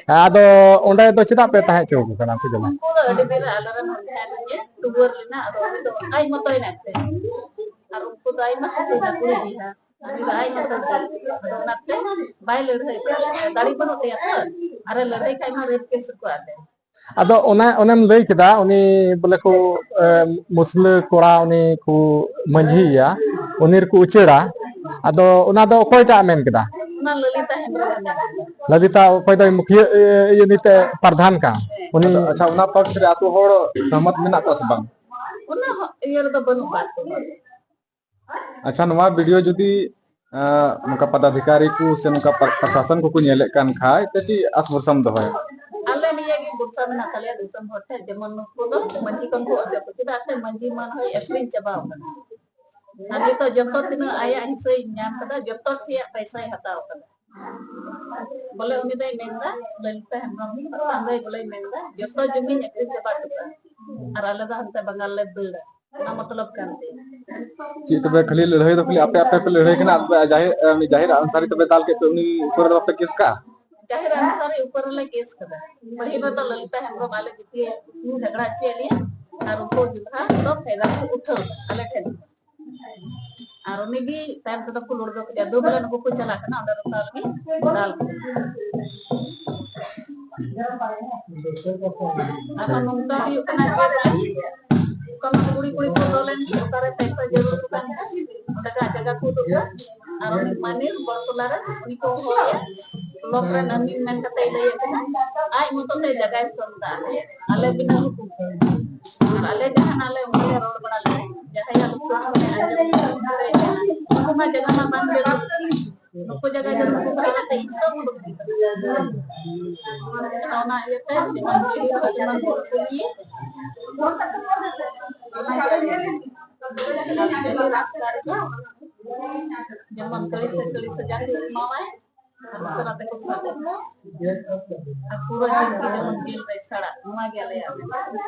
ᱦᱮᱸ᱾ ᱟᱫᱚ ᱚᱸᱰᱮ ᱫᱚ ᱪᱮᱫᱟᱜ ᱯᱮ ᱛᱟᱦᱮᱸ ᱦᱚᱪᱚ ᱟᱠᱚ ᱠᱟᱱᱟ ᱩᱱᱠᱩ ᱫᱚ? ᱩᱱᱠᱩ ᱫᱚ ᱟᱹᱰᱤ ᱫᱤᱱ ᱨᱮ ᱟᱞᱮᱨᱮᱱ ᱦᱚᱲ ᱴᱷᱮᱱ ᱜᱮ ᱴᱩᱣᱟᱹᱨ ᱞᱮᱱᱟ, ᱟᱫᱚ ᱩᱱᱤ ᱫᱚ ᱟᱡ ᱢᱚᱛᱚᱭ ᱮᱱᱛᱮ᱾ ᱟᱨ ᱩᱱᱠᱩ ᱫᱚ ᱟᱭᱢᱟ ᱠᱚ ᱦᱩᱭᱱᱟ, ᱠᱩᱲᱤ ᱵᱚᱭᱦᱟ᱾ ᱩᱱᱤ ᱫᱚ ᱟᱡ ᱢᱚᱛᱚ ᱜᱮ᱾ ᱟᱫᱚ ᱚᱱᱟᱛᱮ ᱵᱟᱭ ᱞᱟᱹᱲᱦᱟᱹᱭ ᱠᱟᱱᱟ᱾ ᱫᱟᱲᱮ ᱵᱟᱹᱱᱩᱜ ᱛᱟᱭᱟ ᱛᱚ᱾ ᱟᱨᱮ ᱞᱟᱹᱲᱦᱟᱹᱭ ᱠᱷᱟᱡ ᱢᱟ ᱨᱮᱯ ᱠᱮᱥ ᱨᱮᱠᱚ ᱟᱫᱮ᱾ ᱟᱫᱚ ᱚᱱᱮ, ᱚᱱᱮᱢ ᱞᱟᱹᱭ ᱠᱮᱫᱟ, ᱩᱱᱤ ᱵᱚᱞᱮ ᱠᱚ, ᱮ, ᱢᱩᱥᱞᱟᱹ ᱠᱚᱲᱟ ᱩᱱᱤ ᱠᱚ ᱢᱟᱹᱡᱷᱤᱭᱮᱭᱟ, ᱩᱱᱤ ᱨᱮᱠᱚ ᱩᱪᱟᱹᱲᱟ᱾ ᱟᱫᱚ ᱚᱱᱟ ᱫᱚ ᱚᱠᱚᱭᱴᱟᱜ ᱮ ᱢᱮᱱ ᱠᱮᱫᱟ? ᱚᱱᱟ ᱞᱚᱞᱤᱛᱟ ᱦᱮᱢᱵᱨᱚᱢ ᱮ ᱢᱮᱱ ᱠᱮᱫᱟ᱾ ᱞᱚᱞᱤᱛᱟ ᱚᱠᱚᱭ ᱫᱚᱭ ᱢᱩᱠᱷᱤᱭᱟᱹ, ᱤᱭᱟᱹ, ᱩᱱᱤ ᱛᱮ ᱯᱨᱟᱫᱷᱟᱱ ᱠᱟᱱ᱾ ᱩᱱᱤ ᱟᱫᱚ, ᱟᱪᱪᱷᱟ, ᱚᱱᱟ ᱯᱚᱠᱷ ᱨᱮ ᱟᱛᱳ ᱦᱚᱲ ᱥᱚᱦᱢᱚᱛ ᱢᱮᱱᱟᱜ ᱠᱚᱣᱟ ᱥᱮ ᱵᱟᱝ? ᱚᱱᱟ ᱦᱚᱸ ᱤᱭᱟᱹ ᱨᱮᱫᱚ ᱵᱟᱹᱱᱩᱜ ᱠᱟᱜ ᱠᱚᱣᱟ᱾ ᱟᱪᱪᱷᱟ, ᱱᱚᱣᱟ ᱵᱷᱤᱰᱤᱭᱳ ᱡᱩᱫᱤ, ᱟᱸ, ᱱᱚᱝᱠᱟ ᱯᱚᱫᱟᱫᱷᱤᱠᱟᱨᱤ ᱠᱚ ᱥᱮ ᱱᱚᱝᱠᱟ ᱯᱨ-, ᱯᱨᱚᱥᱟᱥᱚᱱ ᱠᱚᱠᱚ ᱧᱮᱞᱮᱫ ᱠᱟᱱ ᱠᱷᱟᱡ, ᱛᱚ ᱪᱮᱫ ᱟᱥ ᱵᱷᱚᱨᱥᱟᱢ ᱫᱚᱦᱚᱭᱟ? ᱟᱞᱮ ᱱᱤᱭᱟᱹ ᱜᱮ ᱵᱷᱚᱨᱥᱟ ᱢᱮᱱᱟᱜ ᱛᱟᱞᱮᱭᱟ ᱫᱤᱥᱚᱢ ᱦᱚᱲ ᱴᱷᱮᱱ, ᱡᱮᱢᱚᱱ ᱱᱩᱠᱩ ᱫᱚ ᱢᱟᱹᱡᱷᱤ ᱠᱷᱚᱱ ᱠᱚ ᱚᱪᱚᱜ ᱠᱚ, ᱪᱮᱫᱟᱜ ᱥᱮ ᱢᱟᱹᱡᱷᱤ ᱢᱟᱹᱱ ᱦᱚᱸᱭ ᱟᱹᱠᱷᱨᱤᱧ ᱪᱟᱵᱟᱣ ᱠᱟᱱᱟ᱾ ᱟᱨ ᱱᱤᱛᱚᱜ ᱡᱚᱛᱚ ᱛᱤᱱᱟᱹᱜ ᱟᱭᱟᱜ ᱦᱤᱥᱟᱹᱭ ᱧᱟᱢ ᱠᱟᱫᱟ, ᱡᱚᱛᱚ ᱴᱷᱮᱭᱟᱜ ᱯᱚᱭᱥᱟᱭ ᱦᱟᱛᱟᱣ ᱠᱟᱫᱟ᱾ ᱵᱚᱞᱮ ᱩᱱᱤ ᱫᱚᱭ ᱢᱮᱱᱫᱟ, ᱞᱚᱞᱤᱛᱟ ᱦᱮᱢᱵᱨᱚᱢ ᱜᱮ ᱯᱨᱚᱫᱷᱟᱱ ᱫᱚᱭ ᱵᱚᱞᱮᱭ ᱢᱮᱱᱫᱟ, ᱡᱚᱛᱚ ᱡᱩᱢᱤᱧ ᱟᱹᱠᱷᱨᱤᱧ ᱪᱟᱵᱟ ᱦᱚᱴᱚ ᱠᱟᱜᱼᱟ, ᱟᱨ ᱟᱞᱮ ᱫᱚ ᱦᱟᱱᱛᱮ ᱵᱟᱝᱜᱟᱞ ᱞᱮ ᱫᱟᱹᱲᱟ᱾ ᱚᱱᱟ ᱢᱚᱛᱞᱚᱵ ᱠᱟᱱ ᱛᱟᱭᱟ᱾ ᱪᱮᱫ ᱛᱚᱵᱮ ᱠᱷᱟᱹᱞᱤ ᱞᱟᱹᱲᱦᱟᱹᱭ ᱫᱚ ᱠᱷᱟᱹᱞᱤ ᱟᱯᱮ, ᱟᱯᱮ ᱯᱮ ᱞᱟᱹᱲᱦᱟᱹᱭ ᱠᱟᱱᱟ? ᱟᱯᱮ ᱡᱟᱦᱮᱨ, ᱩᱱᱤ ᱡᱟᱦᱮᱨ ᱟᱱᱥᱟᱨᱤ ᱛᱚᱵᱮ ᱫᱟᱞ ᱠᱮᱫ ᱯᱮ, ᱩᱱᱤ ᱩᱯᱚᱨ ᱨᱮ ᱵᱟᱯᱮ ᱠᱮᱥ ᱠᱟᱜᱼᱟ? ᱡᱟᱦᱮᱨ ᱟᱱᱥᱟᱨᱤ ᱩᱯᱚᱨ ᱨᱮᱞᱮ ᱠᱮᱥ ᱠᱟᱫᱟ᱾ ᱯᱟᱹᱦᱤᱞ ᱨᱮᱫᱚ ᱞᱚᱞᱤᱛᱟ ᱦᱮᱢᱵᱨᱚᱢ ᱟᱞᱮ ᱡᱟᱹᱛᱤᱭᱟᱹ ᱡᱷᱟᱜᱽᱲᱟ ᱦᱚᱪᱚᱭᱮᱫ ᱞᱮᱭᱟ, ᱟᱨ ᱩᱱᱠᱩ ᱡᱚᱛᱷᱟ ᱫᱚ ᱯᱷᱟᱭᱫᱟ ᱠᱚ ᱩᱴᱷᱟᱹᱣ ᱮᱫᱟ ᱟᱞᱮ ᱴᱷᱮᱱ ᱠᱷᱚᱱ᱾ ᱟᱨ ᱩᱱᱤ ᱜᱮ ᱛᱟᱭᱚᱢ ᱛᱮᱫᱚ ᱠᱚ ᱞᱩᱲ ᱫᱚ ᱠᱮᱫᱟ, ᱫᱩ ᱵᱚᱞᱮ ᱱᱩᱠᱩ ᱠᱚ ᱪᱟᱞᱟᱜ ᱠᱟᱱᱟ, ᱚᱸᱰᱮ ᱫᱚ ᱛᱟᱦᱞᱮ ᱫᱟᱞ ᱠᱚ᱾ ᱟᱫᱚ ᱱᱚᱝᱠᱟ ᱦᱩᱭᱩᱜ ᱠᱟᱱᱟ ᱡᱮ ᱚᱠᱟ ᱢᱟ ᱠᱩᱲᱤ ᱠᱩᱲᱤ ᱠᱚ ᱫᱚᱞ ᱮᱱ ᱜᱮ, ᱚᱠᱟᱨᱮ ᱯᱚᱭᱥᱟ ᱡᱟᱹᱨᱩᱲ ᱠᱚ ᱠᱟᱱ ᱠᱷᱟᱱ ᱚᱸᱰᱮ ᱠᱟᱜ ᱡᱟᱭᱜᱟ ᱠᱚ ᱩᱫᱩᱜ ᱮᱫᱟ᱾ ᱟᱨ ᱩᱱᱤ ᱢᱟᱱᱤᱨ ᱵᱚᱲᱛᱚᱞᱟ ᱨᱮ ᱩᱱᱤ ᱠᱚ ᱦᱚᱦᱚᱭᱟ, ᱵᱞᱚᱠ ᱨᱮᱱ ᱟᱹᱢᱤᱱ ᱢᱮᱱ ᱠᱟᱛᱮ ᱞᱟᱹᱭᱮᱫ ᱠᱟᱱᱟ, ᱟᱡ ᱢᱚᱛᱚ ᱛᱮ ᱡᱟᱭᱜᱟᱭ ᱥᱚᱝ ᱮᱫᱟ, ᱟᱞᱮ ᱵᱤᱱᱟᱹ ᱦᱩᱠᱩᱢ ᱛᱮ᱾ ᱟᱨ ᱟᱞᱮ ᱡᱟᱦᱟᱱᱟᱜ ᱞᱮ ᱚᱱᱠᱟ ᱞᱮ ᱨᱚᱲ ᱵᱟᱲᱟ ᱞᱮᱠᱷᱟᱱ ᱡᱟᱦᱟᱸᱭᱟᱜ ᱞᱩᱛᱩᱨ ᱨᱮ ᱟᱸᱡᱚᱢ ᱞᱮᱠᱷᱟᱱ ᱩᱱᱠᱩ ᱢᱟ ᱡᱟᱭᱜᱟ ᱢᱟ ᱵᱟᱝ ᱡᱟᱹᱨᱩᱲ, ᱱᱩᱠᱩ ᱡᱟᱭᱜᱟ ᱡᱟᱹᱨᱩᱲ ᱠᱚ ᱠᱟᱱᱟ ᱛᱮ ᱤᱧ ᱥᱚᱝ ᱩᱰᱩᱠ ᱠᱮᱫᱟ᱾ ᱚᱱᱟ ᱤᱭᱟᱹᱛᱮ ᱡᱮᱢᱚᱱ ᱵᱤᱨ ᱡᱮᱢᱚᱱ ᱵᱷᱩᱛ ᱠᱚ ᱱᱤᱭᱮ ᱚᱱᱟ ᱜᱮ ᱟᱞᱮ ᱨᱟᱥᱛᱟ ᱨᱮᱫᱚ ᱡᱮᱢᱚᱱ ᱠᱟᱹᱲᱤ ᱥᱮ ᱠᱟᱹᱲᱤ ᱥᱟᱡᱟ ᱠᱚ ᱮᱢᱟᱣᱟᱭ, ᱟᱨ ᱩᱥᱟᱹᱨᱟ ᱛᱮᱠᱚ ᱥᱟᱵ ᱮᱱᱟ᱾ ᱟᱨ ᱯᱩᱨᱟᱹ ᱡᱤᱞ ᱜᱮ ᱡᱮᱢᱚᱱ ᱡᱤᱞ ᱨᱮ ᱥᱟᱲᱟᱜ, ᱱᱚᱣᱟ ᱜᱮ ᱟᱞᱮᱭᱟᱜ ᱢᱮᱱᱟᱜᱼᱟ᱾